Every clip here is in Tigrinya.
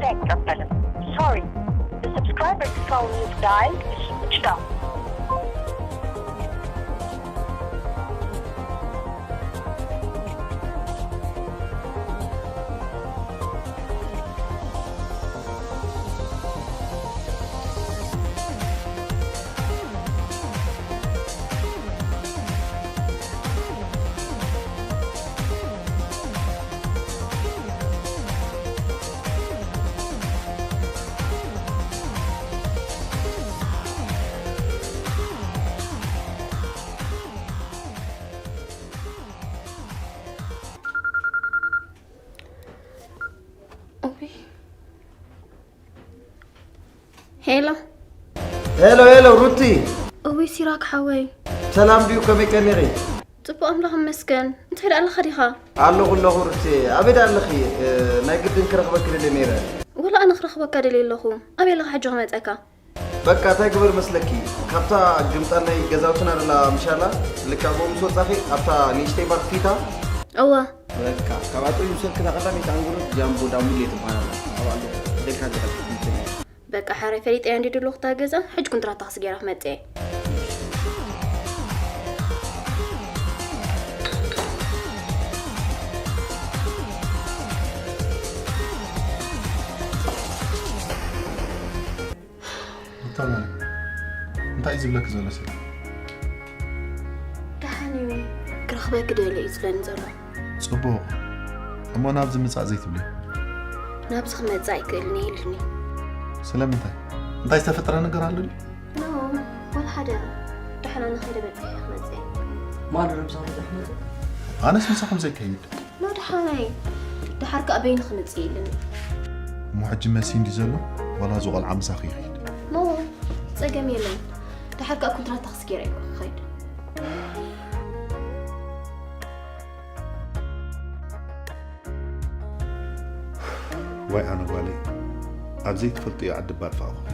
አይቀበልም። Sorry. The subscriber phone you've dialed is switched off. ሄሎ። ሄሎ ሄሎ፣ ሩቲ። እውይ ሲራክ ሓወይ። ሰላም ድዩ? ከመይ ቀኒኺ? ጽቡቕ ኣምላኽ ይመስገን። እንታይ ደኣ ኣለኻ ዲኻ? ኣለኹ ኣለኹ ሩቲ። ኣበይ ደኣ ኣለኺ? ናይ ግድን ክረኽበኪ ደልየ ነይረ። ወላ ኣነ ክረኽበካ ደልየ ኣለኹ። ኣበይ ኣለኻ ሕጂ ክመጸካ? በቃ እንታይ ግበር መስለኪ፣ ካብታ ግምጣል ናይ ገዛውትና ደላ ምሻላ ልካ ጎ ምስ ወጻኺ ኣብታ ንእሽተይ ባር ፊታ። እወ። በቃ ካብ ኣጥሪ ምሰልክታ ቀዳመይቲ ኣንጉሎ ጃምቦ ዳሙሌ ትበሃል ኣላ። ኣብኣ ኣሎ ደልካ ገዛ ትምትን። በቃ ሓራይ ፈሊጠያ እንዲ ድሎ ክታ ገዛ ሕጂ ኩንትራት ታክሲ ገይራ ክመጽእ እየ። እንታይ ማለት እንታይ እዩ ዝብለኪ ዘሎ ሲል ደሓን እዩ ክረኽበኪ ደሊ እዩ ዝብለኒ ዘሎ ጽቡቕ እሞ ናብዚ ምጻእ ዘይትብሊ ናብዚ ክመጽእ ኣይክእልን እየ ኢሉኒ ስለምንታይ እንታይ ዝተፈጠረ ነገር ኣሎ ድዩ ኖ ወላ ሓደ ደሓን ኣነ ከይደ በጺሐ ክመጽእ እየ ማን ዶ ምሳኹም ዝሕመጽ ኣነስ ምሳኹም ዘይከይድ ኖ ደሓናይ ደሓር ከኣ በይኑ ክመጽእ ኢሉኒ እሞ ሕጂ መሲ እንዲ ዘሎ ዋላ እዚ ቆልዓ ምሳኺ ይኸይድ ኖ ጸገም የለን ደሓር ከኣ ኩንትራት ታክሲ ገይረ እየ ክኸይድ ዋይ ኣነ ጓለይ ኣብ ዘይትፈልጥዮ ዓዲ ባልፋእኹኺ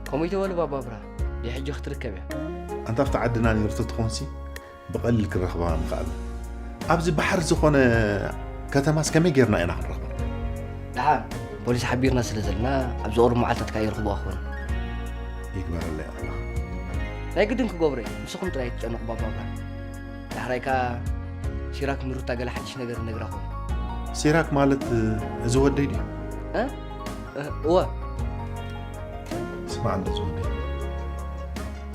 ከምኡ ይተበሉ ባባ ብርሃን ድሕጂ ክትርከብ እያ ኣንታ ኣብቲ ዓድና ነይሩ ተትኾንሲ ብቐሊል ክንረኽባ ምኽኣልና ኣብዚ ባሕሪ ዝኾነ ከተማስ ከመይ ጌርና ኢና ክንረኽባ ደሓን ፖሊስ ሓቢርና ስለ ዘለና ኣብ ዝቐርቡ መዓልታት ከኣ ይረኽብዋ ክኾኑ ይግበረለይ ኣምላኽ ናይ ግድን ክገብሮ እዩ ንስኹም ጥራይ ኣይትጨነቑ ባባ ብርሃን ዳሕራይ ከኣ ሲራክ ንሩታ ገለ ሓድሽ ነገር ነግራ ኾይኑ። ሲራክ ማለት እዚ ወደይ ድዩ? እ? እ፣ እወ። ስማዕ እንዶ እዚ ወደይ።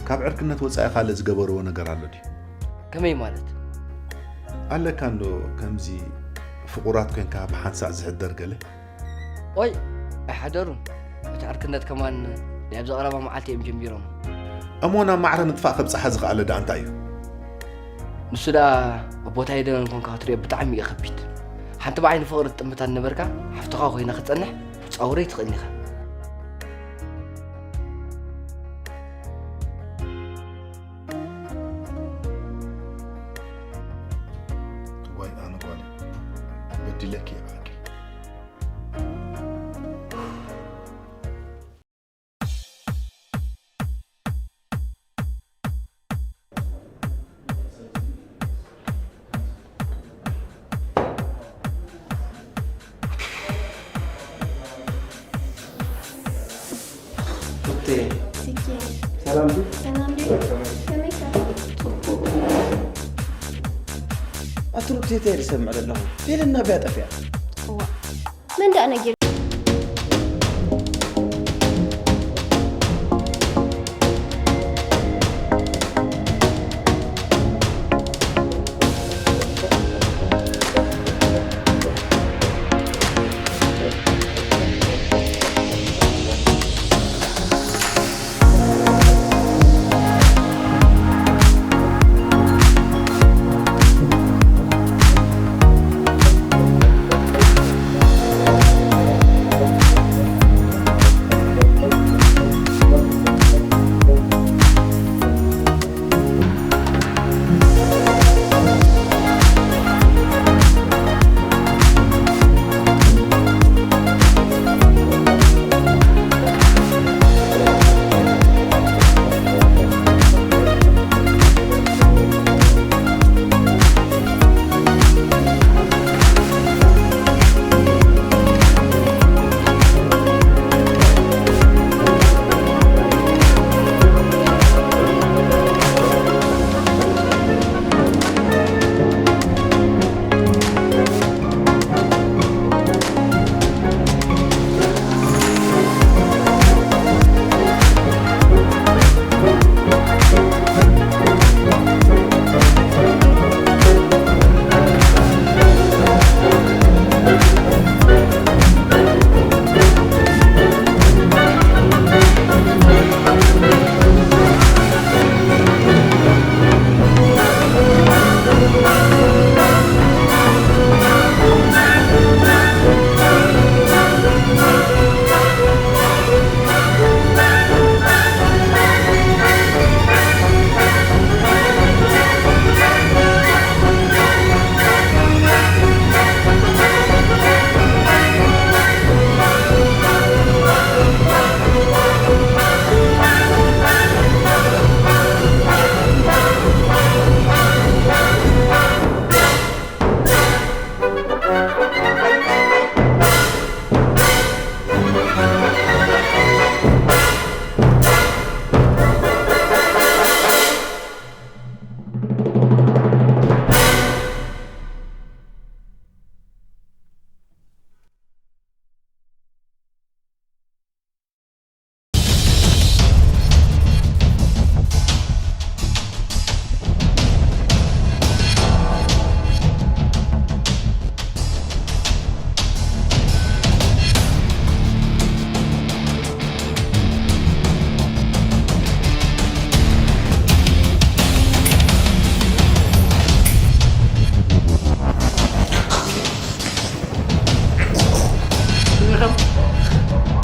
ካብ ዕርክነት ወጻኢ ካልእ ዝገበርዎ ነገር ኣሎ ድዩ? ከመይ ማለት? ኣለካ እንዶ ከምዚ ፍቑራት ኮንካ ብሓንሳእ ዝሕደር ገለ? ኦይ ኣይሓደሩን እቲ ዕርክነት ከማን ናይ ኣብዚ ቀረባ መዓልቲ እዮም ጀሚሮሞ። እሞ ናብ ማዕረ ምጥፋእ ከብጽሓ ዝኸኣለ ደኣ እንታይ እዩ? ንሱ ደኣ ኣብ ቦታይ ደበን ኮንካ ክትሪኦ ብጣዕሚ እዩ ከቢድ። ሓንቲ ብዓይኒ ፍቕሪ ትጥምታ ዝነበርካ ሓፍትኻ ኮይና ክትጸንሕ ክትጻወሮ ኣይትኽእልን ኢኻ። እዋይ ኣነ ጓለይ በዲለኪ እየ ብዓዲ። ሩቴ ሰላም ድዩ? ሰላም ድዩ? ከመይ ኢኻ? ኣቲ ሩቴ እንታይ ዝሰምዕ ዘለኹ? ፌልና ብያ ጠፊኣ። መን ደኣ ነጊሩ?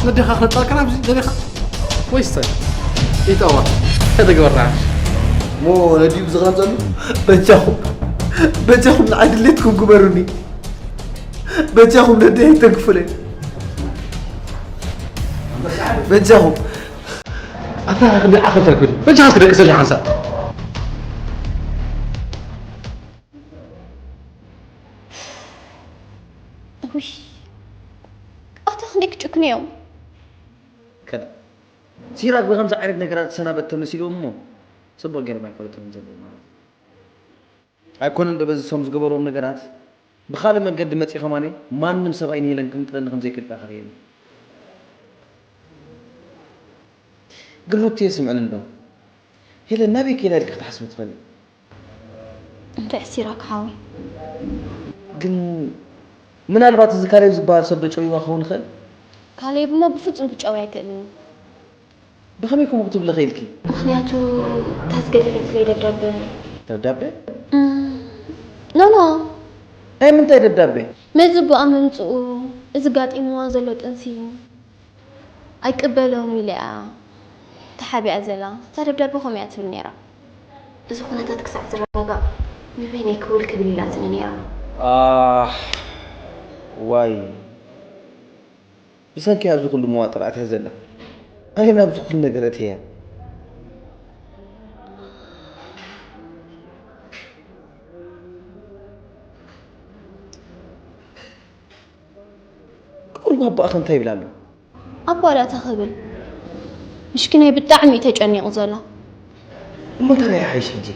ነዴኻ ክነጻልካ ናብዚ ደሊኻ? ወይስ እንታይ? ይጠዋ። ከተግበርና። ሞ ነዲኡ ዝኽረም ዘሎ? በጃኹም፣ በጃኹም ንዓይ ድሌትኩም ግበሩኒ። በጃኹም ነደይ ኣይተንክፉለይ። በጃኹም። ኣታ ክንዲ ዓኸልታ ኩኒ። በጃኻ እስኪ ደቂ ሰለ ሓንሳብ። ውይ ኣታ ክንደይ ክጭክኑ እዮም። ከላ ሲራክ ብከምዚ ዓይነት ነገራት ዝሰናበት ተመሲልዎም እሞ ፅቡቅ ገይሮም ኣይፈለጥዎም ዘለዉ ማለት እዩ። ኣይኮነን ዶ በዚ እሶም ዝገበርዎም ነገራት ብካልእ መንገዲ መፂኡ ከማኒ ማንም ሰብኣይ ንሄለን ክምጥለኒ ከምዘይክእል ከርእየኒ። ግን ሩቲ የስምዕኒ እንዶ ሄለን ናበይ ከይዳ ኢልኪ ክትሓስቢ ትኽእሊ? እንታይ ሲራክ ሓወይ። ግን ምናልባት እዚ ካሌብ ዝበሃል ሰብ ዶ ጨውይዋ ክኸውን ይኽእል? ካሌብ እሞ ብፍጹም ክጨዊ ኣይክእልን እዩ። ብኸመይ ከምኡ ክትብሊ ኽኢልኪ? ምኽንያቱ እታ ዝገደለትለይ ደብዳበ። ደብዳበ? ኖ ኖ ናይ ምንታይ ደብዳበ? መዝብኣ ምምፅኡ፣ እዚ ጋጢምዋ ዘሎ ጥንሲ ኣይቅበሎን ኢላ እያ ተሓቢኣ ዘላ። እታ ደብዳበ ከምኡ እያ ትብል ነይራ። እዚ ኩነታት ክሳዕ ዝረጋጋእ ንበይነይ ክውል ክብል ኢላትኒ ነይራ። ኣህ ዋይ ብሰንኪ ኣብዚ ኩሉ መዋጥር ኣትያ ዘላ ኣነ ናብዚ ኩሉ ነገር ኣትየያ ቁሩብ ኣቦኣ ከ እንታይ ይብል ኣሎ? ኣቦኣ ዳኣ እንታይ ክብል ምስኪናይ ብጣዕሚ እዩ ተጨኒቑ ዘሎ። እሞ እንታይ ይሓይሽ ሕጂ?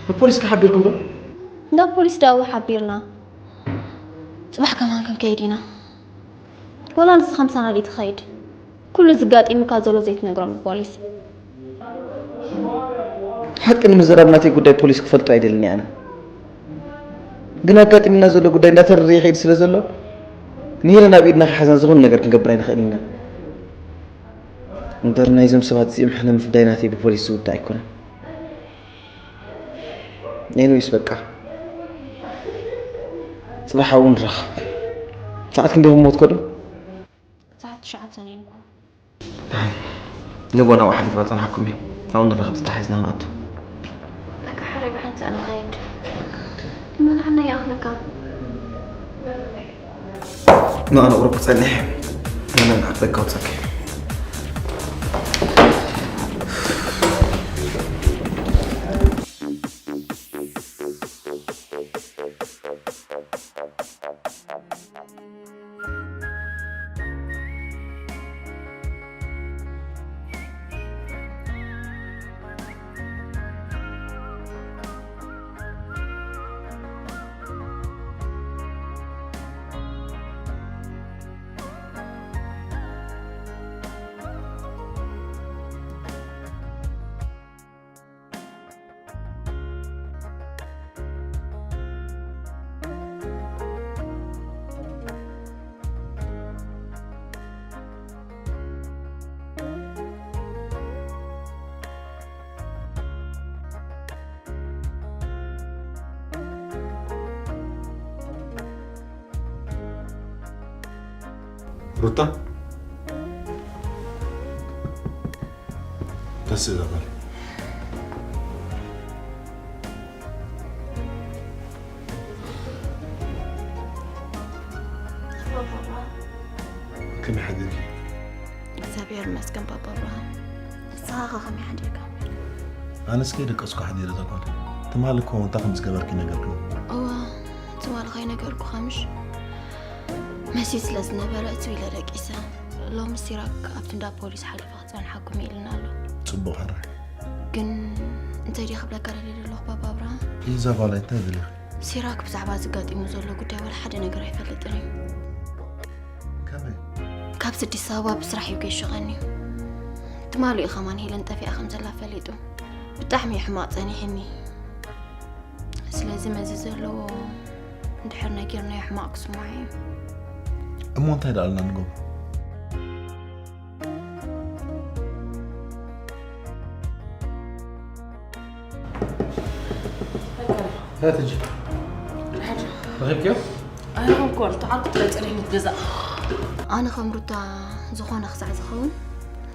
ንፖሊስ ከ ሓቢርኩም ዶ? እንዳ ፖሊስ ዳኣ እወ ሓቢርና። ጽባሕ ከማን ክንከይድ ኢና። ወላ ንስኻ ምሳና ድዩ ትኸይድ? ኩሉ እዚ ኣጋጢሙካ ዘሎ ዘይትነግሮም ንፖሊስ። ሓቂ ንምዝራብ ናተይ ጉዳይ ፖሊስ ክፈልጦ ኣይደልን እየ ኣነ። ግን ኣጋጢሙና ዘሎ ጉዳይ እንዳተረረየ ይኸይድ ስለ ዘሎ ንሄለን ኣብ ኢድና ከይሓዝና ዝኾነ ነገር ክንገብር ኣይንኽእልን ኢና። እምበር ናይዞም ሰባት እዚኦም ሕነ ምፍዳይ ናተይ ብፖሊስ ዝውዳእ ኣይኮነን። ኤኒዌይስ በቃ ጽባሕ ኣብኡ ንራኸብ። ሰዓት ክንደይ ክሞት ከሎ? ሰዓት ትሽዓተ ነይሩ። ንቦ ናብኡ ሓሊፍዋ ጸንሓኩም እዩ። ኣብኡ ንራኸብ ተታሒዝና ንኣቱ። በቃ ሕራይ ብሓንሳእ ንኸይድ። ንመን ሓናይ ይኣኽለካ? ንኣነ ቁሩብ ክጸንሕ እየ። ኣነ ኣብ ደገ ኣውጸኪ። ሩታ ደስ ይላል። ከመይ ሓዲርኪ? እግዚኣብሔር ይመስገን ባባ ኣብርሃም። ንስኻ ኸ ከመይ ሓዲርካ? ኣነስ ከይደቀስኩ ሓዲረ እዛ ጓል። ትማሊ እኮ እንታይ ከም ዝገበርኪ ነገርክኒ። እዋ ትማሊ ከይነገርኩኻ ምሽ? መሲ ስለ ዝነበረ እትው ኢለ ደቂሰ። ሎሚ ሲራክ ኣብቲ እንዳ ፖሊስ ሓሊፈ ክጸንሓኩም ኢልና ኣሎ። ጽቡቕ ሕራይ። ግን እንታይ ድየ ክብለካ ደልየ ዘለኹ ባባ ኣብርሃም? ኢዛባላይ እንታይ ደሊኺ? ሲራክ ብዛዕባ እዚ ኣጋጢሙ ዘሎ ጉዳይ ዋላ ሓደ ነገር ኣይፈልጥን እዩ። ከመይ? ካብዚ ኣዲስ ኣበባ ብስራሕ እዩ ገይሹ ቀንዩ። ትማሊ እዩ ከማን ሄለን ጠፊኣ ከም ዘላ ፈሊጡ። ብጣዕሚ እዩ ሕማቕ ጸኒሕኒ። ስለዚ መዚ ዘለዎ እንድሕር ነጊርናዮ ሕማቕ ክስምዖ እዩ። እሞ እንታይ ደኣ ኣልና ንገብሮ? هات جي ركبك يا ኣይረኸብኩዎን ተዓልኩ ጥራይ ጸኒሕኒ ገዛ ኣነ ከም ሩታ ዝኾነ ክሳዕ ዝኸውን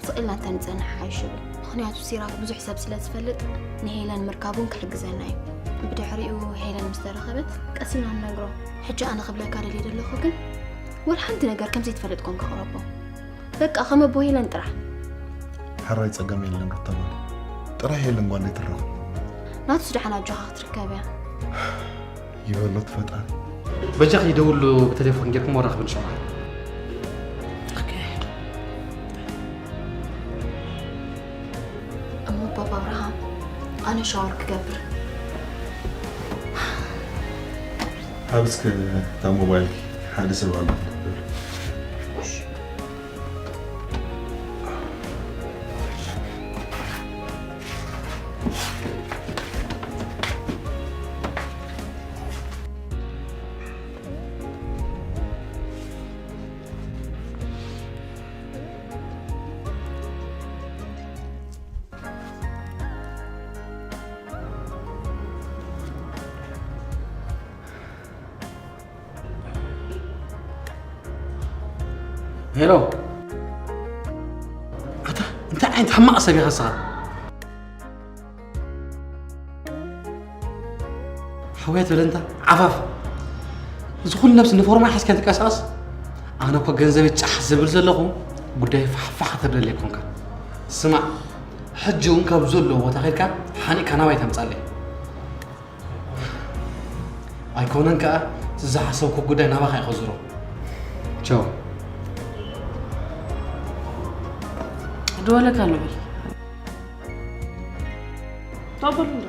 ስቕ ኢልና እንተንጸንሕ ሓይሽ ይብል። ምኽንያቱ ሲራክ ብዙሕ ሰብ ስለ ዝፈልጥ ንሄለን ምርካብ እውን ክሕግዘና እዩ። ብድሕሪኡ ሄለን ምስ ተረኸበት ቀስ ኢልና ንነግሮ። ሕጂ ኣነ ክብለካ ደልየ ዘለኹ ግን ወላ ሓንቲ ነገር ከም ዘይትፈልጥ ኮንካ ቅረቦ። በቃ ከም ኣቦ ሄለን ጥራሕ። ሕራይ ጸገም የለን ሩታ ጓል። ጥራይ ሄለን ጓል ትረኸብ። ናቱስ ደሓን ኣጆኻ ክትርከብ እያ። ይበሎ እቲ ፈጣሪ። በጃኺ ደውሉ ብቴሌፎን ጌርኩም ወራኽብን ሸውዓይ። ኦኬ። እሞ ባባ ኣብርሃም ኣነ ሻወር ክገብር። ሃብ እስከ እታ ሞባይልኪ ሓደ ሰብ ኣሎ ክገብር። ሄሎ ኣታ እንታይ ዓይነት ሕማቕ ሰብ ኢኻ ንስኻ? ሓውያ ትብል እንታ ዓፋፍ እዚ ኩሉ ነብሲ ንፎርማ ሓዝካ ትንቀሳቐስ። ኣነ እኮ ገንዘበይ ጫሕ ዝብል ዘለኹ ጉዳይ ፋሕፋሕ ከተብለለይ ኮንካ። ስማዕ ሕጂ እውን ካብ ዘለዎ ቦታ ኸድካ ሓኒእካ ናባይ ተምጻለይ። ኣይኮነን ከኣ ዝሓሰብኩ ጉዳይ ናባኻ ይኸዝሮ። ቻው። ደወለካ ኣሎ በል። ተቐበሉ እንዶ።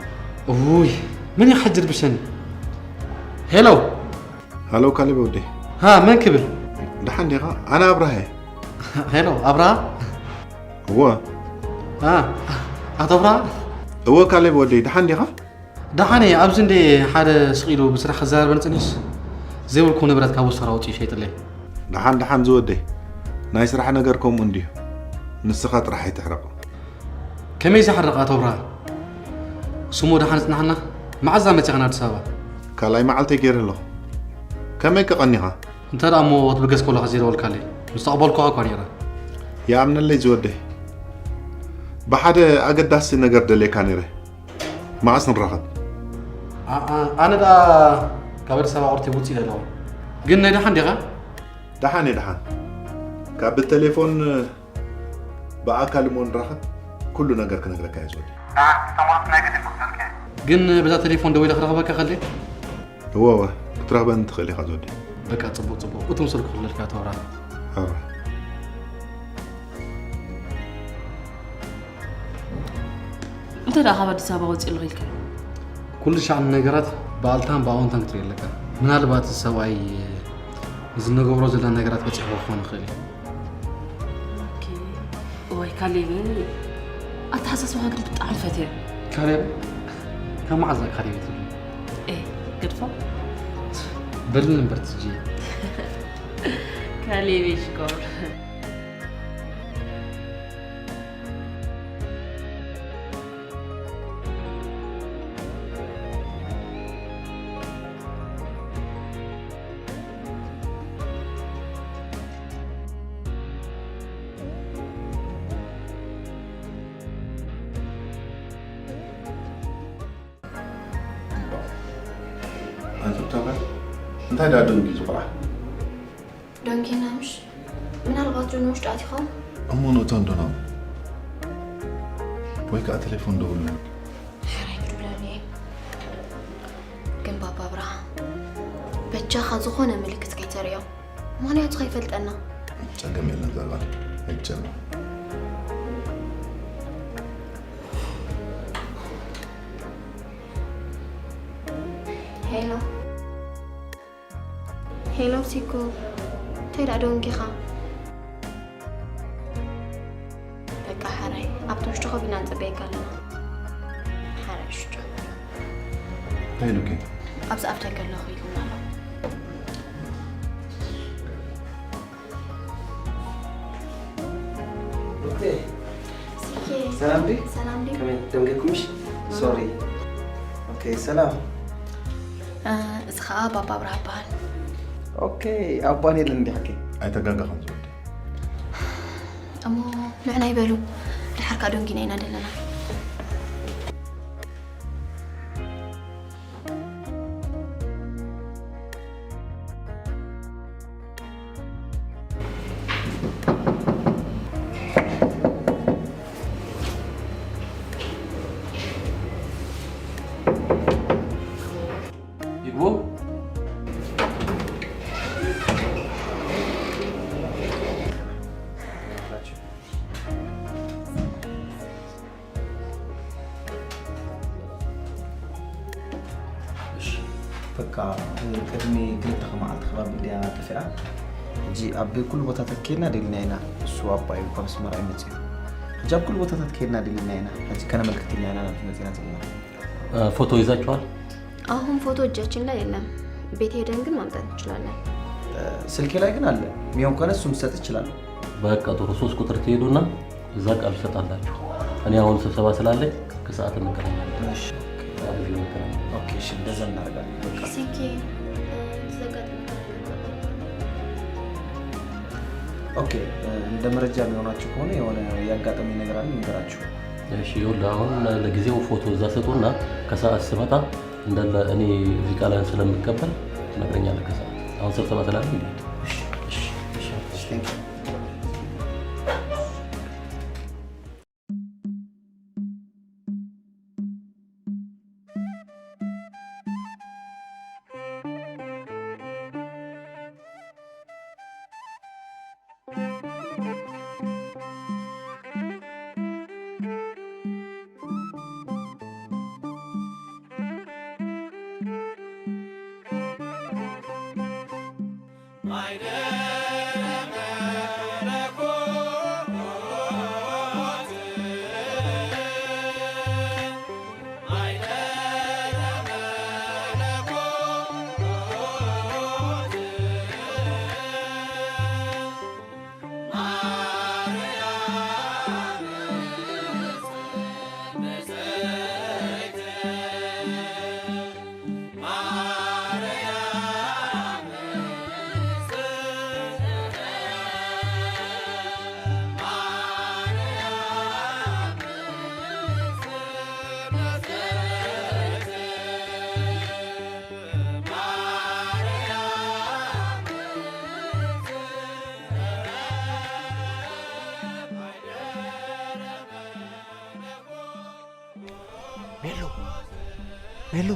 ውይ መን እዩ ሕጂ ርብሸኒ? ሄሎ ሃሎ ካሌብ ወደይ። ሃ መን ክብል? ደሓን ዲኻ? ኣነ ኣብርሃ እየ። ሄሎ ኣብርሃ። እወ። ሃ ኣቶ ኣብርሃ። እወ ካሌብ ወደይ ደሓን ዲኻ? ደሓን እየ። ኣብዚ እንደ ሓደ ስቕ ኢሉ ብስራሕ ክዘራረበኒ ጽኒሕስ ዘይብልኩ ንብረት ካብ ወሰራ ኣውጺኡ ሸይጥለይ። ደሓን ደሓን ዝወደይ። ናይ ስራሕ ነገር ከምኡ እንድዩ። ንስኻ ጥራሕ ኣይትሕረቕ። ከመይ ዝሕርቕ ኣቶ ኣብርሃ? ስሙ ደሓን ጽናሕና። መዓዝ መጺኻ ናብ ኣዲስ ኣበባ? ካልኣይ መዓልተይ ገይረ ኣለኹ። ከመይ ከቐኒኻ? እንተ ደኣ እሞ ትብገስ ከለኻ ዘይደወልካለይ። ምስ ተቐበልኩኻ እኳ ነይረ። ይኣምነለይ ዝወደይ። ብሓደ ኣገዳሲ ነገር ደልየካ ነይረ። መዓስ ንራኸብ? ኣነ ደኣ ካብ ኣዲስ ኣበባ ቁርተይ ውፅእ ኢለ ኣለኹ። ግን ናይ ደሓን ዲኻ? ደሓን እየ ደሓን። ካብ ብቴሌፎን ብኣካል እሞ ንራኸብ ኩሉ ነገር ክነግረካ እየ ዝወዲ። ግን በዛ ቴሌፎን ደዊለ ክረኽበካ ከለ? እወ እወ ክትረኽበኒ ትኽእል ኢኻ ዝወዲ። በቃ ፅቡቕ ፅቡቕ እቶም ስልኩ ክፍለልካ ተወራ። ኣረ እንተ ደኣ ካብ ኣዲስ ኣበባ ወፂእ ኣለኹ ኢልካ ኩሉ ሻዕ ነገራት ብኣልታን ብኣወንታን ክትርኢ ኣለካ። ምናልባት እዚ ሰብኣይ እዚ ንገብሮ ዘለና ነገራት በፂሕዎ ክኾን ይኽእል እዩ። እዋይ ካሌብ ኣተሓሳስባኻ ግን ብጣዕሚ ፈትየ። ካሌብ ካብ መዓዝ ካሌብ ትብሉ? ኤ ግድፎ በልኒ እምበር ትጂ። ካሌብ ሽኮር ኣንቱም ተመን እንታይ ዳ ደንጊ ዝቑራ ደንጊና ምሽ ምናልባት ዶ ንውሽጢ ኣቲኻ እሞ ንእቶ እንዶ ናብ ወይ ከዓ ቴሌፎን ደውልና ሕራይ ክድውለሉ እየ ግን ባባ ኣብርሃ በጃኻ ዝኾነ ምልክት ከይተርእዮ ምኽንያቱ ከይፈልጠና ጸገም የለን ዘባል ኣይጨነቕ ሄሎ ሄሎ ሲኮ እንታይ ደኣ ደንጊኻ በቃ ሓራይ ኣብቲ ውሽጢ ኮፍ ኢና ንፅበየካ ኣለና ሓራይ ሽቶ እንታይ ኢሉኪ ኣብዚ ኣፍ ደገ ኣለኹ ኢሉና ኣሎ ሰላም ዲ ሰላም ዲ ከመይ ደንገኩምሽ ሶሪ ኦኬ ሰላም እዚ ከዓ ባባ ኣብርሃ ይበሃል ኦኬ ኣባ ኔል እንዲ ሓቂ ኣይተጋገኸን ዝወደ። እሞ ንዕና ይበሉ፣ ድሓር ከኣ ደንጊና ኢና ዘለና። ይግቡ። እሺ። በቃ፣ ቅድሚ ክልተ መዓልቲ ከባቢ ድያ ጠፊኣ። ሕጂ ኣብ ኩሉ ቦታታት ከይድና ደሊና ኢና። እሱ ኣባ እዩ ካብ ኣስመራ እዩ መጺኡ። ሕጂ ኣብ ኩሉ ቦታታት ከይድና ደሊና ኢና። ሕጂ ከነመልክት ኢልና ኢና ናብዚ መጺና ዘለና። እ፣ ፎቶ ይዛችኋል? አሁን ፎቶ እጃችን ላይ የለም። ቤት ሄደን ግን ማምጣት እንችላለን። ስልኬ ላይ ግን አለ። የሚሆን ከሆነ እሱም ልሰጥ እችላለሁ። በቃ ጥሩ። ሶስት ቁጥር ትሄዱና እዛ ቃል ትሰጣላችሁ። እኔ አሁን ስብሰባ ስላለኝ ከሰዓት እንገናኛለን። እሺ። ከሰዓት እዚህ እንገናኛለን። ኦኬ፣ እሺ፣ እንደዛ እናደርጋለን። በቃ። ስልኬ፣ እ፣ የተዘጋ ጥንቃቄ ኦኬ፣ እ፣ እንደ መረጃ የሚሆናችሁ ከሆነ የሆነ ያጋጠመኝ ነገር አለ፣ ልንገራችሁ። እሺ፣ ይኸውልህ አሁን ለጊዜው ፎቶ እዛ ስጡና ከሰዓት ስመጣ እንዳለ እኔ እዚህ ቃልህን ስለምቀበል ትነግረኛለህ ከሰዓት። አሁን ስብሰባ ስላለኝ ልሂድ። እሺ፣ እሺ፣ እሺ፣ እሺ፣ thank you። ሜሉ፣ ሜሉ፣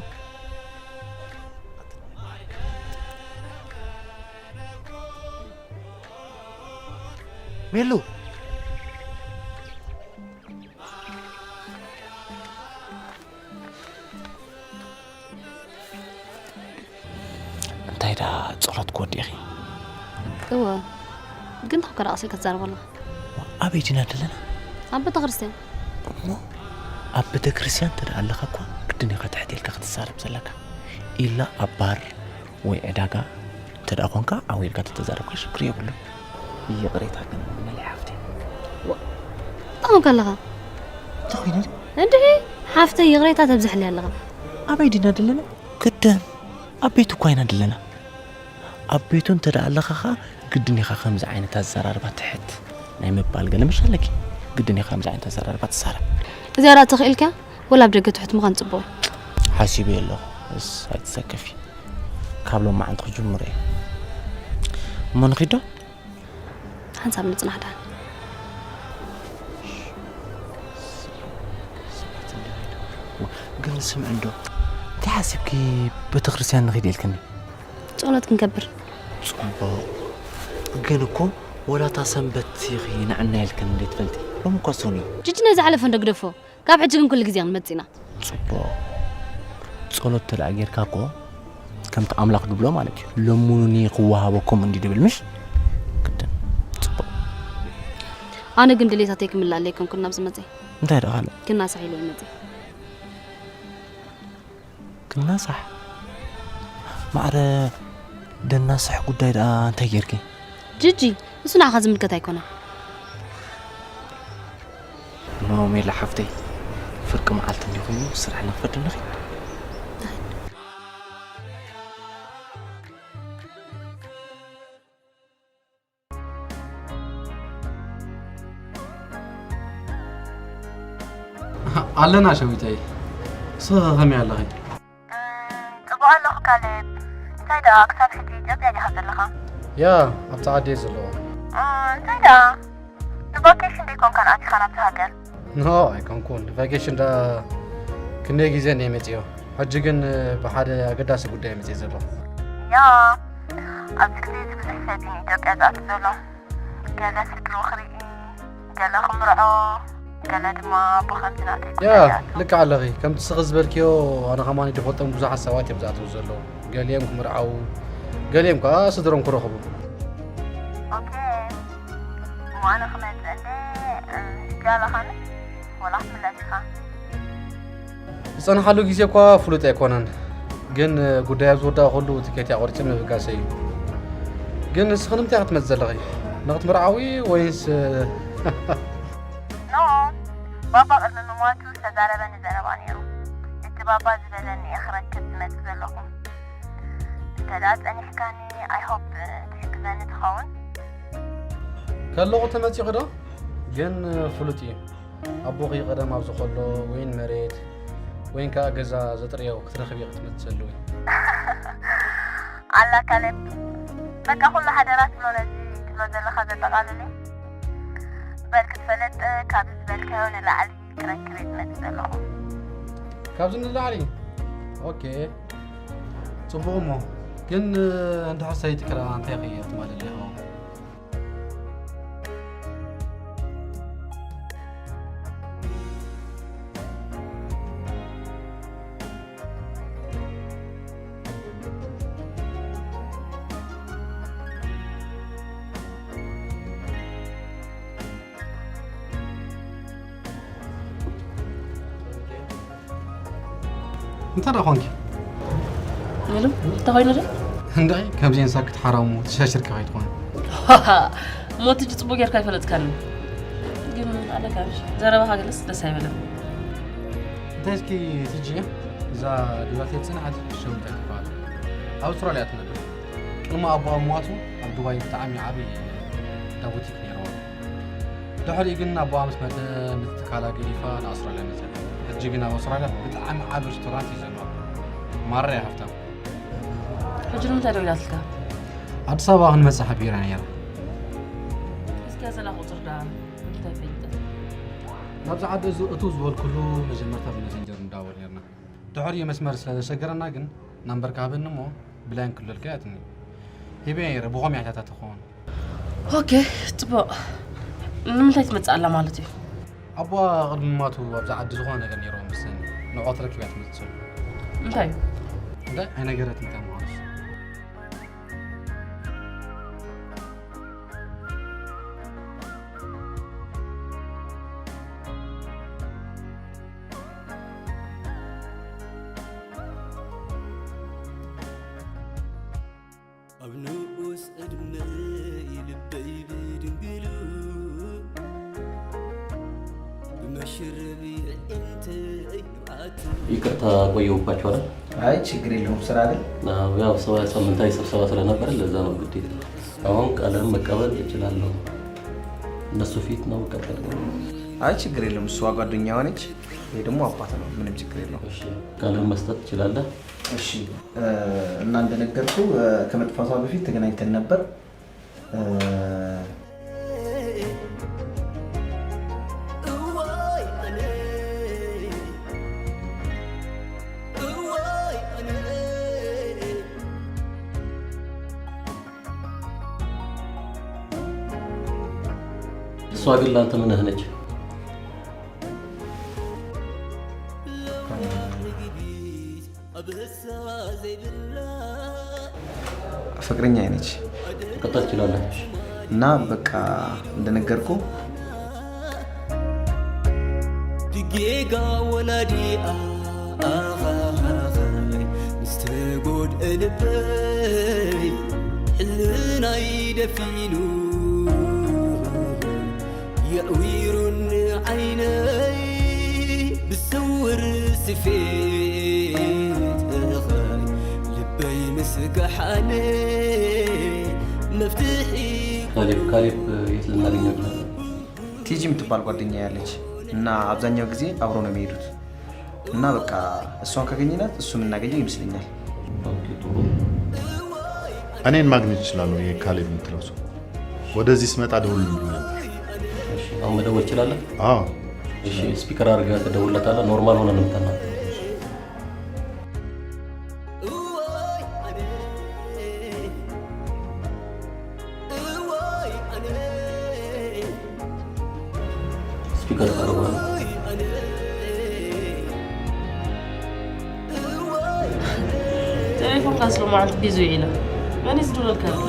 ሜሉ። እንታይ ደኣ ጸሎት ክወዲ ኢኺ? እወ፣ ግን ካብ ከዳቕሲ ክትዛረብ ኣለኻ። ኣበይ ዲና ደለና? ኣብ ቤተክርስትያን። እሞ ኣብ ቤተክርስትያን እንተ ደኣ ኣለኻ እኳ ግድን ኢኻ ትሕት ኢልካ ክትዛረብ ዘለካ። ኢላ ኣብ ባር ወይ ዕዳጋ እንተ ደኣ ኾንካ ዓው ኢልካ ተተዛረብካ ሽግር የብሉን። ይቕሬታ ግን መለይ ሓፍተይ። ዋ፣ እንታይ ኾንካ ኣለኻ? እንታይ ኾይነ? እንድዒ ሓፍተይ ይቕሬታ ተብዝሕለይ ኣለኻ። ኣበይ ዲና ደለና? ግድን ኣብ ቤቱ እኳ ኢና ደለና። ኣብ ቤቱ እንተ ደኣ ኣለኻ ኸኣ ግድን ኢኻ ከምዚ ዓይነት ኣዘራርባ ትሕት ናይ ምባል ገለ ምሽ ኣለኪ። ግድን ኢኻ ከምዚ ዓይነት ኣዘራርባ ትዛረብ። እዚኣ ደኣ ተኽኢልካ ወላ ኣብ ደገ ትሑት ምዃን ጽቡቕ እዩ። ሓሲበዮ ኣለኹ። እስ ኣይትሰከፊ። ካብ ሎማዓንቲ ክጅምሮ እየ። እሞ ንኺድ ዶ? ሓንሳብ ንጽናሕ ደኣ። ግን ስምዒ እንዶ፣ እንታይ ሓሲብኪ ቤተክርስትያን ንኺድ ኢልክኒ? ጸሎት ክንገብር። ጽቡቕ። ግን እኮ ወላ እታ ሰንበት ኢኺ ንዕና ኢልክኒ እንዴ ትፈልጢ? ሎሚ እኮ ሰኑይ እዩ። ጅጂ ነዚ ዝሓለፈ እንዶ ግደፎ። ካብ ሕጂ ግን ኩሉ ግዜ ክንመጽእ ኢና። ጽቡቕ። ጸሎት ተደኣ ጌርካ እኮ ከምቲ ኣምላኽ ድብሎ ማለት እዩ። ለምኑኒ ክወሃበኩም እንዲ ድብል ምሽ? ግድን። ጽቡቕ። ኣነ ግን ድሌታተይ ክምላእ ኣይኮንኩን ናብዚ መጽእ። እንታይ ደኣ ካልእ? ክናሳሕ ኢለ እየ መጽእ። ክናሳሕ? ማዕረ ደናስሕ ጉዳይ ደኣ እንታይ ጌርኪ? ጅጂ፣ እሱ ንዓኻ ዝምልከት ኣይኮነን። እሞ ሜላ ሓፍተይ፣ ፍርቂ መዓልቲ እንዲኹም ስራሕ ንኽፈድ ንኺድ። ኣለና ሸዊተይ። ንስኺ ከ ከመይ ኣለኺ? እም፣ ጽቡቕ ኣለኹ ካሌብ። እንታይ ደኣ ክሳብ ሕጂ ኢትዮጵያ ዲኻ ዘለኻ? ያ፣ ኣብቲ ዓዲ እየ ዘለኹ። እ፣ እንታይ ደኣ ንቫኬሽን ደይኮንካን ኣቲኻ ናብቲ ሃገር? ኖ፣ ኣይኮንኩን። ንቫኬሽን ደኣ ክንደይ ግዜ እንድየ መጺኦ። ሕጂ ግን ብሓደ ኣገዳሲ ጉዳይ መጺኤ ዘለኹ። ያ፣ ኣብዚ ግዜ እዚ ብዙሕ ሰብ እዩ ንኢትዮጵያ ዝኣቱ ዘሎ። ገለ ስድርኡ ክርኢ፣ ገለ ክምርዖ፣ ገለ ድማ ኣቦ ከምዚ ናተይ ያ፣ ጉዳይ ይኣቱ። ልክዕ ኣለኺ። ከምቲ ስኺ ዝበልክዮ፣ ኣነ ከማን ዝፈልጦም ብዙሓት ሰባት እዮም ዝኣትዉ ዘለዉ። ገሊኦም ክምርዓዉ፣ ገሊኦም ከኣ ስድሮም ክረኽቡ። ኦኬ። እሞ ኣነ ክመጽእ እንደ፣ እ፣ ሕጂ ኣለኻኒ? ወላ ክትምለስ ኢኻ? ዝጸንሓሉ ግዜ እኳ ፍሉጥ ኣይኮነን፣ ግን ጉዳይ ኣብ ዝወዳእኩሉ ትኬት ኣቑሪጸ ምብጋሰይ እዩ። ግን ንስኺ ንምንታይ ክትመጺ ዘለኺ? ንኽትምርዓዊ ወይስ? ኖ፣ ባባ ቅድሚ ምሟቱ ዝተዛረበኒ ዘረባ ነይሩ። እቲ ባባ ዝበለኒ እየ ክረክብ ዝመጽእ ዘለኹ። እንተ ደኣ ጸኒሕካኒ፣ I hope ትሕግዘኒ ትኸውን። ከለኹ ተመጺኺ ዶ? ግን ፍሉጥ እዩ። ኣቦኺ ቀደም ኣብዚ ከሎ ወይን መሬት ወይን ከኣ ገዛ ዘጥረዮ ክትረኽቢ ክትመጽእ ዘለዊ። ኣላ ካሌብ፣ በቃ ኩሉ ሓደራ ትብሎ ነዚ ትብሎ ዘለኻ ዘጠቓልል እዩ። በል ክትፈለጥ ካብዚ ዝበልካዮ ንላዕሊ ክረክብ እየ ዝመጽእ ዘለኹ። ካብዚ ንላዕሊ? ኦኬ። ጽቡቕ እሞ። ግን እንድሕር ሰይጥክራ እንታይ ክየት ማለት ኣለኹ? እንታይ ደኣ ኾንኪ? ምንም፣ እንታይ ኮይኑ ዶ? እንዳይ፣ ከምዚኤን ሳክት ሓራሙ ተሻሽርካ ከይትኾን። እሞ ትጂ ጽቡቅ ጌርካ ኣይፈለጥካኒ። ግን ኣለካ፣ ዘረባኻ ግለስ ደስ ኣይበለን። እንታይ እስኪ ትጂ፣ እዛ ዲባቴ ጽንዓት ሸዊት ኣይትበሃል። ኣብ ኣውስትራልያ ትነብር። ቅድሚ ኣቦኣ ምሟቱ ኣብ ዱባይ ብጣዕሚ ዓቢ እንዳ ቡቲክ ነይርዋ። ድሕሪኡ ግን ኣቦኣ ምስ መተ፣ ነቲ ትካላ ገዲፋ ንኣውስትራልያ መጸት። ሕጂ ግን ኣብ ኣውስትራልያ ብጣዕሚ ዓቢ ሬስቶራንት እዩ ዘለዋ። ማራ እያ ሃብታም። ሕጂ ንምንታይ ደዊላትልካ? ኣዲስ ኣበባ ክንመጽእ ሓቢራ ነይራ። እስኪ ዘላ ቁጽሪ ደኣ እንታይ ፈሊጠ? ናብዚ ዓዲ እዚ እትው ዝበልኩሉ መጀመርታ ብመሰንጀር ንዳወል ነርና። ድሕሪኡ መስመር ስለ ዘሸገረና ግን ናምበርካ ሃበኒ እሞ ብላይን ክልልካ ያትኒ። ሂበ ነይረ ብኾም ያሕታታ ትኸውን። ኦኬ፣ ጽቡቕ። ንምንታይ ትመጽእ ኣላ ማለት እዩ? ኣቦኣ ቅድሚ ማቱ ኣብዚ ዓዲ ዝኾነ ነገር ነይርዎ ምስኒ ንዖ ተረኪባ ትመጽእ ዘሎ። እንታይ? እንታይ ኣይነገረትን እታ ምዃኑስ። ኣብ ንኡስ ዕድመይ ልበይ ብድንግሉ ብመሽረብ የዒንተይ ንብዓት። ይቅርታ ቆየሁባችሁ አይደል? አይ ችግር የለውም። ስራ አይደል? አዎ፣ ያው ሰው ሳምንታዊ ስብሰባ ስለነበረ ለዛ ነው ግዴታ። አሁን ቀለም መቀበል እችላለሁ። እነሱ ፊት ነው መቀበል። አይ ችግር የለውም። እሷ ጓደኛ ሆነች፣ ይሄ ደግሞ አባት ነው። ምንም ችግር የለውም። እሺ፣ ቀለም መስጠት ትችላለህ? እሺ፣ እ፣ እና እንደነገርኩ፣ እ፣ ከመጥፋቷ በፊት ተገናኝተን ነበር። እ፣ እሷ ግን ላንተ ምንህ ነች? ፍቅረኛ ነች። መቀጠል ትችላለህ። እና በቃ እንደነገርኩ ጌጋ ወላዲኣ ምስ ተጎድአ ልበይ ሕልናይ ደፊኑ የዕዊሩኒ ዓይነይ ብስውር ስፌት ልበይ ምስ ገሓነ መፍትሒ ካሌብ፣ ካሌብ የት ልናገኘው እንችላለን? ቲጂ የምትባል ጓደኛ ያለች። እና አብዛኛው ጊዜ አብሮ ነው የሚሄዱት። እና በቃ እሷን ካገኘናት እሱም እናገኘው ይመስለኛል። እኔን ማግኘት ይችላሉ። የካሌብ የምትለው ሰው ወደዚህ ስመጣ ደውል ነበር። አሁን መደወል ይችላለን። አዎ እሺ፣ ስፒከር አድርገህ ትደውልለታለህ። ኖርማል ሆነ ነው የምታናግረው። ስፒከር ቀርቧል። ቴሌፎን ካስሎ ማለት ቢዙ ኢለ መን ዝድውለልካ ኣሎ?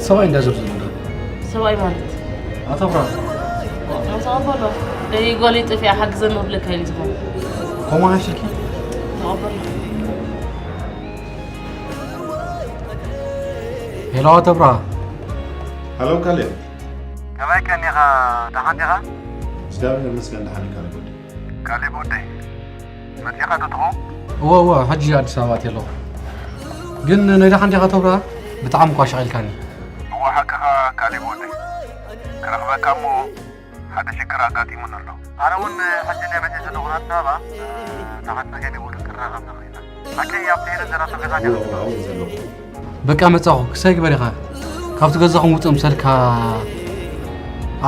ሰብኣይ እንዳዞር ዘሎ ሰብኣይ ማለት ኣቶ ብርሃን ተቐበሎ። ደይ ጓለይ ጠፊኣ ሓግዘኒ ክብለካ ኢሉ ዝኾነ ኮማና ሽልኪ ተቐበሎ። ሄሎ ኣቶ ብርሃን ሄሎ ካሌብ ከመይ ከኒኻ ደሓን ዲኻ? እግዚኣብሔር ይመስገን ደሓን ካሌብ ወዲ ካሌብ ወደይ መፂኻ ዶ ትኸውን? እወ እወ ሕጂ ኣዲስ ኣበባ እየ ኣለኹ ግን ናይ ደሓን ዲኻ ኣቶ ብርሃን ብጣዕሚ እኳ ሸቒልካኒ እወ ሓቅኻ ካሌብ ወደይ ክረኽበካ እሞ ሓደ ሽግር ኣጋጢሙን ኣሎ ኣነ እውን ሕጂ ናይ መፂ ዘለኹ ኣዲስ ኣበባ ተሓፀገን ይብሉ ክራኸብ ንኽእል ሓቀይ ኣብቲ ሄደ ዘራቶ ገዛ ዘለኹ በቃ መጻኹ ክሳይ ግበር ኢኻ ካብቲ ገዛኹም ውፅእ ምሰልካ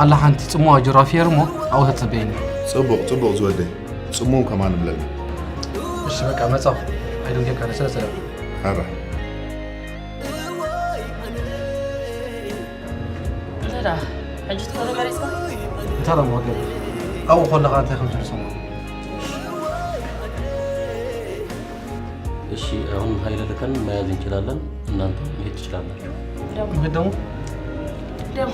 ኣላ ሓንቲ ፅሙዋ ጅራፊየር እሞ ኣብኡ ተፀበየኒ ፅቡቕ ፅቡቕ ዝወደይ ፅሙው ከማን ብለና እሺ በቃ መጻኹ ኣይደንጌካ ስለ ስለ ሓራ እንታይ ደኣ ሕጂ ትኸዶ መሪፅካ እንታይ ደሞ ገለ ኣብኡ ከለኻ እንታይ ከም ዝብል ሰማ እሺ፣ አሁን ኃይለ ልከን መያዝ እንችላለን። እናንተ መሄድ ትችላላችሁ። መሄድ ደግሞ ደሞ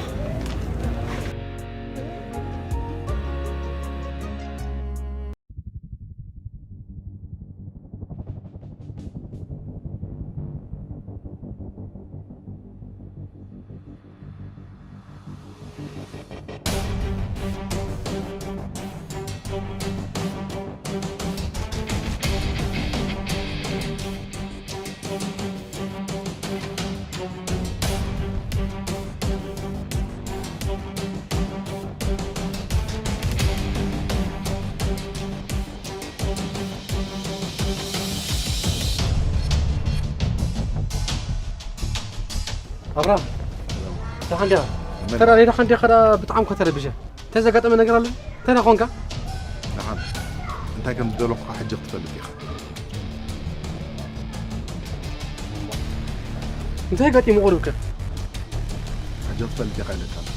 ኣብርሃም ደሓን ዲኻ? ተራ ደሓን ዲኻ? ብጣዕሚ እኮ ተረቢሸ። እንታይ ዘጋጠመ ነገር ኣሎ? እንታይ ደኣ ኾንካ? ደሓን እንታይ ከም ዝደለኹ ሕጂ ክትፈልጥ ኢኻ። እንታይ ገጢሙ ቁሩብከ? ሕጂ ክትፈልጥ ኢኻ ኢለካ ኣለኹ።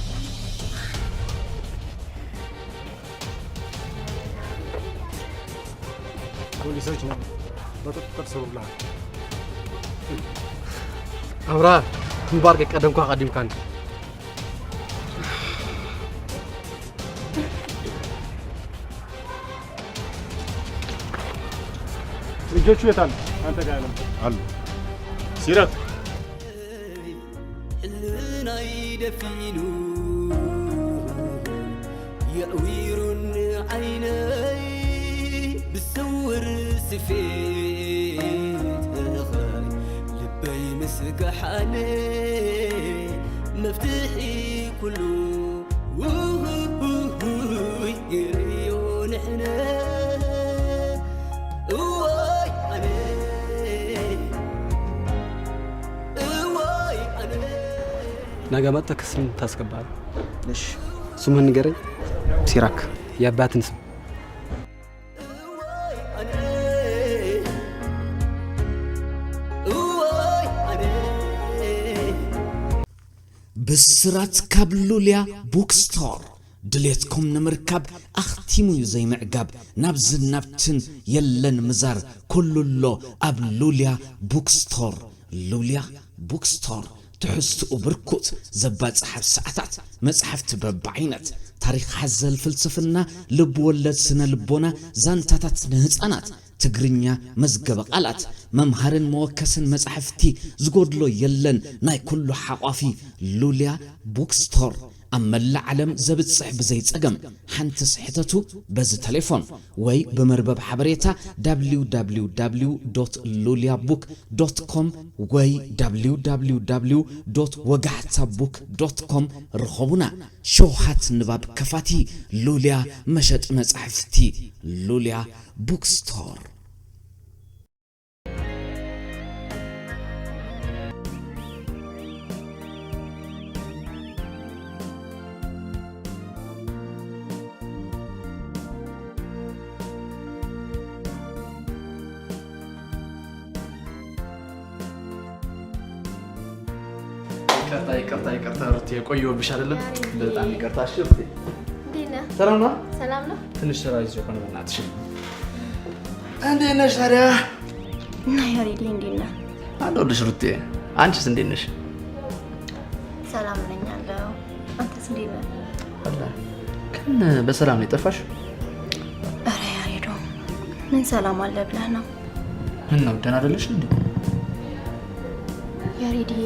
ፖሊሶች ነው በቁጥጥር ስር ውለሃል። ኣብራ ግንባር ቀደምኳ ቀዲምካን እጆቹ የታል? አንተ ጋር ነበር አሉ ሲራክ ሕልናይ ደፊኑ የእዊሩኒ ዓይነይ ብስውር ስፌትኸይ ልበይ ምስጋሓነ መፍትሒ ኩሉ ውሁይ ይርእዮ ንሕነ እዋይ ኣነ እዋይ ኣነ ነገ መጥተህ ክስም ታስገባል። እሺ ስምህን ንገረኝ። ሲራክ የአባትን ስም። ብስራት ካብ ሉልያ ቡክስቶር። ድሌትኩም ንምርካብ ኣኽቲሙ እዩ ዘይምዕጋብ። ናብዝን ናብትን የለን ምዛር፣ ኩሉ ኣሎ ኣብ ሉልያ ቡክስቶር። ሉልያ ቡክስቶር፣ ትሕዝትኡ ብርኩት፣ ዘባጽሕ ኣብ ሰዓታት፣ መጻሕፍቲ በብዓይነት፣ ታሪኽ ሓዘል ፍልስፍና፣ ልብ ወለድ ስነ ልቦና፣ ዛንታታት ንህጻናት፣ ትግርኛ መዝገበ ቃላት፣ መምሃርን መወከስን መጻሕፍቲ ዝጎድሎ የለን። ናይ ኩሉ ሓቋፊ ሉልያ ቡክስቶር። ኣብ መላእ ዓለም ዘብጽሕ ብዘይ ጸገም ሓንቲ ስሕተቱ በዚ ቴሌፎን ወይ ብመርበብ ሓበሬታ www ሉልያ ቡክ ዶት ኮም ወይ www ወጋሕታ ቡክ ዶት ኮም ርኸቡና። ሸውሃት ንባብ ከፋቲ ሉልያ መሸጢ መጻሕፍቲ ሉልያ ቡክ ስቶር። ይቅርታ፣ ይቅርታ፣ ይቅርታ ሩትዬ፣ ቆየሁብሽ አይደለም? ያሬድ። በጣም ይቅርታ። እሺ ሩትዬ፣ እንዴት ነህ? ሰላም ነው? ሰላም ነው። ትንሽ ስራ ይዞ ሆነ በእናትሽ። እንዴት ነሽ ታዲያ? እና ያሬድ እንዴት ነህ? አለሁልሽ ሩትዬ፣ አንቺስ እንዴት ነሽ? ሰላም ነኝ አለሁ። አንተስ እንዴት ነህ? አለ። ግን በሰላም ነው የጠፋሽ? ኧረ ያሬዶ፣ ምን ሰላም አለ ብለህ ነው? ምን ነው፣ ደህና አይደለሽ እንዴ? ያሬድዬ፣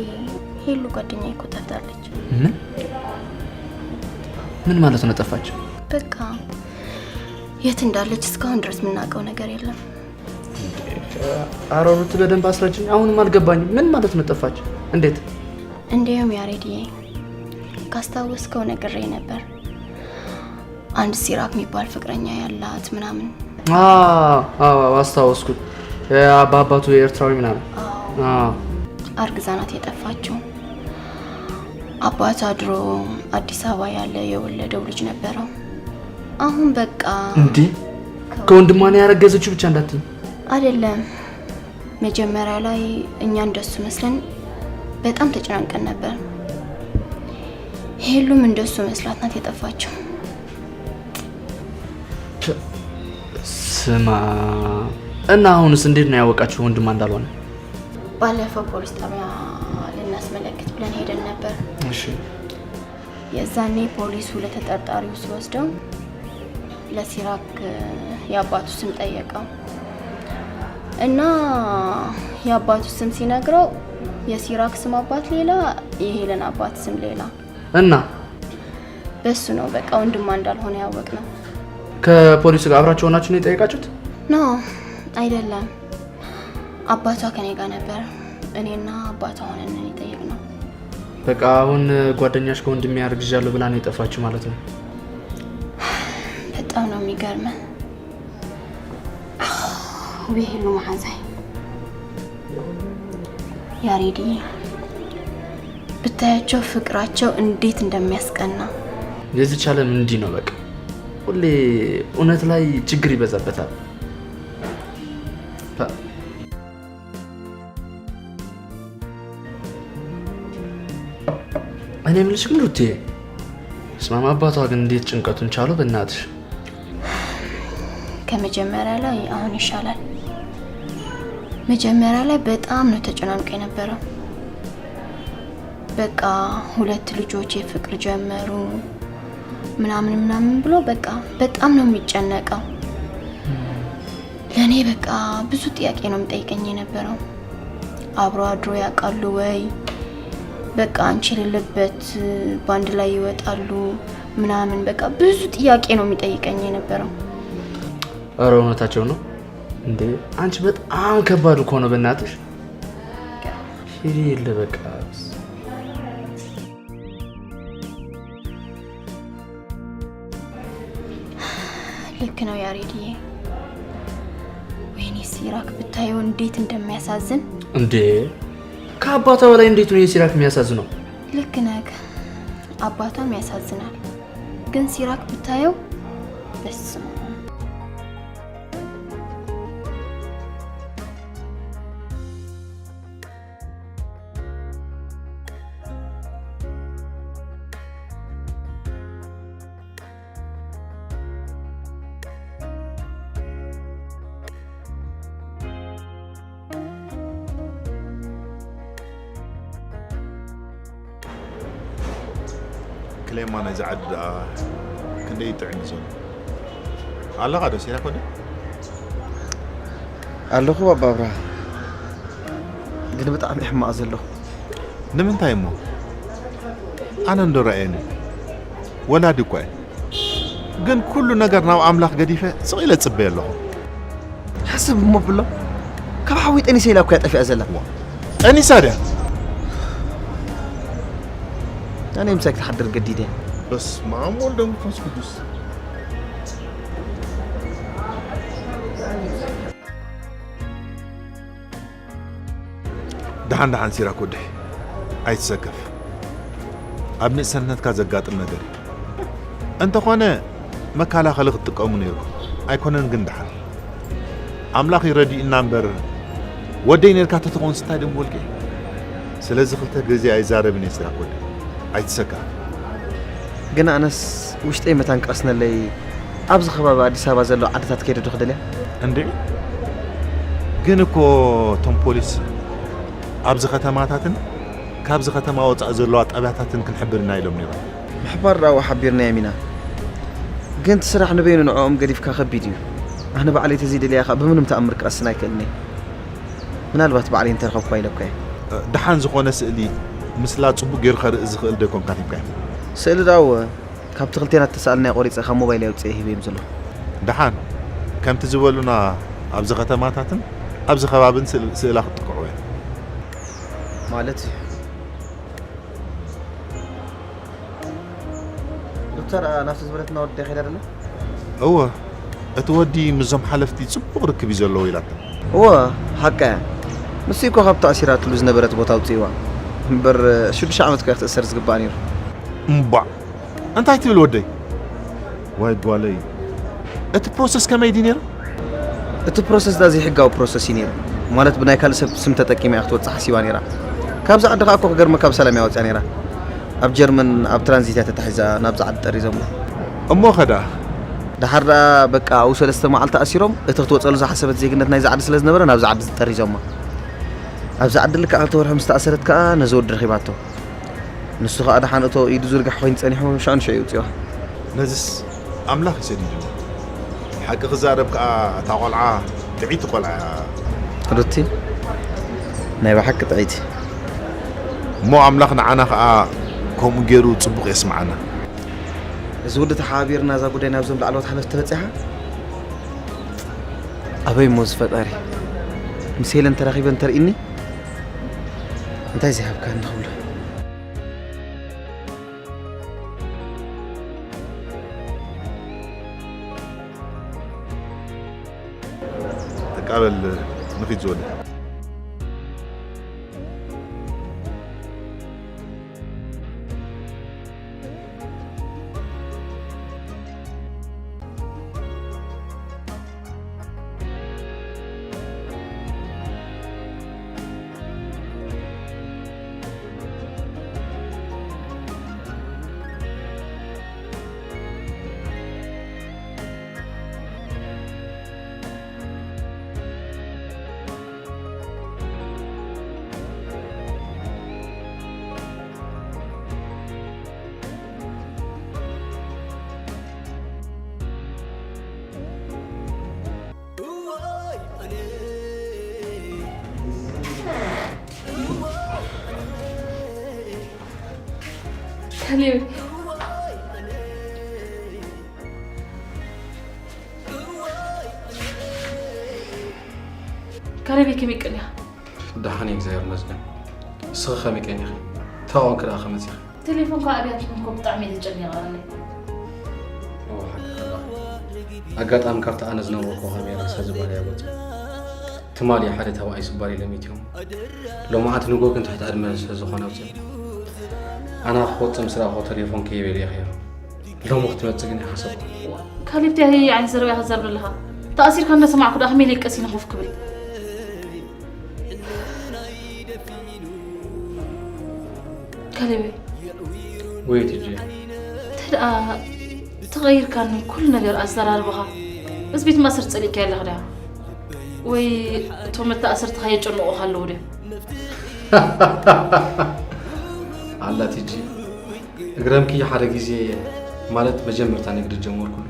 ሄሉ ጓደኛዬ እኮ ጠፍታለች። ምን? ምን ማለት ነው ጠፋች? በቃ የት እንዳለች እስካሁን ድረስ የምናውቀው ነገር የለም። ኧረ ሩት፣ በደንብ አስረጅኝ። አሁንም አልገባኝም። ምን ማለት ነው ጠፋች? እንዴት? እንዲያውም ያሬድዬ፣ ካስታወስከው ነግሬ ነበር። አንድ ሲራክ የሚባል ፍቅረኛ ያላት ምናምን። አዎ፣ አዎ፣ አስታወስኩት። ያ በአባቱ ኤርትራዊ ምናምን። አዎ። አዎ። አርግዛ ናት የጠፋችው። አባቷ ድሮ አዲስ አበባ ያለ የወለደው ልጅ ነበረው። አሁን በቃ እንዴ? ከወንድሟ ነው ያረገዘችው ብቻ እንዳትዪ። አይደለም። መጀመሪያ ላይ እኛ እንደሱ መስለን በጣም ተጨናንቀን ነበር። ሄሉም እንደሱ መስላት ናት የጠፋችው። ስማ፣ እና አሁንስ እንዴት ነው ያወቃችሁ ወንድሟ እንዳልሆነ? ባለፈው ፖሊስ ጣቢያ ልናስመለክት ብለን ሄደን ነበር። እሺ። የዛኔ ፖሊሱ ለተጠርጣሪው ሲወስደው ለሲራክ የአባቱ ስም ጠየቀው እና የአባቱ ስም ሲነግረው የሲራክ ስም አባት ሌላ፣ የሄለን አባት ስም ሌላ። እና በሱ ነው በቃ ወንድሟ እንዳልሆነ ያወቅነው። ከፖሊሱ ጋር አብራችሁ ሆናችሁ ነው የጠየቃችሁት? ኖ፣ አይደለም። አባቷ ከኔ ጋር ነበር። እኔና አባቷ ሆነን ነው የጠየቅነው። በቃ አሁን ጓደኛሽ ከወንድሜ አርግዣለሁ ብላ ነው የጠፋችው ማለት ነው? በጣም ነው የሚገርመን። ውይ ሄሉ መዓዛይ፣ ያሬድዬ፣ ብታያቸው ፍቅራቸው እንዴት እንደሚያስቀና። የዚች ዓለም እንዲህ ነው በቃ። ሁሌ እውነት ላይ ችግር ይበዛበታል። ታ- እኔ የምልሽ ግን ሩቴ፣ ስማማ አባቷ ግን እንዴት ጭንቀቱን ቻሉ በእናትሽ? ከመጀመሪያ ላይ አሁን ይሻላል። መጀመሪያ ላይ በጣም ነው ተጨናንቆ የነበረው። በቃ ሁለት ልጆች የፍቅር ጀመሩ ምናምን ምናምን ብሎ በቃ በጣም ነው የሚጨነቀው። ለእኔ በቃ ብዙ ጥያቄ ነው የሚጠይቀኝ የነበረው። አብሮ አድሮ ያውቃሉ ወይ? በቃ አንቺ የሌለበት ባንድ ላይ ይወጣሉ ምናምን፣ በቃ ብዙ ጥያቄ ነው የሚጠይቀኝ የነበረው። ኧረ እውነታቸው ነው እንዴ? አንቺ በጣም ከባድ እኮ ነው በእናትሽ። ሂሪ የለ በቃ። ልክ ነው ያሬድዬ። ወይኔ ሲራክ ብታየው እንዴት እንደሚያሳዝን። እንዴ ከአባቷ በላይ እንዴት ነው የሲራክ የሚያሳዝነው? ልክ ነህ፣ አባቷም ያሳዝናል። ግን ሲራክ ብታየው በስመ አብ። ክሌማ ናይዚ ዓዲ ደኣ ክንደይ ይጥዕም ዘሎ? ኣለኻ ዶ ሲራክ ወደ? ኣለኹ ባባ ኣብርሃ፣ ግን ብጣዕሚ ሕማቕ ዘለኹ። ንምንታይ እሞ? ኣነ እንዶ ረኣየኒ። ወላዲ እኳ እየ። ግን ኩሉ ነገር ናብ ኣምላኽ ገዲፈ ስቕ ኢለ እጽበየ ኣለኹ። ሓስብ እሞ ብሎ፣ ካብ ሓወይ ጠኒሰ ኢላ እኮ እያ ጠፊኣ ዘላ። ጠኒሳ ድያ? ኣነ ምሳይ ክትሓድር ገዲደ። በስመ ኣብ ወወልድ ወመንፈስ ቅዱስ። ደሓን ደሓን ሲራክ ወደይ፣ ኣይትሰከፍ። ኣብ ንእሰነትካ ዘጋጥም ነገር እዩ። እንተኾነ መከላኸሊ ክትጥቀሙ ነይርኩም። ኣይኮነን ግን ደሓን። ኣምላኽ ይረድእና እምበር፣ ወደይ ነርካ ተትኾንስ እንታይ ደምበልኪ? ስለዚ ክልተ ግዜ ኣይዛረብን እየ ሲራክ ወደይ። ኣይትሰከፍ። ግን ኣነስ ውሽጠይ መታን ቀስነለይ፣ ኣብዚ ከባቢ ኣዲስ ኣበባ ዘለዋ ዓድታት ከይደ ዶ ክደልያ? እንድዒ፣ ግን እኮ እቶም ፖሊስ ኣብዚ ከተማታትን ካብዚ ከተማ ወጻኢ ዘለዋ ጣብያታትን ክንሕብር ኢና ኢሎም ነይሮም። ምሕባር ደኣ ሓቢርናዮም ኢና። ግን እቲ ስራሕ ንበይኑ ንዕኦም ገዲፍካ ከቢድ እዩ። ኣነ ባዕለይ ተዘይደልያ ከኣ ብምንም ተኣምር ክቐስን ኣይክእልን እየ። ምናልባት ባዕለይ እንተረኸብኳ ኢለ እኳ እየ። ደሓን ዝኾነ ስእሊ ምስላ ጽቡቕ ገይሩ ከርኢ ዝኽእል ዶ ኣይኮንካን ሂብካዮም? ስእሊ ደኣ እወ፣ ካብቲ ክልቴና እተሳእልናዮ ቆሪጸ ካብ ሞባይለይ ኣውጺኤ ሂበዮም ዘለኹ። ደሓን፣ ከምቲ ዝበሉና ኣብዚ ከተማታትን ኣብዚ ከባብን ስእል-፣ ስእላ ክትጥቅዑ እዮም። ማለት እዩ። ዶክተር፣ ኣ፣ ናብቲ ዝበለትና ወዲ ከይዳ ደላ? እወ፣ እቲ ወዲ ምስዞም ሓለፍቲ ጽቡቕ ርክብ እዩ ዘለዎ ኢላታ። እወ፣ ሓቃ እያ። ንሱ እኮ ካብ ተኣሲራትሉ ዝነበረት ቦታ ኣውጽእዋ። እምበር፣ ሽዱሽተ ዓመት እኮ እያ ክትእሰር ዝግባእ ነይሩ። እምባዕ! እንታይ ትብል ወደይ? ዋይ ጓለይ፣ እቲ ፕሮሰስ ከመይ ድዩ ነይሩ? እቲ ፕሮሰስ ዳ ዘይሕጋዊ ፕሮሰስ እዩ ነይሩ። ማለት ብናይ ካልእ ሰብ ስም ተጠቂማ እያ ክትወጽእ ሓሲባ ነይራ። ካብዛ ዓዲ ከኣ እኮ ክገርመካ ብሰላም እያ ወጽያ ነይራ። ኣብ ጀርመን ኣብ ትራንዚት እያ ተታሒዛ ናብዛ ዓዲ ጠሪዞማ። እሞ ኸ ደኣ? ደሓር ደኣ በቃ ኣብኡ ሰለስተ መዓልቲ ኣሲሮም እቲ ክትወጸሉ ዝሓሰበት ዜግነት ናይዛ ዓዲ ስለ ዝነበረ ናብዛ ዓዲ ጠሪዞማ። ኣብዛ ዓዲ ልክዕ ክልተ ወርሒ ምስ ተኣሰረት ከኣ ነዚ ወዲ ረኺባቶ። ንሱ ኸኣ ደሓን እቶ ኢዱ ዝርጋሕ ኮይኑ ጸኒሑ፣ ሻንሸ እዩ ውጽዋ። ነዝስ ኣምላኽ እዩ ሰዲዱኒ። ሓቂ ክዛረብ ከኣ እታ ቖልዓ ጥዕይቲ ቖልዓ እያ። ሩቲ፣ ናይ ብሓቂ ጥዕይቲ። እሞ ኣምላኽ ንዓና ኸኣ ከምኡ ገይሩ ጽቡቕ የስምዓና። እዚ ውዲ ተሓባቢርና እዛ ጉዳይ ናብዞም ላዕለዎት ሓለፍቲ ተበጺሓ? ኣበይ እሞ እዚ ፈጣሪ? ምስ ሄለን ተራኺበ እንተርኢኒ? እንታይ ዘይሃብካኒ ክብሎ? ተቃበል ንኺድ ዝወደ። ካሌብ። ካሌብ ከመይ ቀኒኻ? ደሓን እየ እግዚኣብሔር ይመስገን። ንስኺ ከመይ ቀኒኺ? እንታይ ኾንኪ ደኣ ከመይ መጺኺ? ቴሌፎንካ ኣብያትኩም እኮ ብጣዕሚ እየ ተጨኒቐ ኣለኹ። እወ፣ ሓቅኺ ኣለኺ። ኣጋጣሚ ካብቲ ኣነ ዝነበርኩ ካሜራ ሰብ ዝበሃል እያ ወፂኣ። ትማሊ ሓደ ተባኣይ ስባር ኢሎም ኢትዮም። ሎማዓንቲ ንጎ ግን ትሕቲ ዕድመ ስለ ዝኾነ ኣውፅኦም። ኣነ ክወፅእ ምስ ረኣኹ ቴሌፎን ከይበልየ ከይሩ። ሎሚ ክትመፅእ ግን ኣይሓሰብኩን። ካሌብ፣ እንታይ ዓይነት ዘረባ ኢኻ ትዛረብ ዘለኻ? ተኣሲርካ እናሰማዕኩ ደኣ ከመይ ኢለ ቀሲነ ኮፍ ክብል? ካሌበይ። ወይ ትጂ። እንታይ ደኣ ተቐይርካኒ ኩሉ ነገር ኣዘራርባኻ። በዚ ቤት ማእሰርቲ ጸሊእካዮ ኣለኻ ድያ? ወይ እቶም መተኣሰርትኻ የጨንቑኻ ኣለዉ ድዮም? ኣላ ትጂ። እግረምኪ ሓደ ግዜ ማለት መጀመርታ ንግዲ ጀመርኩሉ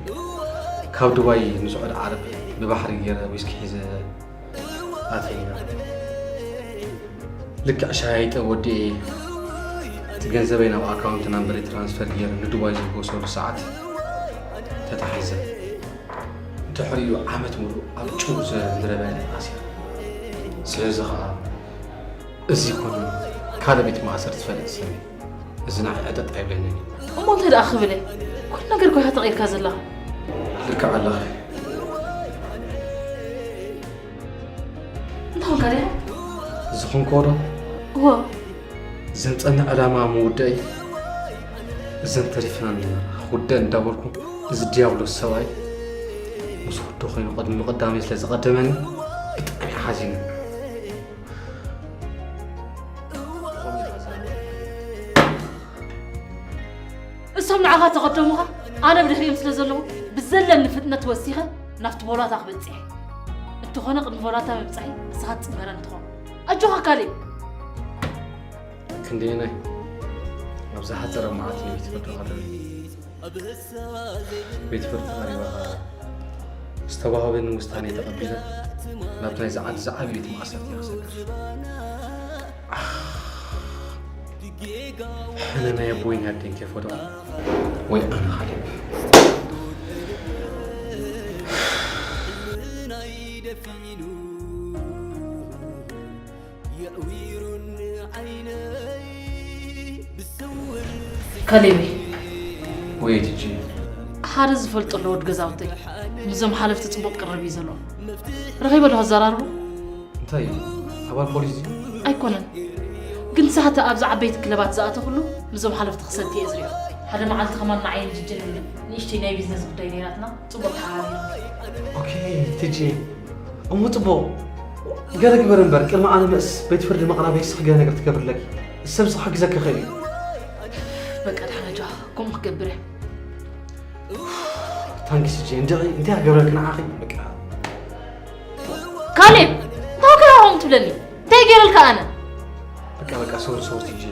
ካብ ዱባይ ንስዑድ ዓረብ ብባሕሪ ገይረ ዊስኪ ሒዘ ኣትየ። ልክዕ ሻሂ ጠብ ወዲኤ እቲ ገንዘበይ ናብ ኣካውንት ናምበረይ ትራንስፈር ገይረ ንዱባይ ዘበሰሉ ሰዓት ተታሒዘ። ድሕሪኡ ዓመት ሙሉእ ኣብ ጭው ዝበለ ምድረ በዳ እየ ተኣሲረ። ስለዚ ኸዓ እዚ ኮነ ካልእ ቤት ማእሰርቲ ዝፈልጥ ሰብ እዩ። እዚ ንዓይ ዕጠጥ ኣይብለንን እዩ። እሞ እንታይ ደኣ ክብል እየ? ኩሉ ነገር እኮ ኢኻ ተቐይርካ ዘለኻ። ልክዕ ኣለኺ። እንታይ ኾንካ ዲኻ? ዝኾንክዎ ዶ? እዎ። ዘንጸንዕ ዕላማ ምውዳእይ፣ እዘን ተሪፈናን ክውደእ እንዳበልኩ፣ እዚ ዲያብሎስ ሰብኣይ ምስ ወዶ ኮይኑ ቅድሚ ምቕዳመይ ስለ ዝቐደመኒ፣ ብጣዕሚ ሓዚነ። እሶም ንዓኻ ተቐደሙኻ፣ ኣነ ብድሕሪኦም ስለ ዘለኹ፣ ብዘለኒ ፍጥነት ወሲኸ ናብቲ ቦላታ ክበጽሕ እየ። እንተኾነ ቅድሚ ቦላታ ምብጻሐይ ንስኻ ትጽንበረኒ ትኸውን። ኣጆኻ ካሌብ። ክንደየናይ ኣብ ዝሓጸረ መዓልቲ ንቤት ፍርዲ ቀሪበ። ቤት ፍርዲ ቀሪበ ኸኣ ዝተዋህበኒ ውሳኔ ተቐቢለ ናብ ናይዚ ዓዲ ዝዓቢ ቤት ማእሰርቲ እየ ክሰግር። ኣነ ናይ ኣቦይን ኣደይን ከይፈትዎም ወይ ኣነ ካሌብ። ካሌበይ፣ ወይ ቲጂ፣ ሓደ ዝፈልጦ ኣሎ ወዲ ገዛውተይ። ምስዞም ሓለፍቲ ጽቡቕ ቅርርብ እዩ ዘለዎ። ረኺበ ዶ ከዘራርቦ? እንታይ እዩ? ኣባል ፖሊስ ድዩ? ኣይኮነን፣ ግን ሳሕቲ ኣብዚ ዓበይቲ ክለባት ዝኣተኹሉ ምስዞም ሓለፍቲ ክሰቲ እየ ዝሪኦ። ሓደ መዓልቲ ከማን ንዓይን ጅጅን ንእሽተይ ናይ ቢዝነስ ጉዳይ ነይራትና፣ ጽቡቕ ተሓባቢርና። ኦኬ ቲጂ፣ እሞ ጽቡቕ። ገለ ግበር እምበር፣ ቅድሚ ኣነ መእስ ቤት ፍርዲ ምቕራበይ ንስኺ ገለ ነገር ትገብርለኪ። ሰብ ንስኺ ክሕግዘኪ ይኽእል እዩ። በቃ ደሓን ኣጆኻ፣ ከምኡ ክገብር እየ። ታንክስ ቲጂ፣ እንድዒ እንታይ ክገብረልኪ ንዓኺ? በቃ ካሌብ፣ እንታይ ወከራ ሆም ትብለኒ? እንታይ ገይረልካ ኣነ? በቃ በቃ ሶሪ ሶሪ ቲጂ፣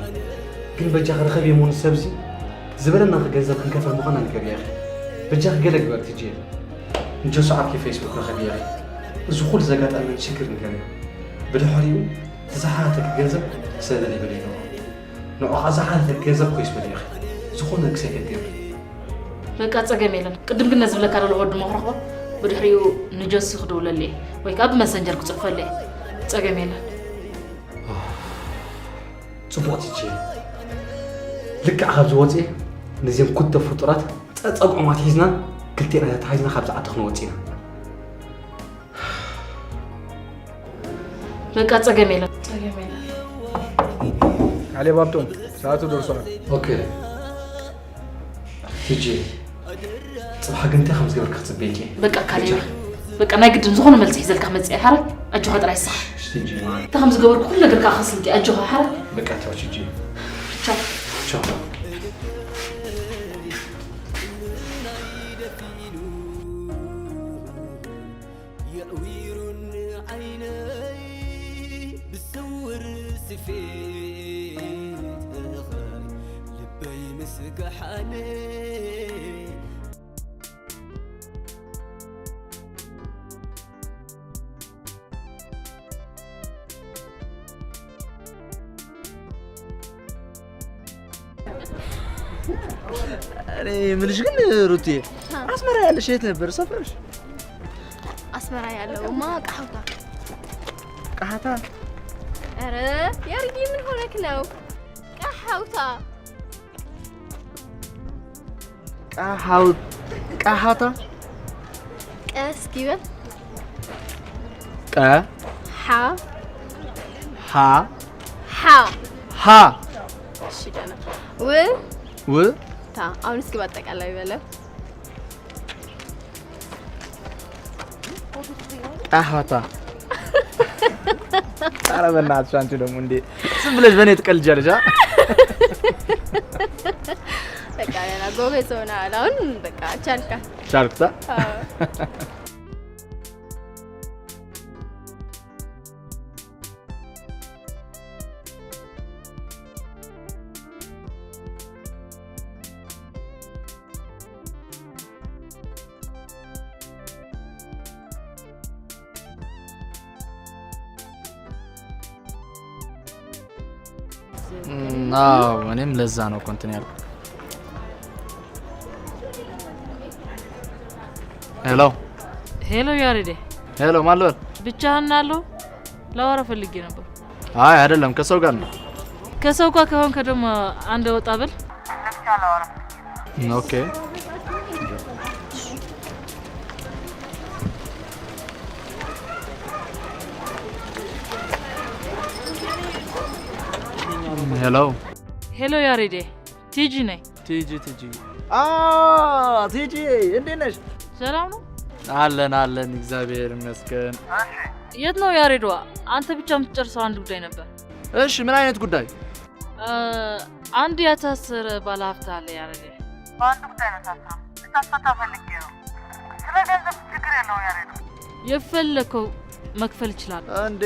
ግን በጃኺ ርኸቢ እሞ ንሰብ እዚ ዝበለናኺ ገንዘብ ክንከፍል ምዃና ንገርያ ኢኺ። በጃኺ ገለ ግበር ቲጂ። ንጆሱ ዓርኪ ፌስቡክ ረኸብያ ኢኺ። እዚ ኩሉ ዘጋጠመኒ ሽግር ንገርያ። ብድሕሪኡ ዝሓተኪ ገንዘብ ክሰደኒ ይብል ኣለኹ። ንዑ ኸዓ ዝሓተኪ ገንዘብ ኮይስ በሊ ኢኺ። ዝኾነ ክሰይ ከትገብሪ። በቃ ጸገም የለን። ቅድም ግን ነዚ ዝብለካ ዘለኹ ወዲ መኽረኽቦ ብድሕሪኡ ንጆሲ ክድውለሉ እየ ወይ ከዓ ብመሰንጀር ክጽሕፈሉ እየ። ጸገም የለን። ጽቡቕ ቲጂ። ልክዕ ካብዚ ወፅየ ነዚኦም ክልተ ፍጡራት ጸጸግዖም ኣትሒዝና ክልቴና ተታሒዝና ካብዚ ዓዲ ክንወፅእ ኢና። በቃ ጸገም የለን። ጸገም የለን። ካሌብ ሃብቶም ሰዓቱ ደርሷል። ኦኬ ቲጂ፣ ጽባሕ ግን እንታይ ከም ዝገብርካ ክጽበየኪ እየ። በቃ ካሌብ፣ በቃ ናይ ግድን ዝኾነ መልሲ ሒዘልካ መጽእ እየ። ሓራይ ኣጆኻ ጥራይ ስኻ። ቲጂ፣ እንታይ ከም ዝገበርኩ ኩሉ ነገር ከዓ ከስልጥ እየ። ኣጆኻ ሓራይ። በቃ ቻው ቲጂ። ቻው። ቻው። የእዊሩኒ ዓይነይ ብስውር ስፌት ልበይ ምስ ገሓነ እኔ ምልሽ ግን ሩትዬ አስመራ ያለሽ የት ነበር ሰፈርሽ? አስመራ ያለውማ ቀሓውታ። ቀሓታ? ኧረ ያሬዲ ምን ሆነክ ነው? ቀሓውታ። ቀሓው ቀሓታ? ቀስ ኪበል ቀ ሓ ሓ ሓ ሓ እሺ ደህና ው ው ታ አሁን እስኪ በአጠቃላይ በለው። ቀሓታ። ኧረ በእናትሽ አንቺ ደግሞ እንዴ ዝም ብለሽ በእኔ ትቀልጃለሽ? አ? በቃ ደህና ጎበዝ ሆነሃል። አሁን በቃ ቻልካ። ቻልኩታ። አዎ። እም፣ አዎ፣ እኔም ለዛ ነው እኮ እንትን ያልኩት። ሄሎ። ሄሎ ያሬዴ። ሄሎ፣ ማን ልበል? ብቻህን አለው? ላወራ ፈልጌ ነበር። አይ፣ አይደለም፣ ከሰው ጋር ነው። ከሰው ጋር ከሆንክ ደግሞ አንድ ወጣ በል። ኦኬ። ሄሎ። ሄሎ ያሬዴ፣ ቲጂ ነኝ። ቲጂ፣ ቲጂ። አ፣ ቲጂ፣ እንዴት ነሽ? ሰላም ነው? አለን፣ አለን፣ እግዚአብሔር ይመስገን። የት ነው ያሬድዋ? አንተ ብቻ የምትጨርሰው አንድ ጉዳይ ነበር። እሺ፣ ምን አይነት ጉዳይ? እ፣ አንድ ያታሰረ ባለሀብት አለ ያሬዴ። በአንድ ጉዳይ ነው ታስረው። ልታስፈታ ፈልጌ ነው። ስለ ገንዘብ ችግር የለውም ያሬድ። የፈለከው መክፈል ይችላል። እንዴ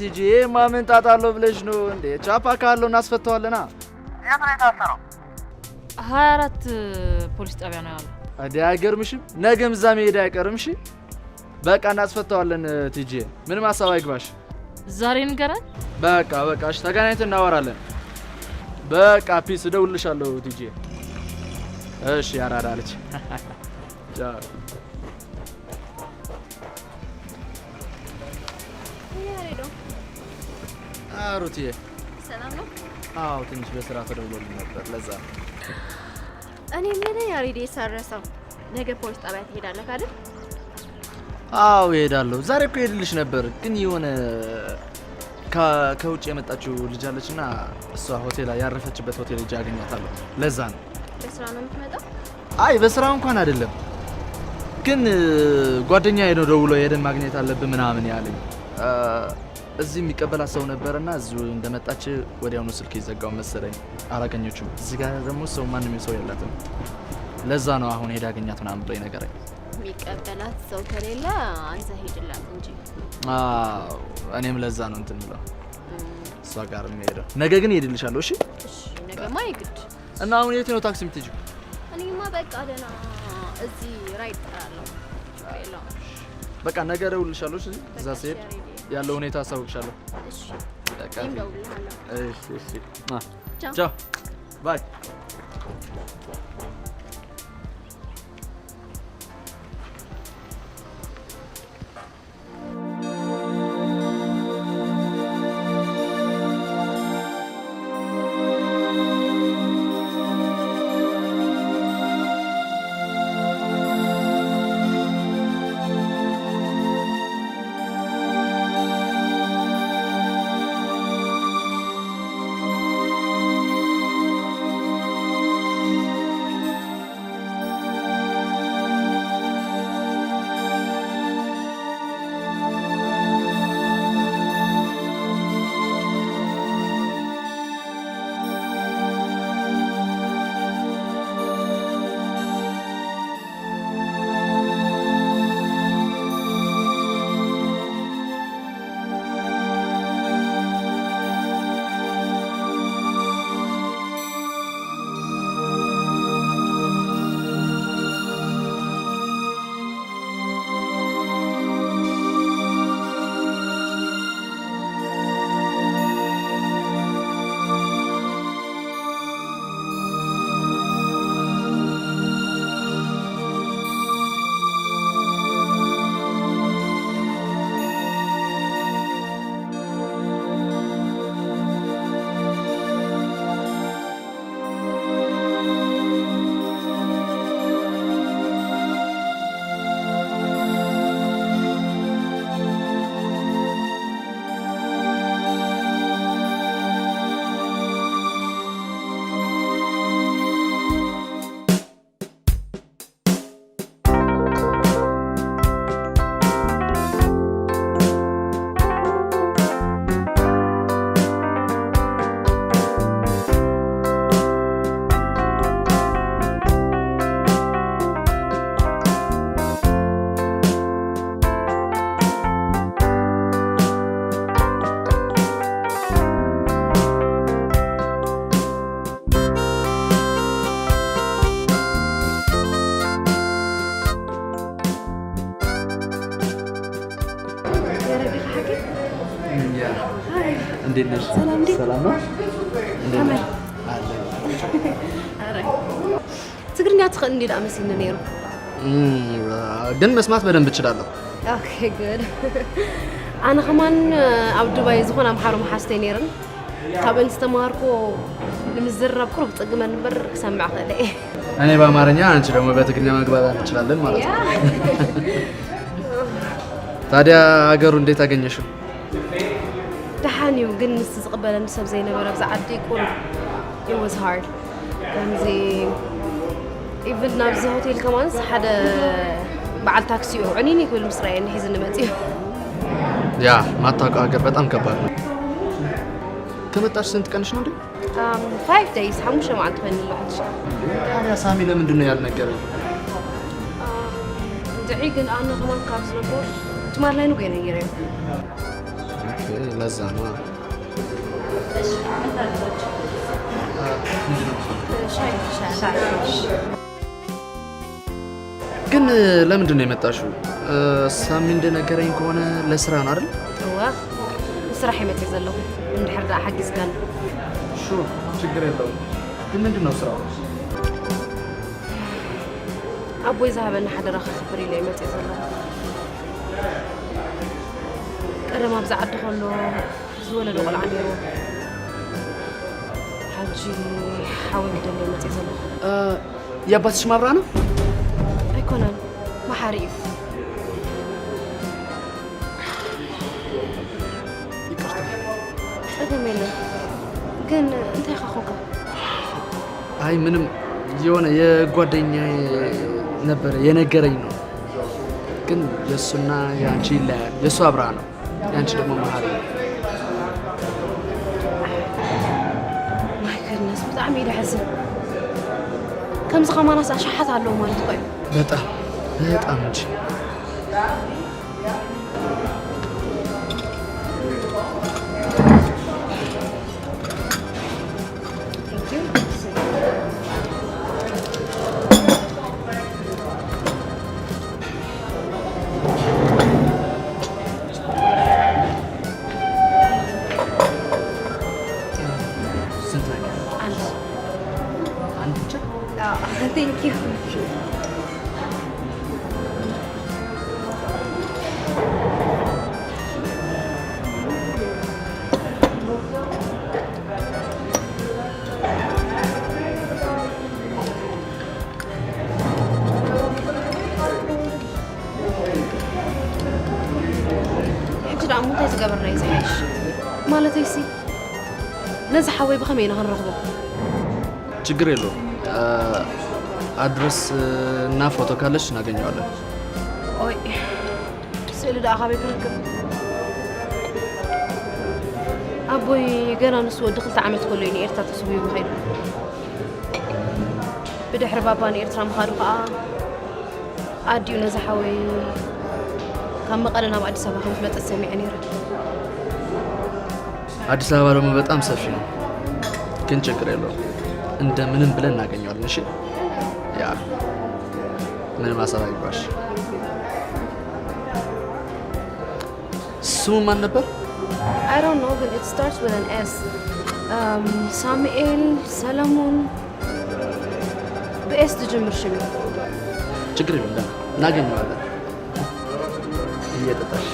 ቲጂ፣ ይሄማ ምን ጣጣ አለው ብለሽ ነው እንዴ? ቻፓ ካለው እናስፈታዋለና። የት ነው የታሰረው? ሀያ አራት ፖሊስ ጣቢያ ነው ያለው። እንዴ አይገርምሽም? ነገም እዛ መሄድ አይቀርም። እሺ በቃ እናስፈታዋለን። ቲጂ፣ ምንም ሀሳብ አይግባሽ። ዛሬ እንገናኝ። በቃ በቃ፣ እሺ፣ ተገናኝተን እናወራለን። በቃ ፒስ፣ እደውልልሻለሁ ቲጂ። እሺ ያራዳ ልጅ። ቻው። ያሬዶ። አ፣ ሩትዬ። ሰላም ነው? አዎ፣ ትንሽ በስራ ተደውሎልኝ ነበር፣ ለዛ ነው። እኔ የምልህ ያሬድ፣ የሳረሰው ነገ ፖሊስ ጣቢያ ትሄዳለህ አይደል? አዎ፣ እሄዳለሁ። ዛሬ እኮ እሄድልሽ ነበር፣ ግን የሆነ ከ-፣ ከውጭ የመጣችው ልጅ አለችና እሷ ሆቴል፣ ያረፈችበት ሆቴል ሄጄ አገኛታለሁ። ለዛ ነው። በስራ ነው የምትመጣው? አይ፣ በስራ እንኳን አይደለም፣ ግን እ፣ ጓደኛዬ ነው ደውሎ ሄደን ማግኘት አለብን ምናምን ያለኝ። እ፣ እዚህ የሚቀበላት ሰው ነበርና እዚሁ እንደመጣች ወዲያውኑ ስልክ ይዘጋው መሰለኝ፣ አላገኘችውም። እዚህ ጋር ደግሞ ሰው፣ ማንም ሰው የላትም። ለዛ ነው አሁን ሄዳ አገኛት ምናምን ብሎ የነገረኝ። የሚቀበላት ሰው ከሌለ አንተ ሄድላት እንጂ። አዎ፣ እኔም ለዛ ነው እንትን ብለው እም። እሷ ጋር የሚሄደው። ነገ ግን እሄድልሻለሁ። እሺ እሺ፣ ነገማ የግድ። እና አሁን የት ነው ታክሲ የምትሄጂው? እኔማ በቃ ደህና እዚህ ራይድ እጠራለሁ። ችግር የለውም። በቃ ነገ እደውልልሻለሁ። እሺ፣ እዛ በቃ እሺ፣ ስሄድ ያሬድ። ያለው ሁኔታ አሳውቅሻለሁ። እሺ፣ በቃ እኔም እደውልልሃለሁ። እሺ፣ እሺ። አ፣ ቻው። ቻው። ባይ። እንዴት ነሽ? ሰላም፣ እንዴት? ሰላም ነው? ከመይ? ኣለ። ኣረ። ትግርኛ ትኽእል እንዲ ደኣ መሲልኒ ነይሩ። እም፣ ግን መስማት በደንብ እችላለሁ። ኦኬ፣ ጉድ። ኣነ ከማን ኣብ ዱባይ ዝኾነ ኣምሓሩ መሓዝተይ ነይረን። ካብአን ዝተማሃርኩ ንምዝርራብ ቁሩብ ጸግመን እምበር ክሰምዕ ክእል እየ። እኔ በአማርኛ፣ አንቺ ደግሞ በትግርኛ መግባባት እንችላለን ማለት ነው። ያ። ታዲያ ሀገሩ እንዴት አገኘሽው? ደሓን እዩ፣ ግን ምስቲ ዝቕበለኒ ሰብ ዘይነበረ ኣብዚ ዓዲ ቁሩብ it was hard። ከምዚ even ናብዚ ሆቴል ከማንስ ሓደ በዓል ታክሲ እዩ ዕኒኒ ክብል ምስ ረኣየኒ ሒዝኒ መፂኡ። ያ፣ ማታውቀው ሀገር በጣም ከባድ ነው። ከመጣሽ ስንት ቀንሽ ነው እንዴ? Um, five days፣ ሓሙሽተ መዓልቲ ኮይኑ ኣሎ ሕጂ። ታዲያ ሳሚ ለምንድን ነው ያልነገረኝ? Um, እንድዒ ግን ኣነ ከማን ካብ ዝነግሮ ትማል ናይ ንጎ ነይረ። ኦኬ፣ ለዛ ነው። እሺ፣ ምን ታደርጋችሁ? አ፣ ምንድን ነው? ሻይ፣ ሻይ፣ ሻይ። ግን ለምንድን ነው የመጣሽው? እ፣ ሳሚ እንደነገረኝ ከሆነ ለስራ ነው አይደል? እወ፣ ንስራሕ እየ መፅእ ዘለኹ። እንድሕር ደኣ ሓጊዝካኒ። ሹር፣ ችግር የለውም። ግን ምንድን ነው ስራው? ኣቦይ ዝሃበኒ ሓደራ ከኽብር ኢለ እየ መፅእ ዘለኹ። ቀደም ኣብዚ ዓዲ ከሎ ዝወለዶ ቆልዓ ነይሩ። ሕጂ ሓወይ ክደሊ እየ መፅእ ዘለኹ። እ፣ የአባትሽ ማብራ ነው? ኣይኮነን፣ መሓሪ እዩ። ይቅርታ። ጸገም የለም። ግን እንታይ ኢኻ ኮንካ? አይ ምንም፣ የሆነ የጓደኛዬ ነበረ የነገረኝ ነው። ግን የእሱና የአንቺ ይለያል። የእሱ አብርሃ ነው፣ የአንቺ ደግሞ መሀሪ ነው። My goodness፣ ብጣዕሚ እዩ ደሕዝን። ከምዚ ከማናስ ኣሽሓት ኣለዉ ማለት እኮ እዩ። በጣም፣ በጣም እንጂ። Thank you. ስንት ነገር? አንድ። አንድ ብቻ? አዎ፣ thank you። ሕጂ ደኣ እሞ እንታይ ዝገበርና እዩ ዝሓይሽ? ማለተይሲ፣ ነዚ ሓወይ ብኸመይ ኢና ክንረኽቦ? ችግር የለውም። እ፣ አድረስ እና ፎቶ ካለሽ እናገኘዋለን። ኦይ፣ ስእሊ ደኣ ካበይ ክረክብ? ኣቦይ ገና ንሱ ወዲ ክልተ ዓመት ከሎ እዩ ንኤርትራ ተሰዊኡ ከይዱ። ብድሕሪ ባባ ንኤርትራ ምኻዱ ከኣ ኣዲኡ ነዚ ሓወይ ካብ መቐለ ናብ ኣዲስ ኣበባ ከም ዝመጸት ሰሚዐ ነይረ። አዲስ አበባ ደግሞ በጣም ሰፊ ነው፣ ግን ችግር የለውም፣ እንደምንም ብለን እናገኘዋለን። እሺ፣ ያ፣ ምንም ሀሳብ አይግባሽ። ስሙ ማን ነበር? I don't know፣ ግን it starts with an S። እም፣ ሳሙኤል፣ ሰለሙን፣ ብኤስ ዝጅምር ሽም እዩ። ችግር የለም፣ ደህና እናገኘዋለን። እየጠጣሽ።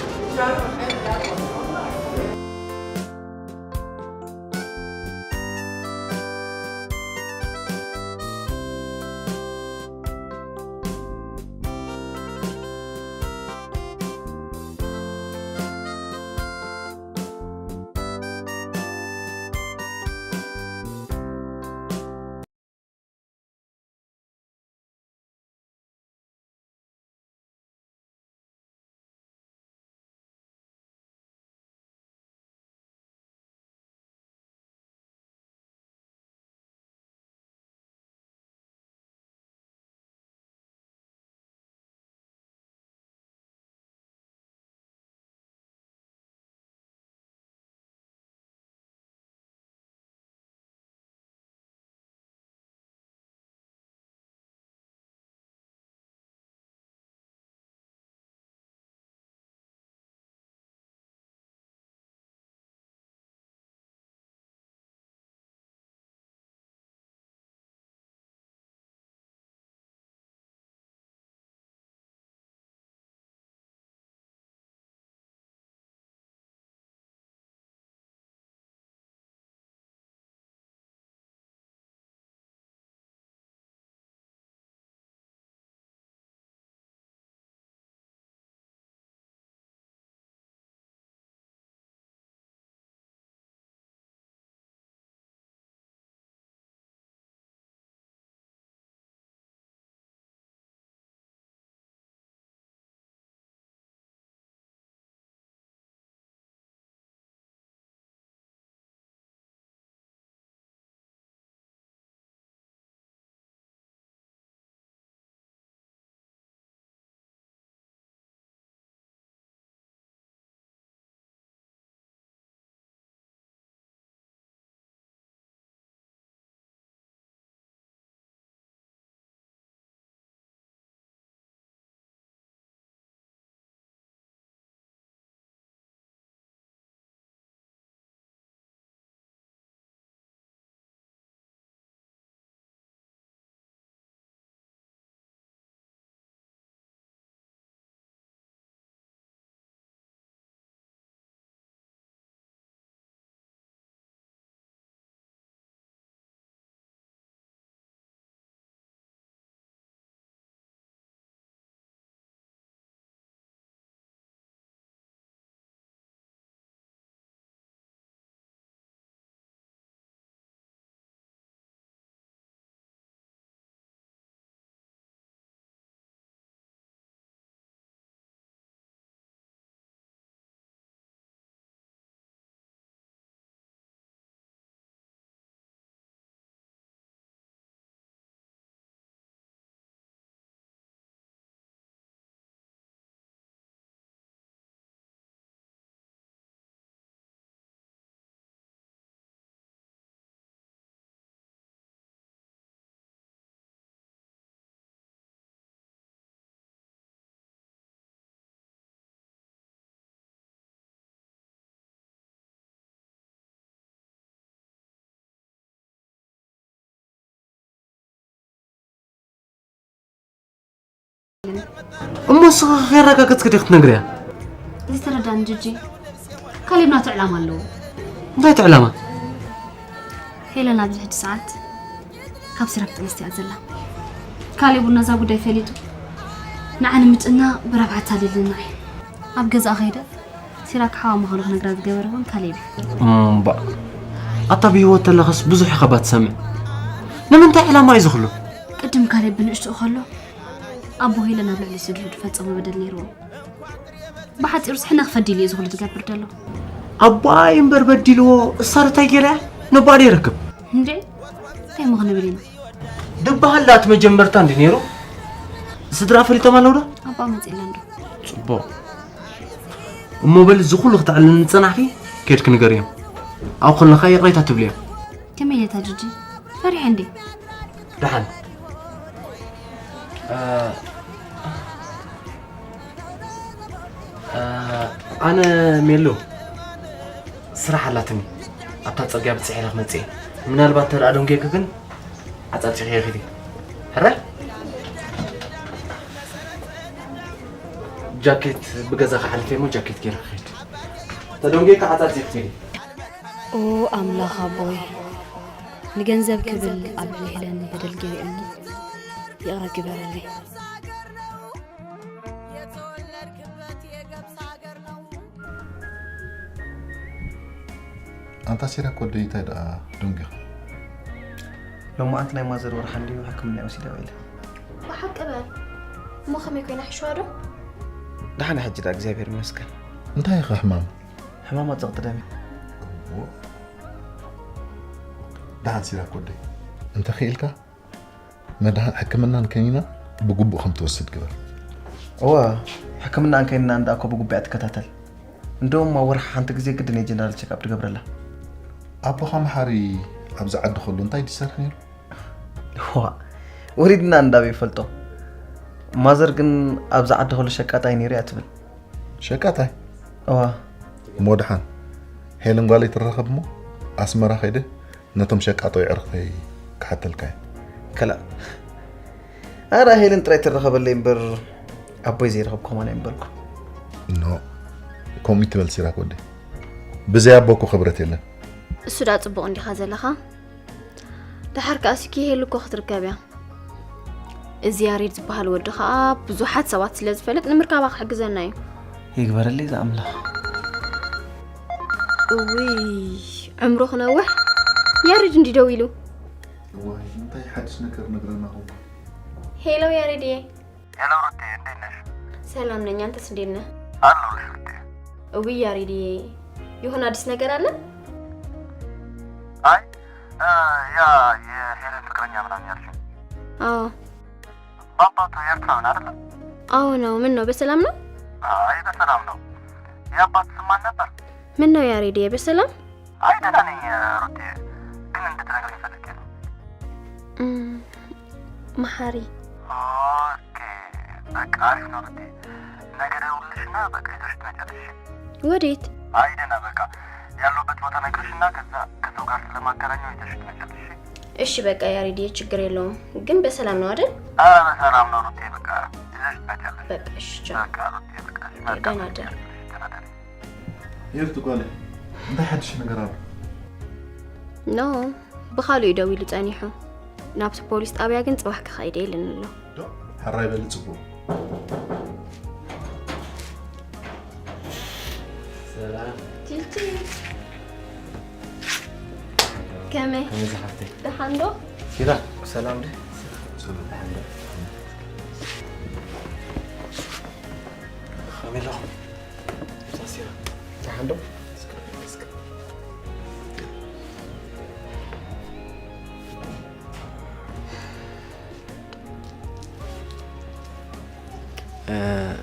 እሞ ንስኺ ከየረጋገጽኪ ዲኺ ክትነግርያ? ዝተረዳእኒ ጅጂ፣ ካሌብ ናቱ ዕላማ ኣለዎ። እንታይ እቲ ዕላማ? ሄለን ኣብዚ ሕጂ ሰዓት ካብ ሲራክ ጥንስቲ እያ ዘላ። ካሌብ እውን ነዛ ጉዳይ ፈሊጡ ንዓ ንምጭና ብረብሓ ኣታሊልና እዩ። ኣብ ገዛኣ ከይደ ሲራክ ሓዋ ምዃኑ ክነግራ ዝገበረ እውን ካሌብ እዩ። እምባ ኣታ ብህይወት ተለኸስ ብዙሕ ኢኻ ባ ትሰምዕ። ንምንታይ ዕላማ እዩ ዝኽሉ? ቅድም ካሌብ ብንእሽትኡ ከሎ ኣቦ ሄለን ኣብ ልዕሊ ስድርኡ ዝፈጸሞ በደል ነይርዎ። ብሓጺሩስ ሕነ ክፈዲ ኢሉ እዩ ዝኹሉ ዝገብር ዘሎ። ኣቦኣ እዩ እምበር በዲልዎ፣ እሳ እንታይ ገይራ እያ? ነቦኣ ዶ ይረክብ? እንዴ እንታይ እሞ ክንብል ኢና? ድበሃል ዳኣ እቲ መጀመርታ እንዲ ነይሩ። ስድራ ፈሊጦም ኣለዉ ዶ? ኣቦኣ መጺእላ እንዶ። ጽቡቕ። እሞ በል እዚ ኩሉ ክተዕልልኒ ዝጸናሕኪ ከይድኪ ንገርዮም። ኣብኡ ከለኻ ይቕሬታ ትብልዮም። ከመይ ኢለ እታ ጅጂ? ፈሪሐ እንዴ? ደሓን ኣነ ሜሉ ስራሕ ኣላትኒ ኣብታ ፅርግያ ብፅሒለ ክመፅእ እየ። ምናልባት ተደኣ ደንጌኪ ግን ዓፃፂኺ ኺዲ። ሕራይ ጃኬት ብገዛ ክሓልፍ እየ እሞ ጃኬት ገይረ ክኸይድ። ተደንጌኪ ዓፃፂኺ ኺዲ። ኦ ኣምላኽ ኣቦይ፣ ንገንዘብ ክብል ኣብ ልዕሊ ሄለን በደል ገይረ እሞ ይቕረ ግበረለይ። ኣንታ ሲራክ ወደይ እንታይ ደኣ ደንጊኻ? ሎማዓንቲ ናይ ማዘር ወርሓ እንድዩ ሕክምና እየ ወሲደያ ኢለ። ብሓቂ በል እሞ ከመይ ኮይና ሕሽዋ ዶ? ደሓን ሕጂ ደኣ እግዚኣብሔር ይመስገን። እንታይ ኢኻ ሕማማ? ሕማማ ጸቕጢ ደም እዩ። ደሓን ሲራክ ወደይ እንተኽኢልካ መድሃ ሕክምናን ከኒና ብግቡእ ከም ትወስድ ግበር። እወ ሕክምናኣን ከኒና እንዳ እኮ ብግቡእ እያ ትከታተል። እንደውም ኣብ ወርሒ ሓንቲ ግዜ ግድን እየ ጀነራል ቸክኣፕ ድገብረላ። ኣቦኻ መሓሪ ኣብዚ ዓዲ ከሎ እንታይ ድሰርሕ ነይሩ? ዋእ ወሪድና እንዳ ኣበይ ይፈልጦ። ማዘር ግን ኣብዚ ዓዲ ከሎ ሸቃጣይ ነይሩ እያ ትብል። ሸቃጣይ? እዋ። እሞ ደሓን ሄለን ጓለይ ትራኸብ እሞ ኣስመራ ከይደ ነቶም ሸቃጦ የዕርኽተይ ክሓተልካ እየ። ከላእ ኣረ ሄለን ጥራይ ትረኸበለይ እምበር ኣቦይ ዘይረኸብኩ ከማን ኣይምበልኩ። ኖእ ከምኡ ይትበል ሲራክ ወደይ። ብዘይ ኣቦ እኮ ክብረት የለን። እሱ ደኣ ጽቡቕ እንዲኻ ዘለኻ። ደሓር ከኣ ስኪ ሄሉ እኮ ክትርከብ እያ። እዚ ያሬድ ዝበሃል ወዲ ከኣ ብዙሓት ሰባት ስለ ዝፈልጥ ንምርካባ ክሕግዘና እዩ። ይግበረለይ ዝኣምላኽ። እውይ ዕምሩ ክነውሕ። ያሬድ እንዲ ደው ኢሉ። እዋይ እንታይ ሓድሽ ነገር ነግረና ኾንኩ። ሄሎ ያሬድየ። ሄሎ ሩቴ እንዴት ነሽ? ሰላም ነኝ አንተስ እንዴት ነህ? አለሁልሽ ሩቴ። እውይ ያሬድየ ይሁን አዲስ ነገር አለ? አይ ያ የሄለን ፍቅረኛ ምናምን ያልሽኝ? አዎ። በአባቱ ኤርትራዊ ነው አይደለ? አዎ ነው። ምን ነው በሰላም ነው? አይ በሰላም ነው። የአባት ስም ማን ነበር? ምን ነው ያሬድየ በሰላም? አይ ደህና ነኝ ሩቴ፣ ግን እንድትነግሪኝ ፈልጌ ነው። መሓሪ። ኦኬ በቃ አሪፍ ነው ሩቴ። ነገ ደውልልሽና በቃ ይዘሽ ትመጫለሽ። ወዴት? አይ ደህና በቃ ያለሁበት ቦታ ነግርሽና ከዛ ከሰው ጋር ስለማገናኘው ይዘሽ ትመጫለሽ። እሺ በቃ ያሬድዬ ችግር የለውም ግን በሰላም ነው አይደል? አረ በሰላም ነው ሩቴ በቃ ይዘሽ ትመጫለሽ። በቃ እሺ ቻው። በቃ ሩቴ በቃ እሺ በቃ ደህና ደር። ደህና ደር። ሄርቱ ጓለይ እንታይ ሓድሽ ነገር ኣሎ? ኖ ብኻልኡ እዩ ደዊሉ ጸኒሑ። ናብቲ ፖሊስ ጣብያ ግን ጽባሕ ክኸይድ እየ ኢሉኒ ኣሎ። ዶ ሕራይ በሊ ጽቡቕ። ሰላም ቲቲ ከመይ ከመይ ዝሓፍተይ ደሓን ዶ? ሲራ ሰላም ዲ? ሰላም ደሓን ዶ? ከመይ ኣለኹም?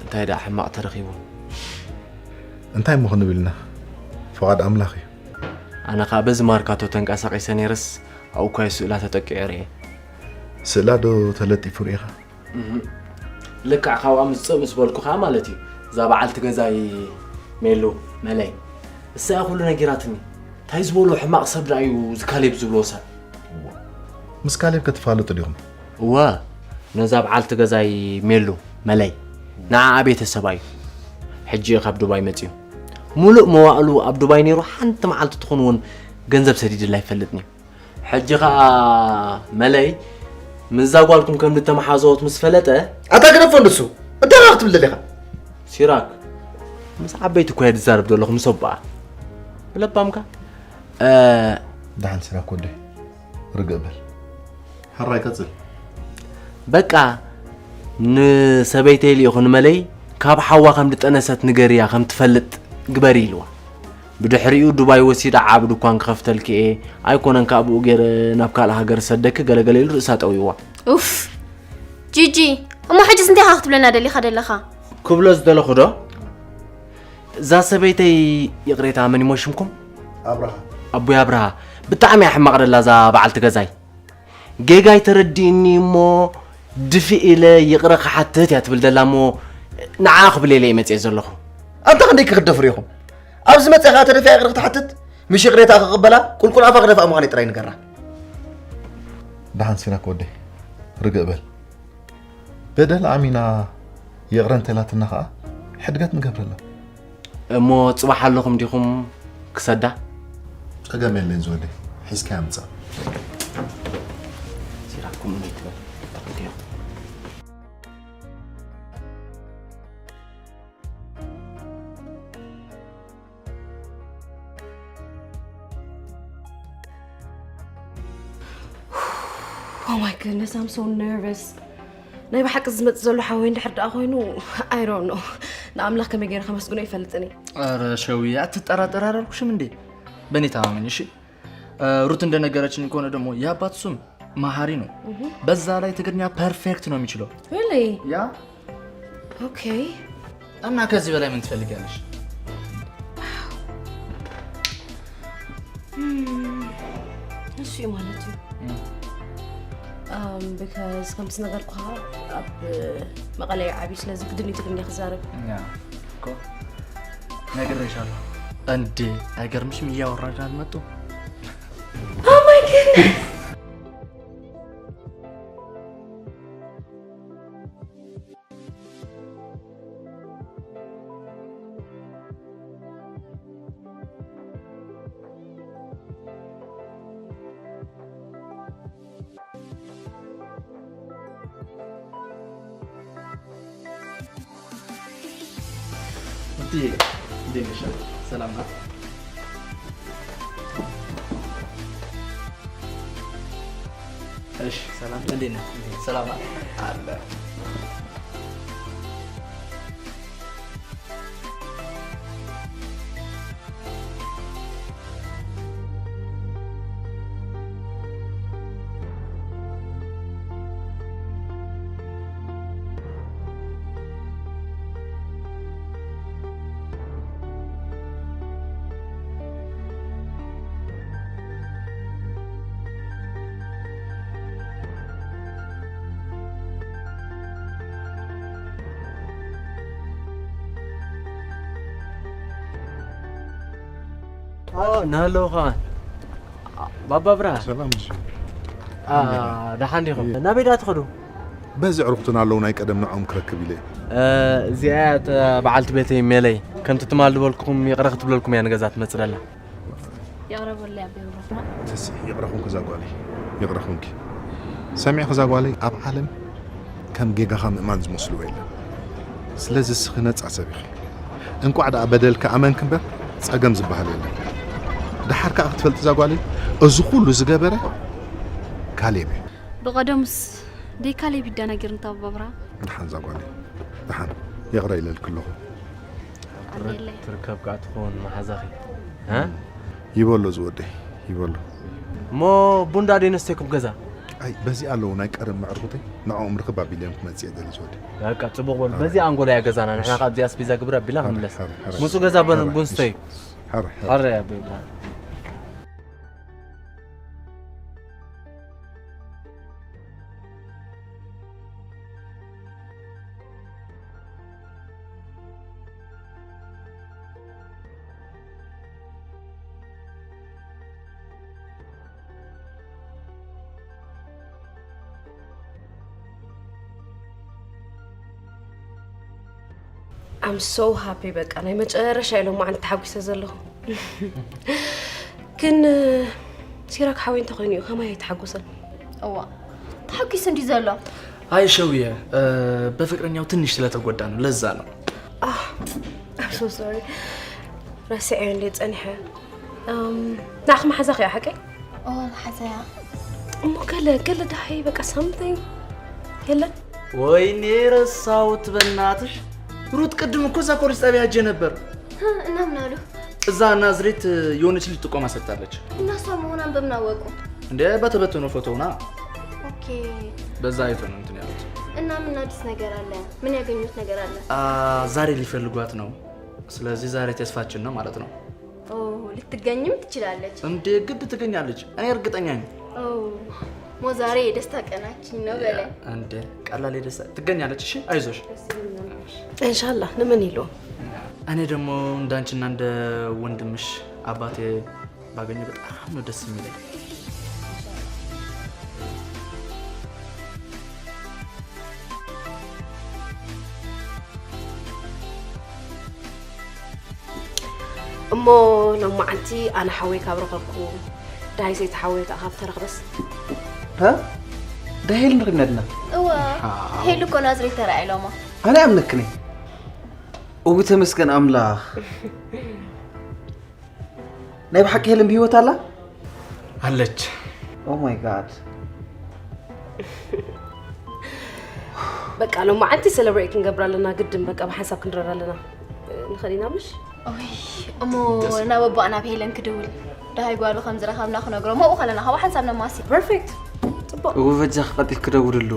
እንታይ ደኣ ሕማቕ ተረኺቡ? እንታይ እሞ ክንብል ኢና? ፍቓድ ኣምላኽ እዩ። ኣነ ኸኣ በዚ ማርካቶ ተንቀሳቒሰ ነይረስ ኣብኡ እኳ እዩ ስእላ ተጠቂዑ ርእየ። ስእላ ዶ ተለጢፉ ርኢኻ? ልክዕ ካብኣ ምፅእ ምስ በልኩ ከዓ ማለት እዩ እዛ በዓልቲ ገዛይ ሜሉ መለይ እሳ እያ ኩሉ ነጊራትኒ። እንታይ ዝበሎ ሕማቕ ሰብ ደኣ እዩ እዚ ካሌብ ዝብሎ ሰብ። ምስ ካሌብ ከ ትፋለጡ ዲኹም? እወ ነዛ በዓልቲ ገዛይ ሜሉ መለይ ንዓ ቤተሰባ እዩ። ሕጂ እዩ ካብ ዱባይ መጺኡ። ሙሉእ መዋእሉ ኣብ ዱባይ ነይሩ፣ ሓንቲ መዓልቲ ትኹን እውን ገንዘብ ሰዲድላ ኣይፈልጥን እዩ። ሕጂ ኸኣ መለይ ምስዛ ጓልኩም ከም ዝተመሓዘወት ምስ ፈለጠ ኣታ ግደፎ፣ ንሱ እንታይ ኢኻ ክትብል ደሊኻ? ሲራክ፣ ምስ ዓበይቲ እኮ እየ ዝዛረብ ዘለኹ፣ ምስ ኣቦኣ። ብለባምካ። እ፣ ደሓን ሲራክ ወደይ፣ ርግእ በል። ሕራይ ቀጽል። በቃ ንሰበይተይ ልኢኹ ንመለይ ካብ ሓዋ ከም ዝጠነሰት ንገርያ ከም ትፈልጥ ግበሪ ኢልዋ። ብድሕሪኡ ዱባይ ወሲዳ ዓቢ ድኳን ክኸፍተልኪ እየ፣ ኣይኮነን ካብኡ ገይረ ናብ ካልእ ሃገር ሰደኪ ገለገለ ኢሉ ርእሳ ጠውይዋ። ኡፍ! ጂጂ፣ እሞ ሕጅስ እንታይ ኢኻ ክትብለና ደሊኻ ደለኻ? ክብሎ ዝደለኹ ዶ? እዛ ሰበይተይ ይቕሬታ መን ይሞ ሽምኩም? ኣብርሃ። ኣቦይ ኣብርሃ፣ ብጣዕሚ እያ ሕማቕ ደላ እዛ በዓልቲ ገዛይ። ጌጋይ ተረዲእኒ እሞ ድፍእ ኢለ ይቕረ ክሓትት እያ ትብል ደላ እሞ ንዓ ክብል ኢለ እየ መጽየ ዘለኹ። ኣንታ ክንደይ ክኽደፍሩ ኢኹም? ኣብዚ መጽያ ኸኣ ተደፊኣ ይቕረ ክትሓትት? ምሽ ይቕሬታ ክቕበላ ቁልቁል ኣፋ ክደፍኣ ምዃነይ ጥራይ ንገራ። ደሓን ሲራክ ወደይ፣ ርግእ በል። በደል ዓሚና ይቕረ እንተላትና ኸኣ ሕድገት ንገብረላ። እሞ ጽባሕ ኣለኹም ዲኹም ክሰዳ? ጸገም የለን ዝወደይ፣ ሒዝካያ ምጻእ። ሲራኩም እንዴት ነው? Oh my goodness, I'm so nervous. ናይ ብሓቂ ዝመጽእ ዘሎ ሓወይ እንድሕር ደኣ ኮይኑ፣ I don't know። ንኣምላኽ ከመይ ገይረ ከመስግኖ ይፈልጥን እየ። ኧረ ሸውዬ፣ አትጠራጠር አላልኩሽም እንዴ? በእኔ ተማመኝ እሺ። እ፣ ሩት እንደነገረችኝ ከሆነ ደግሞ የአባት ስም መሐሪ ነው። እህ። በዛ ላይ ትግርኛ ፐርፌክት ነው የሚችለው። Really? ያ። Okay. እና ከዚህ በላይ ምን ትፈልጊያለሽ? እም፣ እሱ ማለት እዩ። እም። Um, because ከምቲ ዝነገርኩኻ ኣብ መቐለ እዩ ዓብዩ፣ ስለዚ ግድን እዩ ትግርኛ ክዛረብ። ያ፣ እኮ ነግሬሻለሁ። እንዴ፣ አይገርምሽም? እያወራን አልመጡም? Oh my goodness! እንዴ፣ እንዴት ነሽ? ሰላም ናት? እሺ፣ ሰላም፣ እንዴት ነህ? ሰላም ናት? አለ። ኦ፣ ናሎ ኸዓ። ባባ ብራ። ሰላም፣ እሺ። አ፣ ደሓን ዲኹም? ናበይ ደኣ ትኸዱ? በዚ ኣዕሩኽትና ኣለዉ፣ ናይ ቀደም ንዕኦም ክረክብ ኢለ። እ፣ እዚኣ እያ እታ በዓልቲ ቤተይ ሜለይ። ከምቲ ትማል ዝበልኩኹም ይቕረ ክትብለልኩም እያ ንገዛ ትመጽእ ዘላ። ይቕረ በለይ ኣቦይ ብራ። ተሲ፣ ይቕረ ኹንኪ እዛ ጓለይ። ይቕረ ኹንኪ። ሰሚዕኺ እዛ ጓለይ፣ ኣብ ዓለም ከም ጌጋኻ ምእማን ዝመስልዎ የለን። ስለዚ እስኺ ነጻ ሰብ ኢኺ። እንቋዕ ደኣ በደልኪ ኣመንኪ እምበር ጸገም ዝበሃል የለን። ደሓር ከኣ ክትፈልጢ እዛ ጓለይ፣ እዚ ኩሉ ዝገበረ ካሌብ እዩ። ብቐደሙስ ደይ ካሌብ ይደናገር እንታ ባባ ብራ። ደሓን እዛ ጓለይ፣ ደሓን ይቕረ ኢለልኪ ኣለኹ። ኣሜለይ። ትርከብ ከኣ ትኸውን መሓዛኺ። እ? ይበሎ ዝወደይ፣ ይበሎ። እሞ ቡንዳ ደይ ነስተይኩም ገዛ? ኣይ፣ በዚ ኣለዉ ናይ ቀደም መዕርኹተይ፣ ንዕኦም ርኽብ ኣቢለዮም ክመጽእ እየ ደሊ ዝወደይ። በቃ፣ ጽቡቕ በሉ። በዚ ኣንጎላ እያ ገዛና። ንሕና ካብ እዚኣ ኣስቤዛ ግብር ኣቢልና ክንምለስ። ሓረ፣ ሓረ፣ ሓረ። ምጹ ገዛ በሉ፣ ሓረ፣ ቡን ስተዩ። ሓረ፣ ሓረ። ሓረ፣ ሓረ። I'm so happy በቃ ናይ መጨረሻ ኢሎም ማዓን ተሓጒሰ ዘለኹ። ግን ሲራክ ሓወይ እንተኾይኑ እዩ ከማይ ኣይተሓጎሰን። እዋ ተሓጒሱ እንዲ ዘሎ አይ ሸውየ በፍቅረኛው ትንሽ ስለተጎዳ ነው። ለዛ ነው። I'm so sorry ረስዐዮ እንደ ጸኒሐ። ናኽ መሓዛኽ እያ ሓቀይ? ኦ መሓዛያ እሞ ገለ ገለ ዳሃይ በቃ something የለን። ወይኔ ረሳሁት በእናትሽ። ሩት ቅድም እኮ እዛ ፖሊስ ጣቢያ ሄጄ ነበር። እና ምን አሉ? እዛ ናዝሬት የሆነች ልጅ ጥቆማ ሰጥታለች። እና እሷ መሆኗን በምን አወቁ? እንደ በተበተነው ፎቶውና። ኦኬ በዛ አይቶ ነው እንትን ያሉት። እና ምን አዲስ ነገር አለ? ምን ያገኙት ነገር አለ? ዛሬ ሊፈልጓት ነው። ስለዚህ ዛሬ ተስፋችን ነው ማለት ነው። ኦ ልትገኝም ትችላለች። እንዴ ግድ ትገኛለች። እኔ እርግጠኛ ነኝ። ኦ ሞ ዛሬ የደስታ ቀናችን ነው በለ። እንዴ ቀላል የደስታ ትገኛለች። እሺ አይዞሽ። እንሻላ ንመን ኢሉ? እኔ ደግሞ እንዳንቺና እንደ ወንድምሽ አባቴ ባገኘ በጣም ነው ደስ የሚለኝ። እሞ ሎማዓንቲ ኣነ ሓወይ ካብ ረኸብኩ ዳሃይ ሰይቲ ሓወይ ከዓ ካብ ተረኽበስ። ዳሄል ንሪም ነድና እዋ ሄሉ እኮ ናዝሬት ተራእያ ኢሎማ። ኣነ ኣምነክኒ እው ተመስገን ኣምላኽ። ናይ ብሓቂ ሄለን ብህይወት ኣላ? ኣለች። Oh my God። በቃ ሎማዓንቲ ሰለብሬት ክንገብር ኣለና ግድን በቃ ብሓንሳብ ክንረር ኣለና። ንኸዲና ምሽ ኦይ እሞ ናብ ኣቦኣ ናብ ሄለን ክድውል ደሃይ ጓሉ ከም ዝረኸብና ክነግሮ መኡ ከለና ካብ ሓንሳብ ነማሲ። ፐርፌክት ጽቡቅ። እው በጃ ክቐጢፍ ክደውልሉ።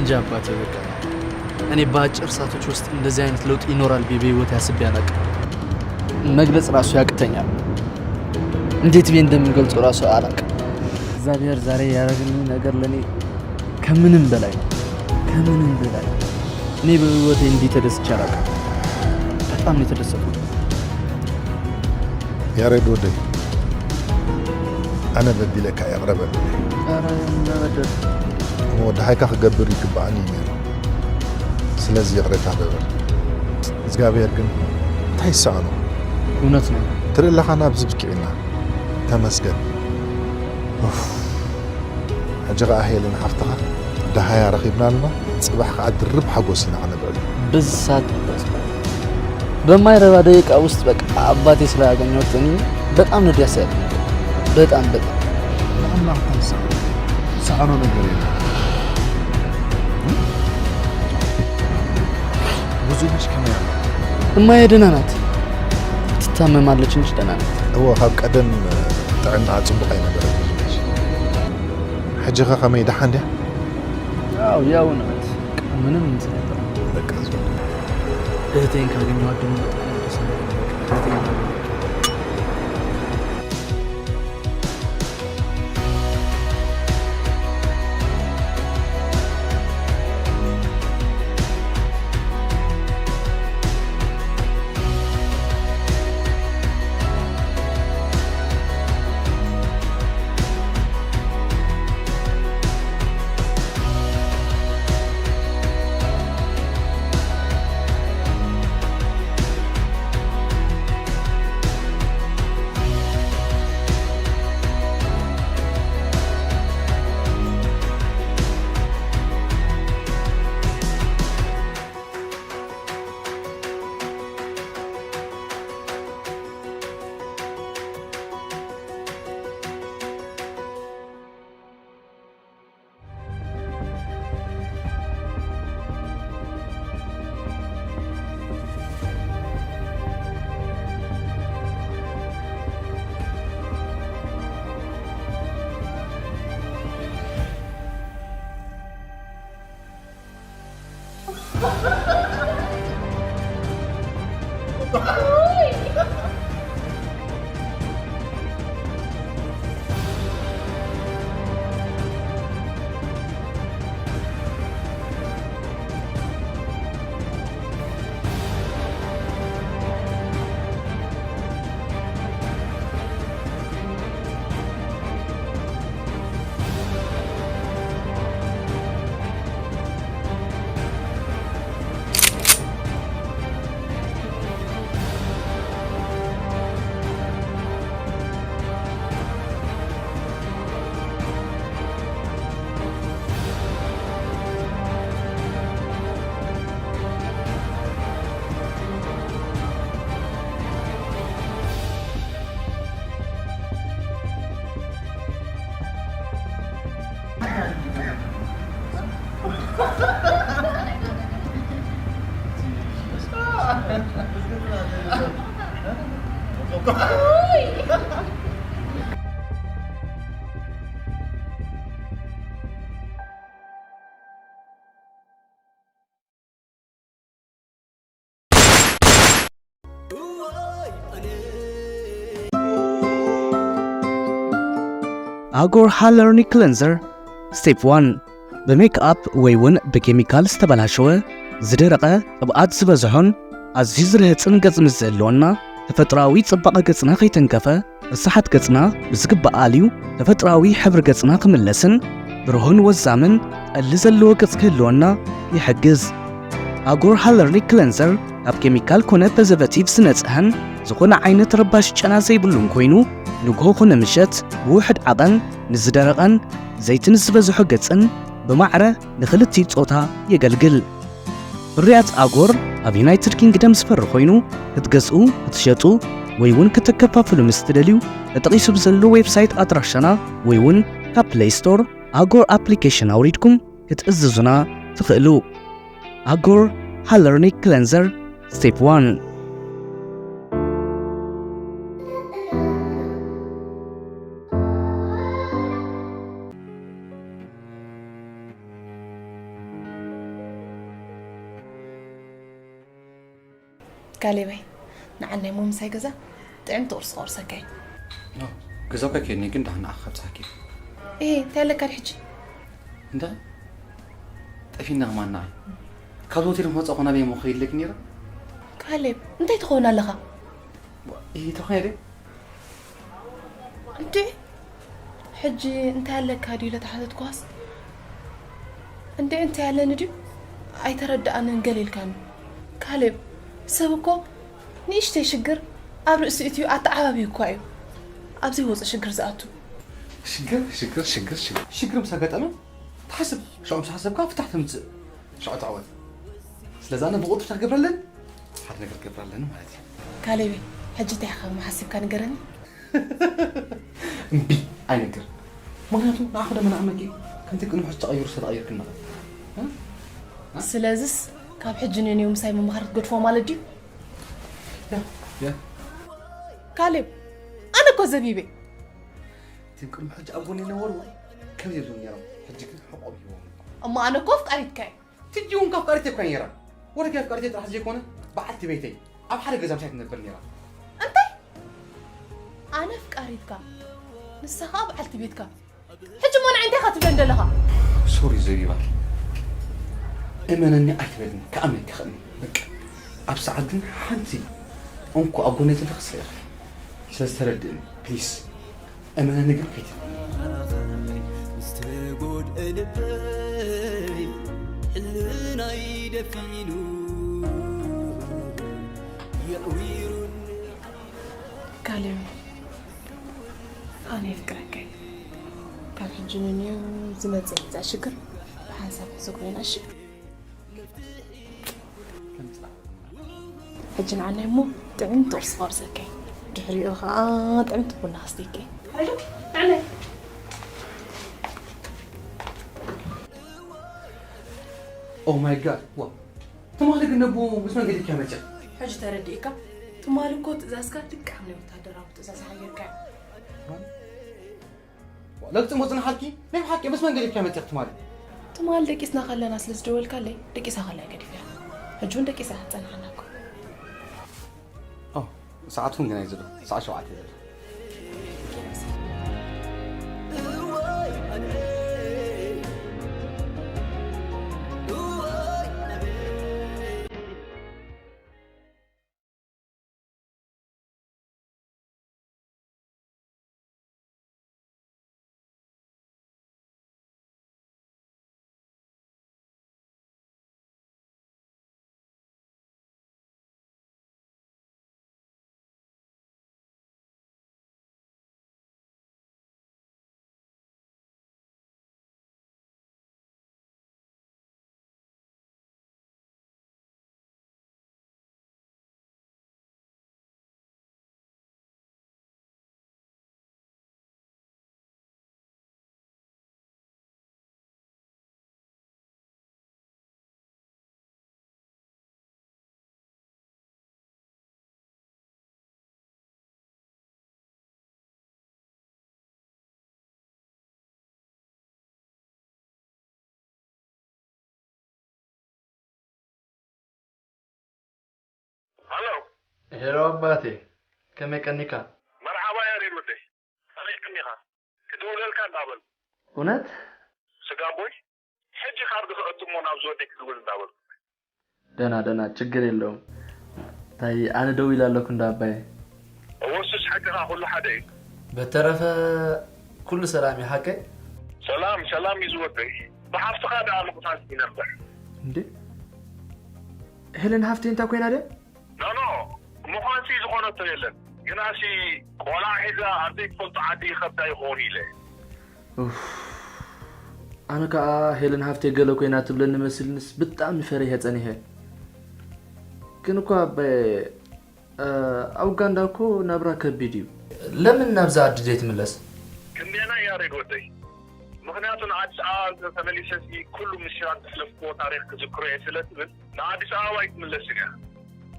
እንጃ አባቴ፣ በቃ እኔ በአጭር ሰዓቶች ውስጥ እንደዚህ አይነት ለውጥ ይኖራል ብዬ በህይወቴ አስቤ አላውቅም። መግለጽ ራሱ ያቅተኛል። እንዴት ብዬ እንደምገልጸው ራሱ አላውቅም። እግዚአብሔር ዛሬ ያደረገልኝ ነገር ለእኔ ከምንም በላይ ነው። ከምንም በላይ እኔ በህይወቴ እንዲህ ተደስቼ አላውቅም። በጣም ነው የተደሰትኩት። ያሬድ ወደይ፣ ኣነ በዲለካ ይቕረ በለኒ። ኧረ ምን በደል? እሞ ደሃይካ ክገብር ይግባኣኒ እዩ ነይሩ። ስለዚ ይቕሬታ በበል። እግዚኣብሔር ግን እንታይ ይሰኣኖ? እውነት ነው። ትርኢ ኣለኻ ናብዚ ብቂዕና። ተመስገን። ኡፍ። ሕጂ ኸዓ ሄለን ሓፍትኻ ደሃያ ረኺብናልና፣ ጽባሕ ኸዓ ድርብ ሓጎስ ኢና ኸነብዕል። ብዝሳት ንቆጽ በማይረባ ደቂቃ ውስጥ በቃ አባቴ ስላገኘሁት እኔ በጣም ነው ደስ ያለኝ። በጣም በጣም ንኣምላኽ ተንሳ ሰኣኖ ነገር የለን። ብዙ ልጅ ከመይ ኣሎ? እማዬ ደህና ናት። ትታመማለች እንጂ ደህና ናት። እወ፣ ካብ ቀደም ጥዕና ጽቡቕ ኣይነበረን ብዙ ልጅ። ሕጂ ኸ ከመይ፣ ደሓን ድያ? ያው ያው ናት። ምንም እንትን አይደለም። በቃ፣ እሱ እህቴን ካገኘኋት ደግሞ በጣም ደስ ይለኛል። እህቴን ካገኘኋት ኣጎር ሃለርኒ ክለንዘር ስቴፕ ዋን። ብሜክኣፕ ወይ እውን ብኬሚካል ዝተበላሸወ፣ ዝደረቐ፣ ቅብኣት ዝበዝሖን ኣዝዩ ዝርህጽን ገጽ ምስ ዝህልወና፣ ተፈጥሮኣዊ ጽባቐ ገጽና ከይተንከፈ፣ ርሳሓት ገጽና ብዝግባእ ኣልዩ፣ ተፈጥሮኣዊ ሕብሪ ገጽና ክምለስን ብሩህን ወዛምን ጠሊ ዘለዎ ገጽ ክህልወና ይሕግዝ። ኣጎር ሃለርኒ ክለንዘር ካብ ኬሚካል ኮነ ፕሪዘርቬቲቭ ዝነጽሀን ዝኾነ ዓይነት ረባሺ ጨና ዘይብሉን ኮይኑ፣ ንግሆ ኮነ ምሸት ብውሑድ ዓቐን ንዝደረቐን ዘይቲ ንዝበዝሖ ገጽን ብማዕረ ንኽልቲኡ ጾታ የገልግል። ፍርያት ኣጎር ኣብ ዩናይትድ ኪንግደም ዝፈሪ ኮይኑ፣ ክትገዝኡ፣ ክትሸጡ ወይ እውን ከተከፋፍሉ ምስ ትደልዩ፣ ተጠቒሱ ብዘሎ ዌብሳይት ኣድራሻና ወይ እውን ካብ ፕለይ ስቶር ኣጎር ኣፕሊኬሽን ኣውሪድኩም ክትእዝዙና ትኽእሉ። ኣጎር ሃለርኒ ክለንዘር ስቴፕ ዋን። ካሌበይ፣ ንዓናይ ሞ ምሳይ ገዛ ጥዕምቲ ቁርሲ ክቆርሰካ እዩ። ኖ፣ ገዛውካ ከይድኒ ግን ደሓን ንዓኻ ከብጽሓኪ። እሄ፣ እንታይ ኣለካ ድሕጂ? እንዳ ጠፊና ከማን ንዓይ። ካብዚ ሆቴል ክመጽእ ኮና በይ ሞ ከይድለኪ ነይረ? ካሌብ፣ እንታይ ትኸውን ኣለኻ? ይህ ተኾነ ደ እንዴ፣ ሕጂ እንታይ ኣለካ ድዩ ለተሓተትኳስ? እንዴ፣ እንታይ ኣለኒ ድዩ? ኣይተረዳኣንን ገል ኢልካኒ። ካሌብ፣ ሰብ እኮ ንእሽተይ ሽግር ኣብ ርእሲ እትዩ ኣተዓባቢ እኳ እዩ ኣብ ዘይወፁ ሽግር ዝኣቱ። ሽግር ሽግር ሽግር ሽግር ሽግር ምስ ኣጋጠመ ትሓስብ፣ ሽዑ ምስ ሓሰብካ ፍታሕ ተምፅእ፣ ሽዑ ትዕወት። ስለዚ ኣነ ብቕልጡፍ እንታይ ክገብረለን ሓደ ነገር ክገብረለን ማለት እዩ። ካሌበይ፣ ሕጂ እንታይ ኢኻ ሓሲብካ ንገረኒ። እምቢ ኣይነግር። ምክንያቱ ንዓኹ ደመና ዓመቂ ከምቲ ቅድሚ ሕጂ ተቐይሩ ዝተቐይርክና። ስለዚስ ካብ ሕጂ ንንዩ ምሳይ ምምኻር ክትገድፎ ማለት ድዩ? ያ ያ ካሌብ፣ ኣነ እኮ ዘቢበ። እቲም ቅድሚ ሕጂ ኣብ ጎኒ ነበሩ ከምዚ እዮም ነሮም። ሕጂ ግን ሕቆም ሂቦም። እሞ ኣነ እኮ ኣፍቃሪትካ እየ። ትጂ እውን ካብ ቃሪት እኳ ነራ። ወደ ካብ ቃሪት ጥራሕ ዘይኮነ በዓልቲ ቤተይ ኣብ ሓደ ገዛ ምሳይ ትነብር ነራ። እንታይ? ኣነ ኣፍቃሪትካ፣ ንሳ ከዓ በዓልቲ ቤትካ። ሕጂ እሞ ንዓይ እንታይ ኢኻ ትብለኒ ዘለኻ? ሶሪ ዘቢባ፣ እመነኒ ኣይትበልኒ፣ ክኣምነኪ ይኽእልኒ። በቃ ኣብ ሰዓት ግን ሓንቲ እንኮ ኣብ ጎነይ ዘለኺ ስለ ኢኺ። ስለዚ ተረድእኒ ፕሊስ። እመነኒ ግን ከይትብልኒ። ዝተጎድአ ልበይ ሕልናይ ደፊኑ የዕዊሩኒ። ካሌብ፣ ኣነ የፍቅረካ እየ። ካብ ሕጂ ንንዩ ዝመፅእ ይምፃእ ሽግር ብሓንሳብ ክዝግበና እሺ። ሕጂ ንዓናይ እሞ ጥዕምቲ ቁርሲ ክቆርሰካ እየ። ድሕሪኡ ከዓ ጥዕምቲ ቡና ከስትየካ እየ። Oh my God! ዋ ትማሊ ግን ነቦ ምስ መን ገዲፍካ መፂኻ? ሕጂ ተረዲእካ? ትማሊ እኮ ትእዛዝካ ልክዕ ናይ ወታደራዊ ትእዛዝ ሓቢርካ። ለግፂ ሞፅና ሓልኪ ናይ ብሓቂ ምስ መን ገዲፍካ መፂኻ ትማሊ? ትማሊ ደቂስና ከለና ስለ ዝደወልካለይ ደቂሳ ከላ ገዲፈያ። ሕጂ እውን ደቂሳ ክፀንሓና እኮ። ኦ ሰዓት እውን ገና እዩ ዘሎ። ሰዓት ሸውዓተ ዘሎ። ሃሎ ሄሎ ኣባቴ ከመይ ቀኒካ? መርሓባ ያሬድ ወደይ፣ ከመይ ቀኒኻ? ክድውለልካ እንዳበልኩ። እውነት? ስጋቦይ፣ ሕጂ ካርድ ክእቱ እሞ ናብዚ ወደይ ክድውል እንዳበልኩ። ደና ደና ችግር የለውም። ታይ ኣነ ደው ኢላ ኣለኩ እንዳ ኣባየ። እወ እሱስ ሓቅኻ ኩሉ ሓደ እዩ። በተረፈ ኩሉ ሰላም እዩ ሓቀይ? ሰላም ሰላም እዩ ዝወደይ። ብሓፍትኻ ደኣ ምቕሳስ ይነብር። እንዴ ሄለን ሃፍተይ እንታይ ኮይና ድያ? ኖኖ ምዃንሲ ዝኾነቶ የለን። ግናሲ ቆልዓ ሒዛ ኣብ ዘይትፈልጦ ዓዲ ይኸብዳ ይኸውን ኢለ። ኡፍ ኣነ ከኣ ሄለን ሃፍተይ ገለ ኮይና ትብለኒ መሲልንስ ብጣዕሚ ፈሪሐ ጸኒሐ። ግን እኳ ኣብ ኡጋንዳ እኮ ናብራ ከቢድ እዩ። ለምን ናብዛ ዓዲ ዘይትምለስ? ክንደየናይ ያሬድ ወደይ? ምኽንያቱ ንኣዲስ ኣበባ እንተ ተመሊሰሲ ኩሉ ምስጢራት ዘሕለፍክዎ ታሪኽ ክዝክሮ እየ ስለ ትብል ንኣዲስ ኣበባ ኣይትምለስን እያ።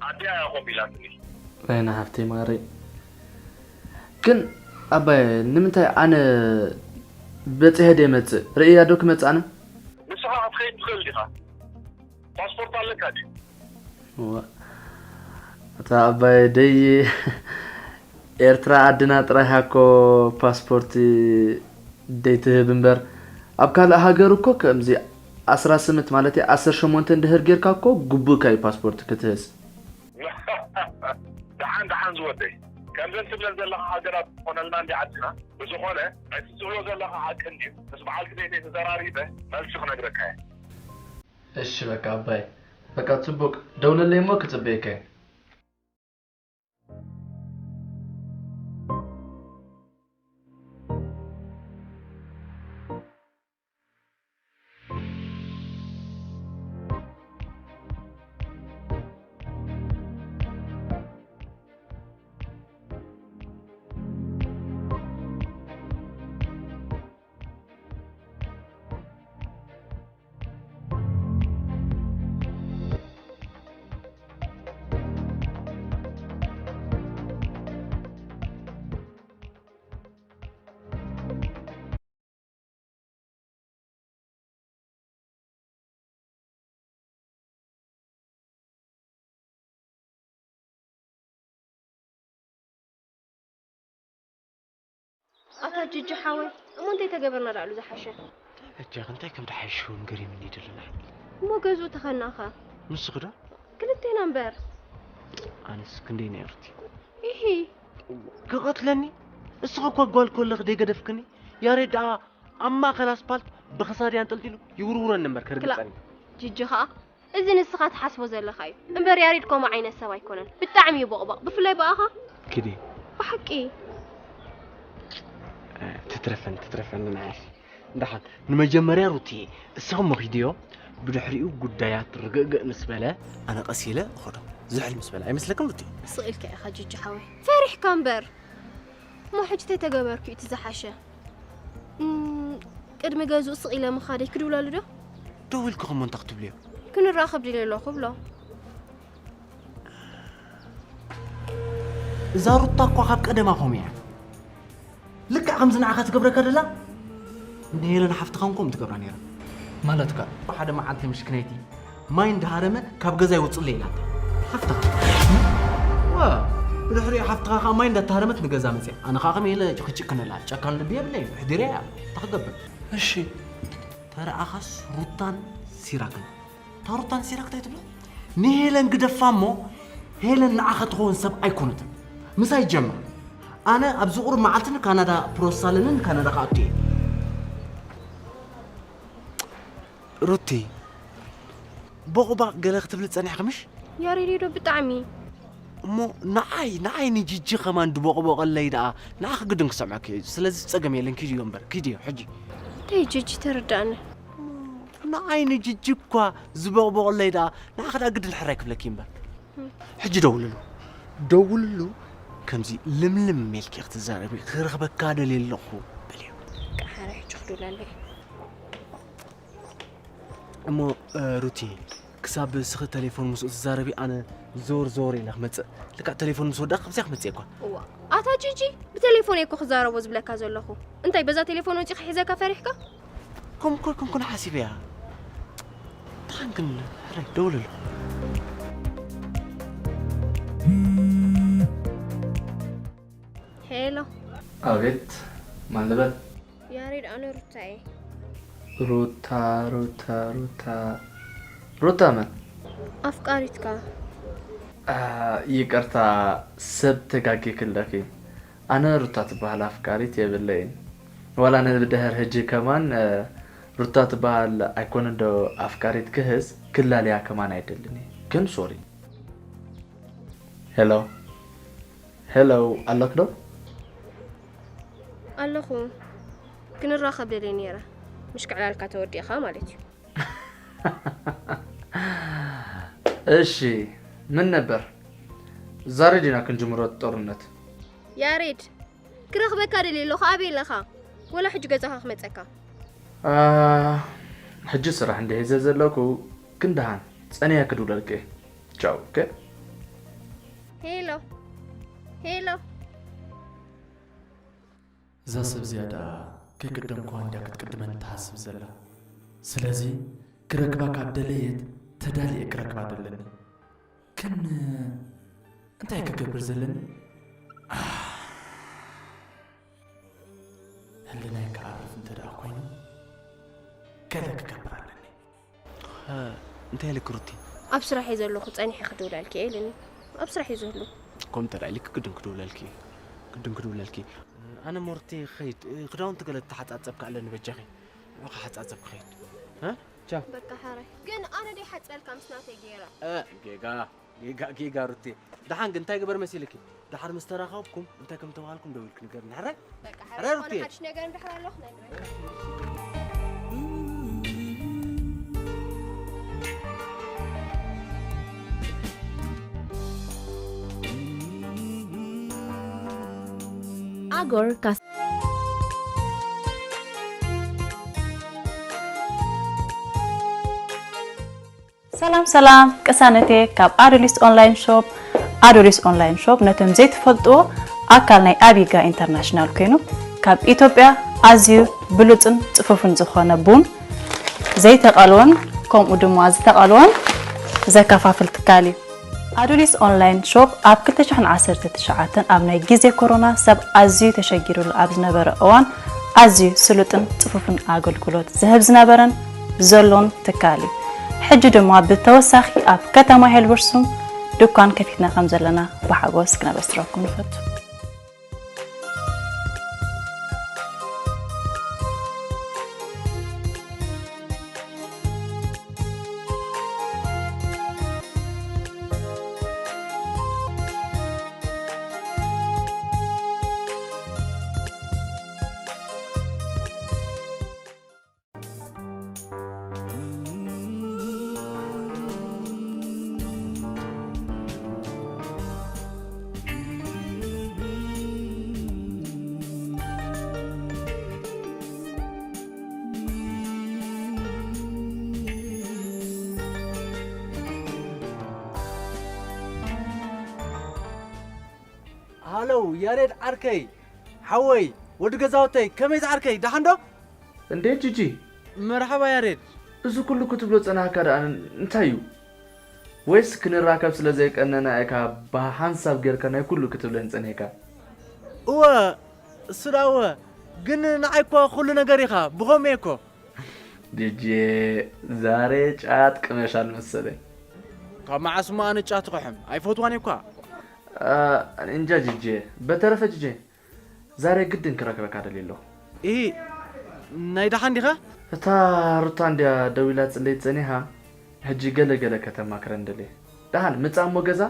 ኣደይ እያ ከምኡ ኢላትኒ። ሬና ሃፍተይ ማረይ። ግን ኣባየ ንምንታይ ኣነ በፂሐ ደይመፅእ? ርእያ ዶ ክመፅእ ኣነ? ንስኻ ክትኸይድ ትኽእል ዲኻ? ፓስፖርት ኣለካ ድዩ? እወ። እታ ኣባይ ደይ ኤርትራ ዓድና ጥራይ ሃኮ ፓስፖርት ደይትህብ እምበር፣ ኣብ ካልእ ሃገር እኮ ከምዚ ዓሰርተ ስምንት ማለት ዓሰርተ ሸሞንተ እንድህር ጌርካ እኮ ግቡእካ እዩ ፓስፖርት ክትህዝ። ደሓን ደሓን ዝወደይ፣ ከምዘን ትብለን ዘለኻ ሃገራት ትኾነልና እንዲ ዓድና። ብዝኾነ እቲ ትብሎ ዘለኻ ሓቂ እንድዩ፣ ምስ በዓልቲ ቤተይ ተዘራሪበ መልሲ ክነግረካ እየ። እሺ በቃ ኣባይ፣ በቃ ጽቡቅ፣ ደውለለይ እሞ ክጽበየካ እየ። ኣታ ጅጂ ሓወይ፣ እሞ እንታይ ተገበርና ደኣሉ ዝሓሸ? በጃኺ እንታይ ከም ድሓይሽ እውን ገሪምኒ እዩ ደለና። እሞ ገዝኡ ተኸናኻ ንስኺ ዶ? ክልቴና እምበር። ኣነስ ክንደይ ናይ ሩቲ ኢሂ ክቐትለኒ። እስኺ እኳ ጓል ኮለኺ ደይገደፍክኒ። ያሬድ ደኣ ኣብ ማእኸል ኣስፓልት ብኽሳድያ ኣንጠልጢሉ ይውርውረኒ እምበር ከርግፀኒ። ጅጂ ኸኣ እዚ ንስኻ ትሓስቦ ዘለኻ እዩ እምበር ያሬድ ከምኡ ዓይነት ሰብ ኣይኮነን። ብጣዕሚ እዩ ቦቕባቕ፣ ብፍላይ ብኣኻ። ኪዲ ብሓቂ ትትረፈኒ ትትረፈኒ ንዓይሽ። እንዳሓን ንመጀመርያ ሩትዬ እስኺ እሞ ኪድዮ። ብድሕሪኡ ጉዳያት ርግእግእ ምስ በለ ኣነ ቀስ ኢለ እኸዶ። ዝሕል ምስ በለ ኣይመስለክን ሩትዬ? ስቕ ኢልካ ኢኻ ጅጂ ሓወይ፣ ፈሪሕካ እምበር። እሞ ሕጂ እንታይ ተገበርኩ እዩ እቲ ዝሓሸ? እም፣ ቅድሚ ገዝኡ ስቕ ኢለ ምኻደይ ክድውለሉ ዶ? ደዊልኩ እሞ እንታይ ክትብልዮ? ክንራኸብ ድልየ ኣለኹ ብሎ። እዛ ሩታ እኳ ካብ ቀደማ ከምኡ እያ። ልክዕ ከምዚ ንዓኻ ትገብረካ ደላ ንሄለን ሓፍትኻ እውን ከምኡ ትገብራ ነይራ። ማለትካ? ሓደ መዓልቲ ምሽክነይቲ ማይ እንዳሃረመ ካብ ገዛ ይወፅለይ ኢላታ ሓፍትኻ። ዋ ብድሕሪኡ ሓፍትኻ ከዓ ማይ እንዳተሃረመት ንገዛ መፅያ። ኣነ ከዓ ከመይ ኢለ ክጭክነላ ጨካን ልቢ የብለይን። ሕዲረያ እያ። እንታይ ክገብር? እሺ። ተረኣኻስ ሩታን ሲራክን። እታ ሩታን ሲራክ እንታይ ትብሎ? ንሄለን ግደፋ እሞ ሄለን ንዓኻ ትኸውን ሰብ ኣይኮነትን። ምሳይ ጀምር። ኣነ ኣብዚ ቁሩብ መዓልቲ ንካናዳ ፕሮሰስ ኣለኒ፣ ንካናዳ ክኣቱ እየ። ሩቲ ቦቕባቕ ገለ ክትብሊ ጸኒሕኪ ምሽ? ያሬድ ዶ ብጣዕሚ እሞ ንዓይ ንዓይ ንጂጂ ከማን ድቦቕቦቐለይ ደኣ ንዓኺ ግድን ክሰምዐኪ እየ። ስለዚ ጸገም የለን፣ ኪድዮ እምበር ኪድዮ ሕጂ። እንታይ ጂጂ ተረዳእኒ። ንዓይ ንጂጂ እኳ ዝቦቕቦቐለይ ደኣ ንዓኺ ደኣ ግድን ሕራይ ክብለኪ እምበር። ሕጂ ደውልሉ ደውልሉ። ከምዚ ልምልም ሜልኪ ክትዛረቢ ክረኽበካ ደልየ ኣለኹ በልዮ። ሓራይ ሕጂ ክድውለለይ። እሞ ሩቲ ክሳብ እስኺ ተሌፎን ምስኡ ትዛረቢ ኣነ ዘወር ዘወር ኢለ ክመፅእ። ልክዕ ተሌፎን ምስ ወዳእ ካብዚኣ ክመፅእ እኳ። እዋ ኣታ ጂጂ ብቴሌፎን እየ እኮ ክዛረቦ ዝብለካ ዘለኹ። እንታይ በዛ ቴሌፎን ወፂ ክሒዘካ ፈሪሕካ? ከምኡ እኮ ኣይኮንኩን ሓሲበያ። ደሓን ግን ሕራይ ደውለሉ። ሄሎ ኣቤት ማን ልበል? ያሬድ ኣነ ሩታ እየ። ሩታ ሩታ ሩታ ሩታ መን? ኣፍቃሪትካ። ይቅርታ ሰብ ተጋጊኪ ኣለኺ። ኣነ ሩታ ትበሃል ኣፍቃሪት የብለይን። ዋላ ንድሕር ሕጂ ከማን ሩታ ትበሃል ኣይኮነን ዶ ኣፍቃሪት ክህዝ ክላለያ ከማን ኣይደልን እየ። ግን ሶሪ። ሄሎ ሄሎ ኣለክ ዶ? ኣለኹ ክንራኸብ ደልየ ነይረ። ምሽ ክዕላልካ ተወዲእኻ ማለት እዩ። እሺ ምን ነበር ዛሬ ዲና ክንጅምሮ ጦርነት? ያሬድ ክረኽበካ ደልየ ኣለኹ። ኣበይ ኣለኻ? ወላ ሕጂ ገዛኻ ክመፀካ? ሕጂ ስራሕ እንድሒዘ ዘለኩ ክንደሃን ፀኒያ ክድውለልክ እየ። ቻው። ኦኬ። ሄሎ ሄሎ። እዛ ሰብ እዚኣ ደኣ ከይቀደምኩዋ እንድያ ክትቅድመኒ ትሓስብ ዘላ። ስለዚ ክረክባ ካብ ደለየት ተዳሊየ ክረክባ ደለኒ። ግን እንታይ ክገብር ዘለኒ? ህልናይ ክዓርፍ እንተ ደኣ ኮይኑ፣ ገለ ክገብር ኣለኒ። እ፣ እንታይ ኢልኪ ሩቲ? ኣብ ስራሕ እየ ዘለኹ፣ ጸኒሐ ክድውለልኪ እየ ኢሉኒ። ኣብ ስራሕ እዩ ዝህሉ። ከምኡ እንተ ደኣ ኢልኪ ግድን ክድውለልኪ እዩ። ግድን ክድውለልኪ እዩ። ኣነ ሞርቲ ክኸይድ፣ እ፣ ክዳውንቲ ገለ ተሓጻጸብካ ኣለኒ በጃኺ። ንዑ ክሓጻጸብ ክኸይድ። እ? ቻው። በቃ ሕራይ። ግን ኣነ ደይ ሓጽበልካ ምስ ናተይ ጌራ። እ፣ ጌጋ፣ ጌጋ፣ ጌጋ ሩቲ። ደሓን ግን እንታይ ግበር መሲልኪ? ደሓር ምስ ተራኸብኩም እንታይ ከም ተባሃልኩም ደው ኢልኪ ንገርኒ። ሕራይ? በቃ ሕራይ ሕራይ ዝኾነ ሩቲ። ሓድሽ ነገር እንድሕር ኣሎ ክነግረካ። ኣጎር ካስ ሰላም ሰላም ቅሳነቴ ካብ ኣዶሊስ ኦንላይን ሾፕ። ኣዶሊስ ኦንላይን ሾፕ ነቶም ዘይትፈልጥዎ ኣካል ናይ ኣቢጋ ኢንተርናሽናል ኮይኑ ካብ ኢትዮጵያ ኣዝዩ ብሉጽን ጽፉፍን ዝኾነ ቡን ዘይተቐልወን ከምኡ ድማ ዝተቐልወን ዘከፋፍል ትካል እዩ። ኣዱሊስ ኦንላይን ሾፕ ኣብ ክልተ ሽሕን ዓሰርተ ትሽዓተን ኣብ ናይ ግዜ ኮሮና ሰብ ኣዝዩ ተሸጊሩሉ ኣብ ዝነበረ እዋን ኣዝዩ ስሉጥን ጽፉፍን ኣገልግሎት ዝህብ ዝነበረን ዘሎን ትካል እዩ። ሕጂ ድማ ብተወሳኺ ኣብ ከተማ ሄልበርሱም ድኳን ከፊትና ከም ዘለና ብሓጎስ ክነበስረኩም ንፈቱ። ሃለው ያሬድ ዓርከይ፣ ሓወይ፣ ወዲ ገዛውተይ፣ ከመይ ዝዓርከይ፣ ደሓን ዶ? እንዴ ጂጂ? መርሓባ ያሬድ። እዚ ኩሉ ክትብሎ ጸናሕካ ደኣ እንታይ እዩ? ወይስ ክንራከብ ስለ ዘይቀነና ኢኻ ብሓንሳብ ጌርካ ናይ ኩሉ ክትብለኒ ጸኒሕካ? እወ፣ እሱ ደኣ እወ። ግን ንዓይ እኮ ኩሉ ነገር ኢኻ፣ ብኸምኡ እየ እኮ። ጂጂ፣ ዛሬ ጫት ቅመሻል መሰለኝ። ካብ መዓስ እሞ ኣነ ጫት ክሕም ኣይፈትዋን እኳ። አ፣ እንጃ ጂጂ። በተረፈ ጂጂ፣ ዛሬ ግድን ክረክበካ ደልየ ኣለኹ። ኢሂ፣ ናይ ደሓን ዲኻ? እታ ሩታ እንድያ ደዊላ ጽለይ ጸኒሓ፣ ሕጂ ገለ ገለ ከተማክረን ደልየ። ደሓን ምጻእ እሞ ገዛ፣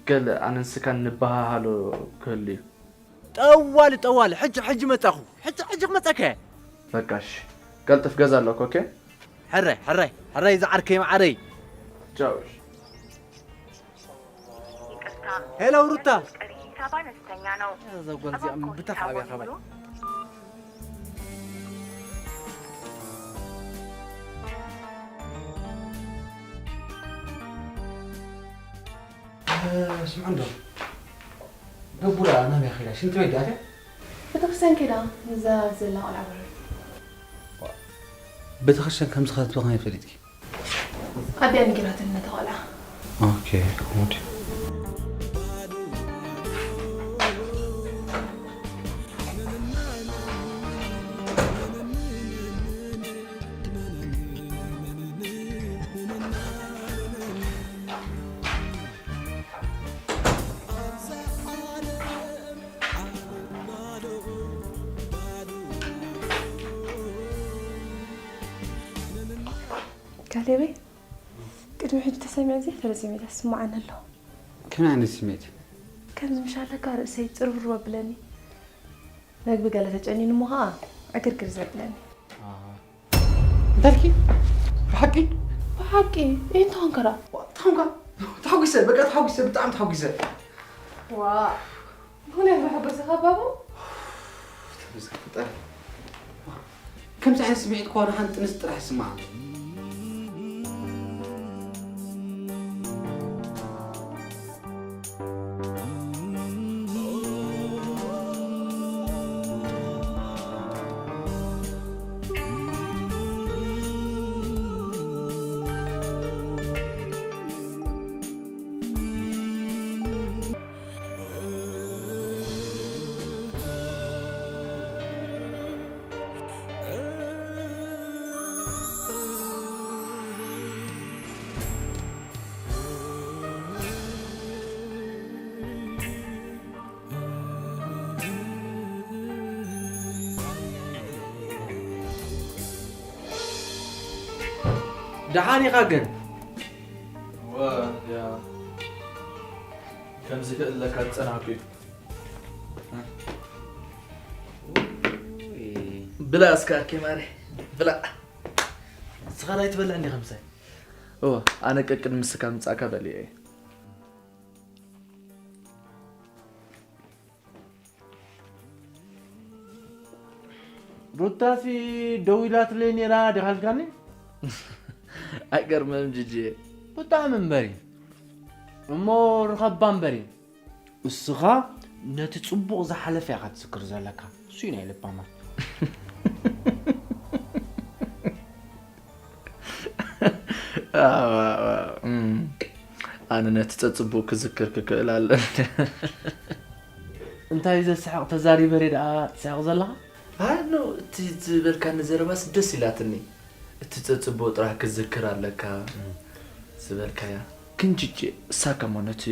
ገለ ኣነ ንስካን ንበሃሃሎ ክህሉ እዩ። ጠዋሊ፣ ጠዋሊ፣ ሕጂ፣ ሕጂ መጻኹ። ሕጂ፣ ሕጂ ክመጸካ እየ። በቃ እሺ፣ ቀልጥፍ ገዛ ኣለኩ፣ ኦኬ? ሕራይ፣ ሕራይ፣ ሕራይ፣ ዝዓርከይ መዓረይ። ቻው፣ እሺ። ይቅርታ፣ ሄሎ፣ ሩታ። የጥሪ ሂሳብ አነስተኛ ነው። እዛ ጓል እዚኣ እባክዎ ምብታሕ ሂሳቡን ኣብያ ከባይ። ይሙሉ። ስምዑ እንዶ፣ ገቡራ ናበይ ኸይዳ? ሽንቲ ቤት ድያ ኣትያ? ቤተክርስትያን ከይዳ፣ እዛ ዘላ ቆልዓ በረር። ቤተክርስትያን ከም ዝኸደት ብኸመይ ፈሊጥኪ? ኣዲኣ ነጊራትኒ ነታ ቆልዓ። ኦኬ፣ ከምኡ ድዩ? ካሌበይ፣ ቅድሚ ሕጂ ተሰሚዑ ዘይፈለጥ ስምዒት ይስምዓኒ ኣሎ። ከመይ ዓይነት ስምዒት? ከምዚ ምሽ ኣለካ ርእሰይ ጽርብርብ ኣብለኒ። መግቢ ገለ ተጨኒኑ እሞ ኸኣ ዕግርግር ዘብለኒ። ኣሃ። እንታይ ኢልኪ? ብሓቂ? ብሓቂ? እንታይ ኮንካ ደኣ? ዋ፣ እንታይ ኮንካ? ተሓጒሰ፣ በቃ ተሓጒሰ፣ ብጣዕሚ ተሓጒሰ። ዋ፣ ምኽንያት መሐጎሲ ከባቡ? ተመስገን ፈጣሪ። ከምዚ ዓይነት ስምዒት እኮ ንሓንቲ ጥንስቲ ጥራሕ ይስምዓ። ደሓን ኢኻ ግን? እወ፣ ያ፣ ከምዚ ክእለካ ዝጸናሕኩ እዩ። ብላ እስከ ኣርኬ ማሬ፣ ብላ። ንስኻ ዳይ ትበልዕ እንዲኻ ምሳይ? እወ፣ ኣነ ቀቅድሚ ንስኻ ምጻእካ በሊዐ እየ። ሩታሲ ደዊላትለይ ነይራ ዲኻ ኢልካኒ? ኣይገርምህን ጅጅየ። ብጣዕሚ እምበሪ። እሞ ርኸባ እምበሪ። እስኻ ነቲ ጽቡቕ ዝሓለፈ ኢኻ ትዝክር ዘለካ። እሱ እዩ ናይ ልባማት። ኣነ ነቲ ጸጽቡቕ ክዝክር ክክእል ኣለኒ። እንታይ ዘስሕቕ ተዛሪበ ርየ ደኣ ትስሕቕ ዘለኻ? ኣይ፣ ኖ፣ እቲ ዝበልካኒ ዘረባስ ደስ ኢላትኒ። እቲ ጸጽቡቕ ጥራሕ ክዝክር ኣለካ ዝበልካያ። ግን ጅጂ፣ እሳካ እሞ ነቲ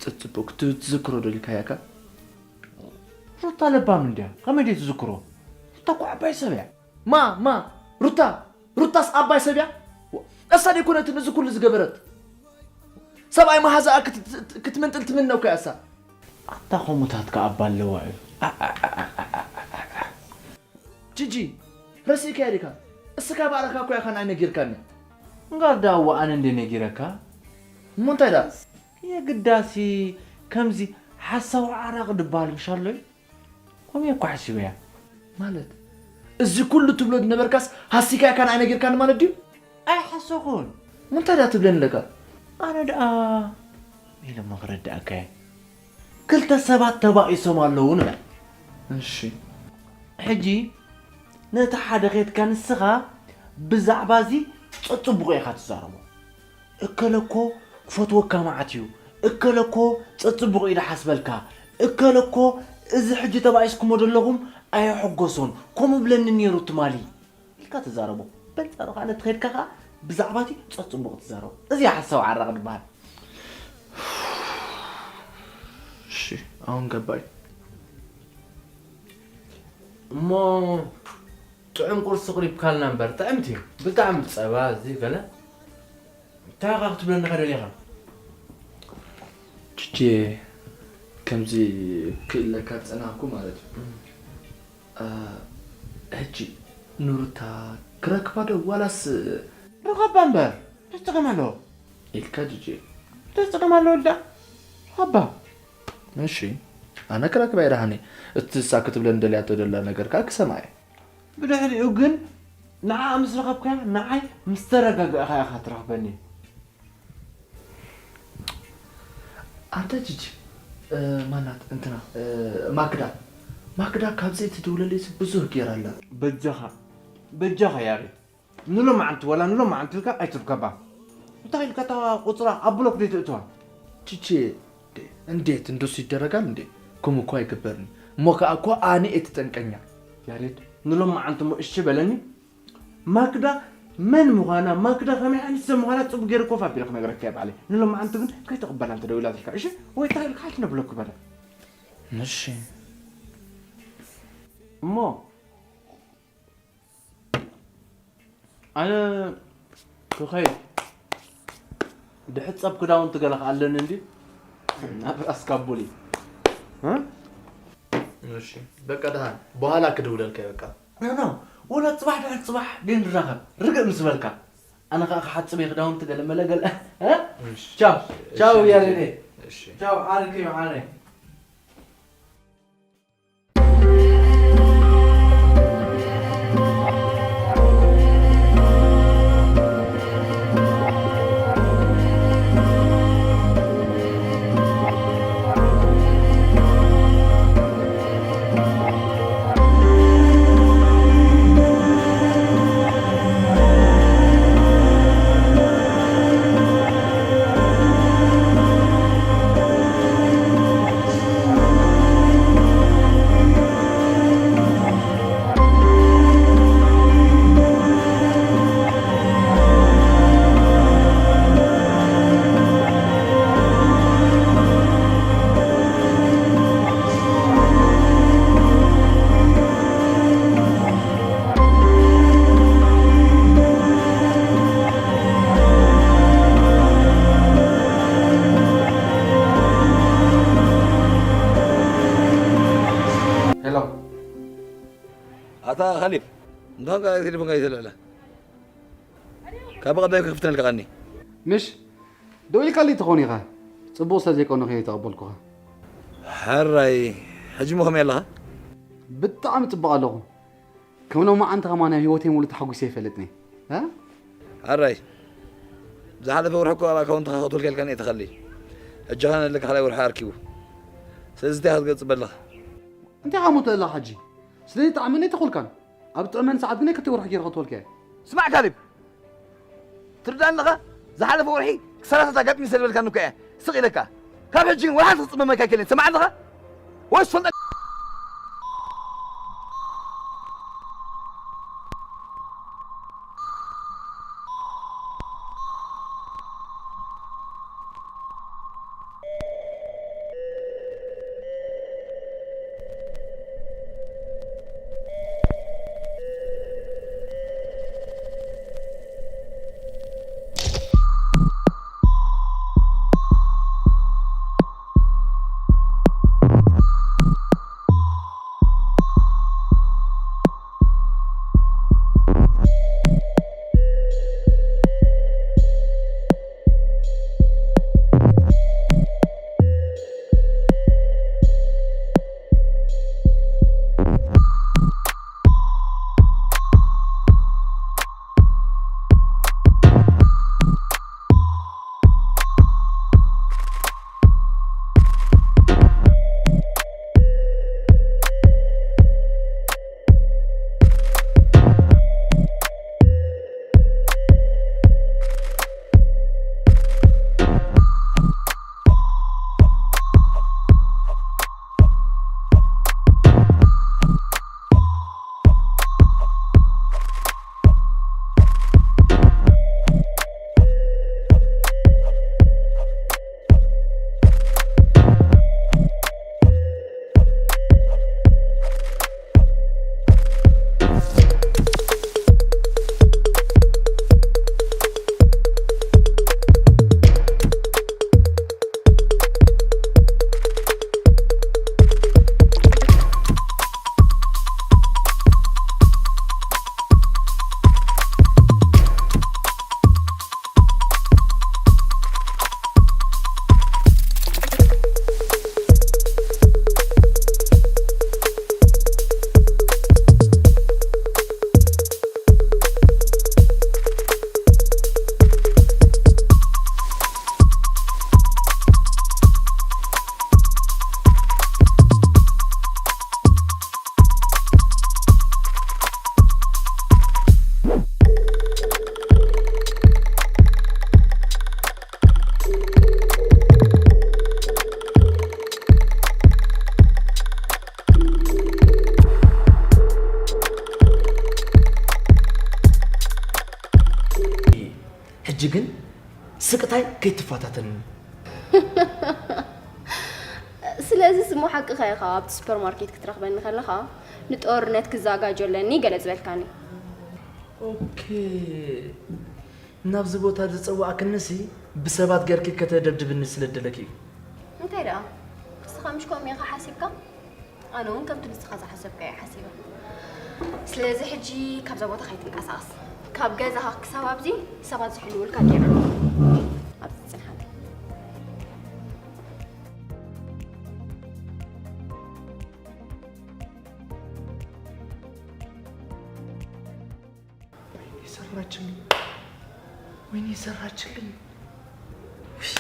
ጸጽቡቕ ክትዝክሮ ደሊካያካ? ሩታ ለባም እንድያ፣ ከመይ ደይ ትዝክሮ? ሩታ እኮ ዓባይ ሰብ እያ። ማ፣ ማ፣ ሩታ፣ ሩታስ ዓባይ ሰብ እያ? እሳ ደይኮነትን እዚ ኩሉ ዝገበረት? ሰብኣይ መሃዛኣ ክት-፣ ክትምንጥል ትምነ እኮ እያ እሳ። ኣታ ኸሙታት ከኣ ኣባ ኣለዋ እዩ። ጂጂ፣ ረሲእካያ ዲካ? እስካ ባዕልካ እኮ ኢኻ ንዓይ ነጊርካኒ። እምበር ደኣ እወ ኣነ እንደ ነጊረካ። እሞ እንታይ ደኣ? የግዳሲ ከምዚ ሓሳዊ ዓራቂ ድበሃል ምሽ ኣሎ እዩ? ከምኡ እየ እኮ ሓሲበያ። ማለት፣ እዚ ኩሉ ትብሎ ዝነበርካስ ሃሲካ ኢካ ንዓይ ነጊርካኒ ማለት ድዩ? ኣይሓሰኹን። እሞ እንታይ ደኣ ትብለኒ ኣለካ? ኣነ ደኣ ኢለሞ ክረድኣካ እየ። ክልተ ሰባት ተባኢሶም ኣለዉ ንበል። እሺ። ሕጂ ነቲ ሓደ ኬድካ ንስኻ ብዛዕባ እዚ ጸጽቡቑ ኢኻ ትዛረቦ። እከለ እኮ ክፈትወካ መዓት እዩ፣ እከለ እኮ ጸጽቡቑ እዩ ዝሓስበልካ፣ እከለ እኮ እዚ ሕጂ ተባኢስኩሞ ዘለኹም ኣየሐጎሶን፣ ከምኡ ብለኒ ነይሩ ትማሊ ኢልካ ትዛረቦ። በንጻሩ ከኣ ነቲ ኬድካ ከኣ ብዛዕባ እቲ ጸጽቡቑ ትዛረቦ። እዚ እዩ ሓሳዊ ዓራቂ ዝበሃል። እሺ፣ ኣሁን ገባኝ። እሞ ጥዑም ቁርሲ ኣቕሪብካልና እምበር፣ ጥዕምቲ። ብጣዕሚ ጸባ፣ እዚ ገለ። እንታይ ኢኻ ክትብለኒ ከ ደሊኻ? ችቼ፣ ከምዚ ክእለካ ዝጸናሕኩ ማለት እዩ። አ፣ ሕጂ ንሩታ ክረክባ ዶ ዋላስ? ርኸባ እምበር፣ እንታይ ጸገም ኣለዎ? ኢልካ ጅጂ። እንታይ ጸገም ኣለዎ ወልዳ? ርኸባ። እሺ፣ ኣነ ክረክባ እየ ደሓኒ። እቲ እሳ ክትብለኒ ደልያቶ ደላ ነገር ከኣ ክሰምዓ እየ። ብድሕሪኡ ግን ንዓ ምስ ረኸብካያ ንዓይ ምስ ተረጋጋእኻ ኢኻ ትረኽበኒ። ኣንታ ጂጂ፣ እ፣ ማናት እንትና፣ እ፣ ማክዳ። ማክዳ ካብ ዘይትድውለለይሲ ብዙህ ጌራ ኣላ። በጃኻ፣ በጃኻ ያሬድ። ንሎማዓንቲ፣ ወላ ንሎማዓንቲ ኢልካ ኣይትርከባ። እንታይ ኢልካ እታ ቁጽራ ኣብ ብሎክ ደይ ትእትዋ? ጂጂ፣ እንዴት እንደሱ ይደረጋል እንዴ? ከምኡ እኮ ኣይግበርን። እሞ ከኣ እኮ ኣነ እየ ተጠንቀኛ። ያሬድ፣ ንሎማዓንቲ እሞ እሺ በለኒ። ማክዳ መን ምዃና፣ ማክዳ ከመይ ዓይነት ሰብ ምዃና ጽቡቕ ገይረ ኮፍ ኣቢለ ክነግረካ እየ ባዕለይ። ንሎማዓንቲ ግን ከይትቕበላ እንተ ደዊላትልካ፣ እሺ? ወይ እንታይ ኢልካ ኣይትነብለኩ በለ። እሺ። እሞ ኣነ ክኸይድ ድሕጸብ ክዳውንቲ ገለ ከኣ ኣለኒ እንዲ ናብ ራስ ካቡሊ። እ? እሺ፣ በቃ ደሓን፣ በኋላ ክድውለልካ እየ፣ በቃ። ኖ፣ ኖ፣ ወላ ጽባሕ ድሕሪ ጽባሕ ደይ ንራኸብ፣ ርግእ ምስ በልካ። ኣነ ኸኣ ክሓጽብ እየ ክዳውንቲ ገለ መለ ገለ። እ? እሺ። ቻው፣ እሺ፣ ቻው፣ እሺ። ያሬደይ። እሺ። ቻው፣ ዓርከይ መዓረይ። ካሌብ፣ እንኳን ቴሌፎንካ ይተልዕለ። ካብ ቀዳም ክፍትነልካ ቀኒ። ምሽ? ደው ኢልካለይ ትኾን ኢኻ። ጽቡቕ ስለ ዘይኮንኩ እየ ዝተቐበልኩኻ። ሕራይ፣ ሕጂ እሞ ከመይ ኣለኻ? ብጣዕሚ ጽቡቕ ኣለኹ። ከም ሎማዓንቲ ከማን ኣብ ህይወተይ ሙሉእ ተሓጒሰ ኣይፈልጥን እየ። እ? ሕራይ፣ ዝሓለፈ ወርሒ እኮ ኣብ ኣካውንትኻ ከእትወልካ ኢልካኒ እየ ተኸሊ። ሕጂ ኸኣ ንለካ ካልኣይ ወርሒ ኣርኪቡ። ስለዚ እንታይ ኢኻ ክትገብር ትጽበ ኣለኻ? እንታይ ኢኻ እሞ ትብል ዘለኻ ሕጂ? ስለዚ ጣዕመኒ ኣይተኾልካን። ኣብ ጥዕመኒ ሰዓት ግን ክልተ ወርሒ ገይረ ከእትወልካ እየ። ስማዕ ካሌብ፣ ትርዳእ ኣለኻ? ዝሓለፈ ወርሒ ክሳራታት ኣጋጢሚ ስለ ዝበልካኒ እኮ እየ ስቕ ኢለካ። ካብ ሕጂ ግን ወላ ሓንቲ ክትጽመመካ ኣይክእልን። ትሰምዕ ኣለኻ? ወይስ ትፈልጠ ሕጂ ግን ስቅታይ ከይትፈታተንኒ። ስለዚ ስሙ ሓቅኻ ኢኻ፣ ኣብቲ ሱፐርማርኬት ክትረኽበኒ ከለኻ ንጦርነት ክዘጋጆ ኣለኒ ገለ ዝበልካኒ። ኦኬ፣ ናብዚ ቦታ ዝጸዋዕክንሲ ብሰባት ገርኪ ከተደብድብኒ ስለ ደለኪ እዩ። እንታይ ደኣ? ንስኻ ምሽ ከምኡ ኢኻ ሓሲብካ? ኣነ እውን ከምቲ ንስኻ ዝሓሰብካዮ ሓሲበ። ስለዚ ሕጂ ካብዛ ቦታ ከይትንቀሳቐስ። ካብ ገዛኻ ክሳብ ኣብዚ ሰባት ዝሕልውልካ ገይረ ኣለኹ። ኣብዚ ጽንሓለይ። ወይኔ ሰራችልኝ፣ ወይኔ ሰራችልኝ። ውይ።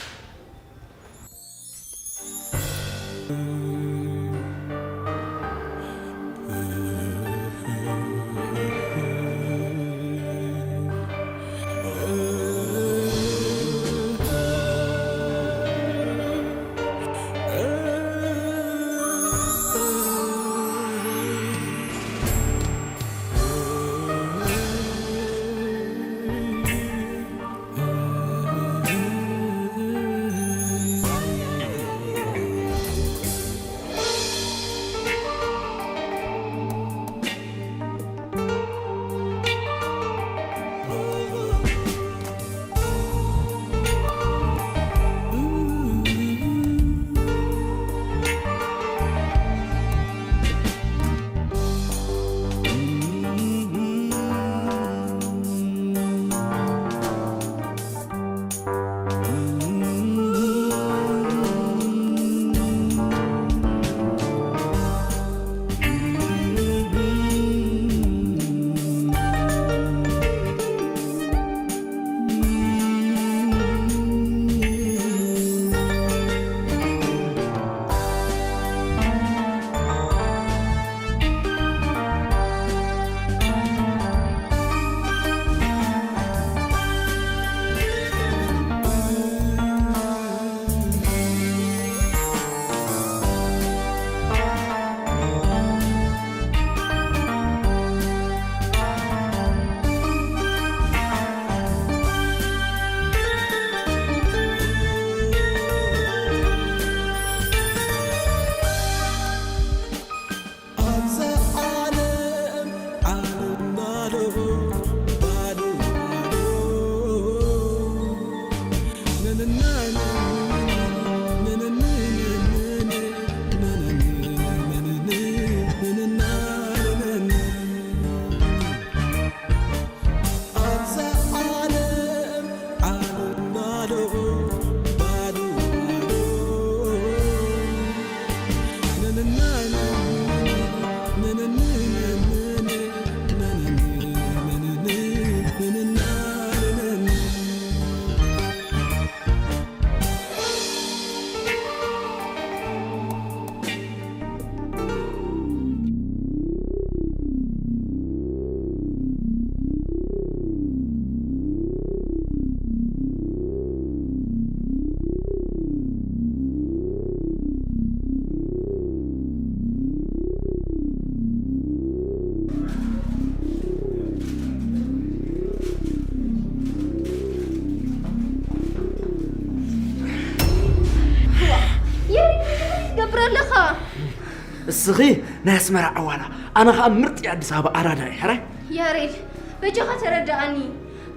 ንስኺ ናይ ኣስመራ ዓዋላ፣ ኣነ ኸኣ ምርጥ ኣዲስ ኣበባ ኣራዳ እየ። ሕራይ? ያሬድ፣ በጃኻ ተረዳኣኒ።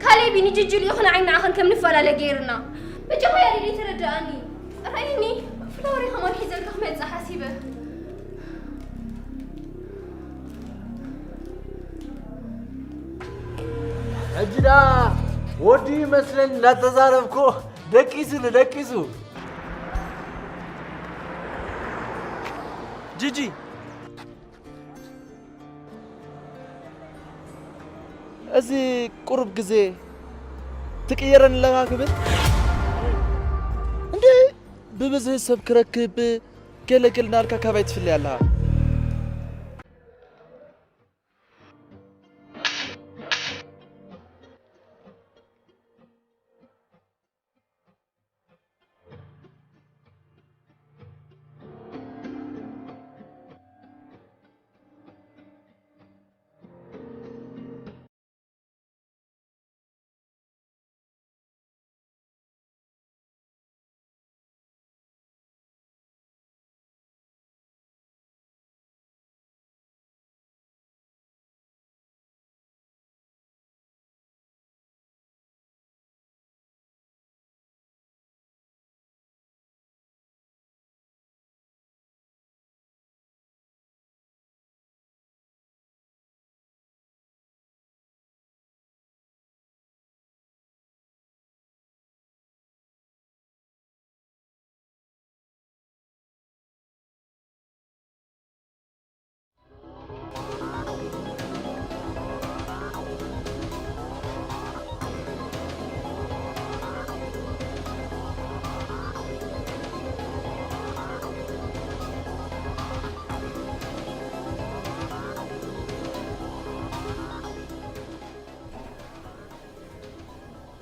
ካሌብ ንጅጅ ልኢኹ ንዓይን ንዓኽን ከም ንፈላለ ገይርና። በጃኻ ያሬድ ተረዳኣኒ። ርኣየኒ፣ ፍላወረይ ከማን ሒዘልካ ክመጽእ ሓሲበ። ሕጂ ደኣ ወዲ ይመስለኒ እናተዛረብኩ፣ ደቂሱኒ፣ ደቂሱ። ጂጂ፣ እዚ ቁሩብ ግዜ ትቅየረኒ ኣለኻ ክብል? እንዴ፣ ብብዝሒ ሰብ ክረክብ ገለገል እናልካ ካባይ ትፍለይ ኣለኻ።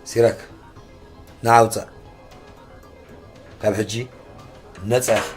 ሲራክ፣ ንዓ ውጻእ። ካብ ሕጂ ነጻ ኢኻ።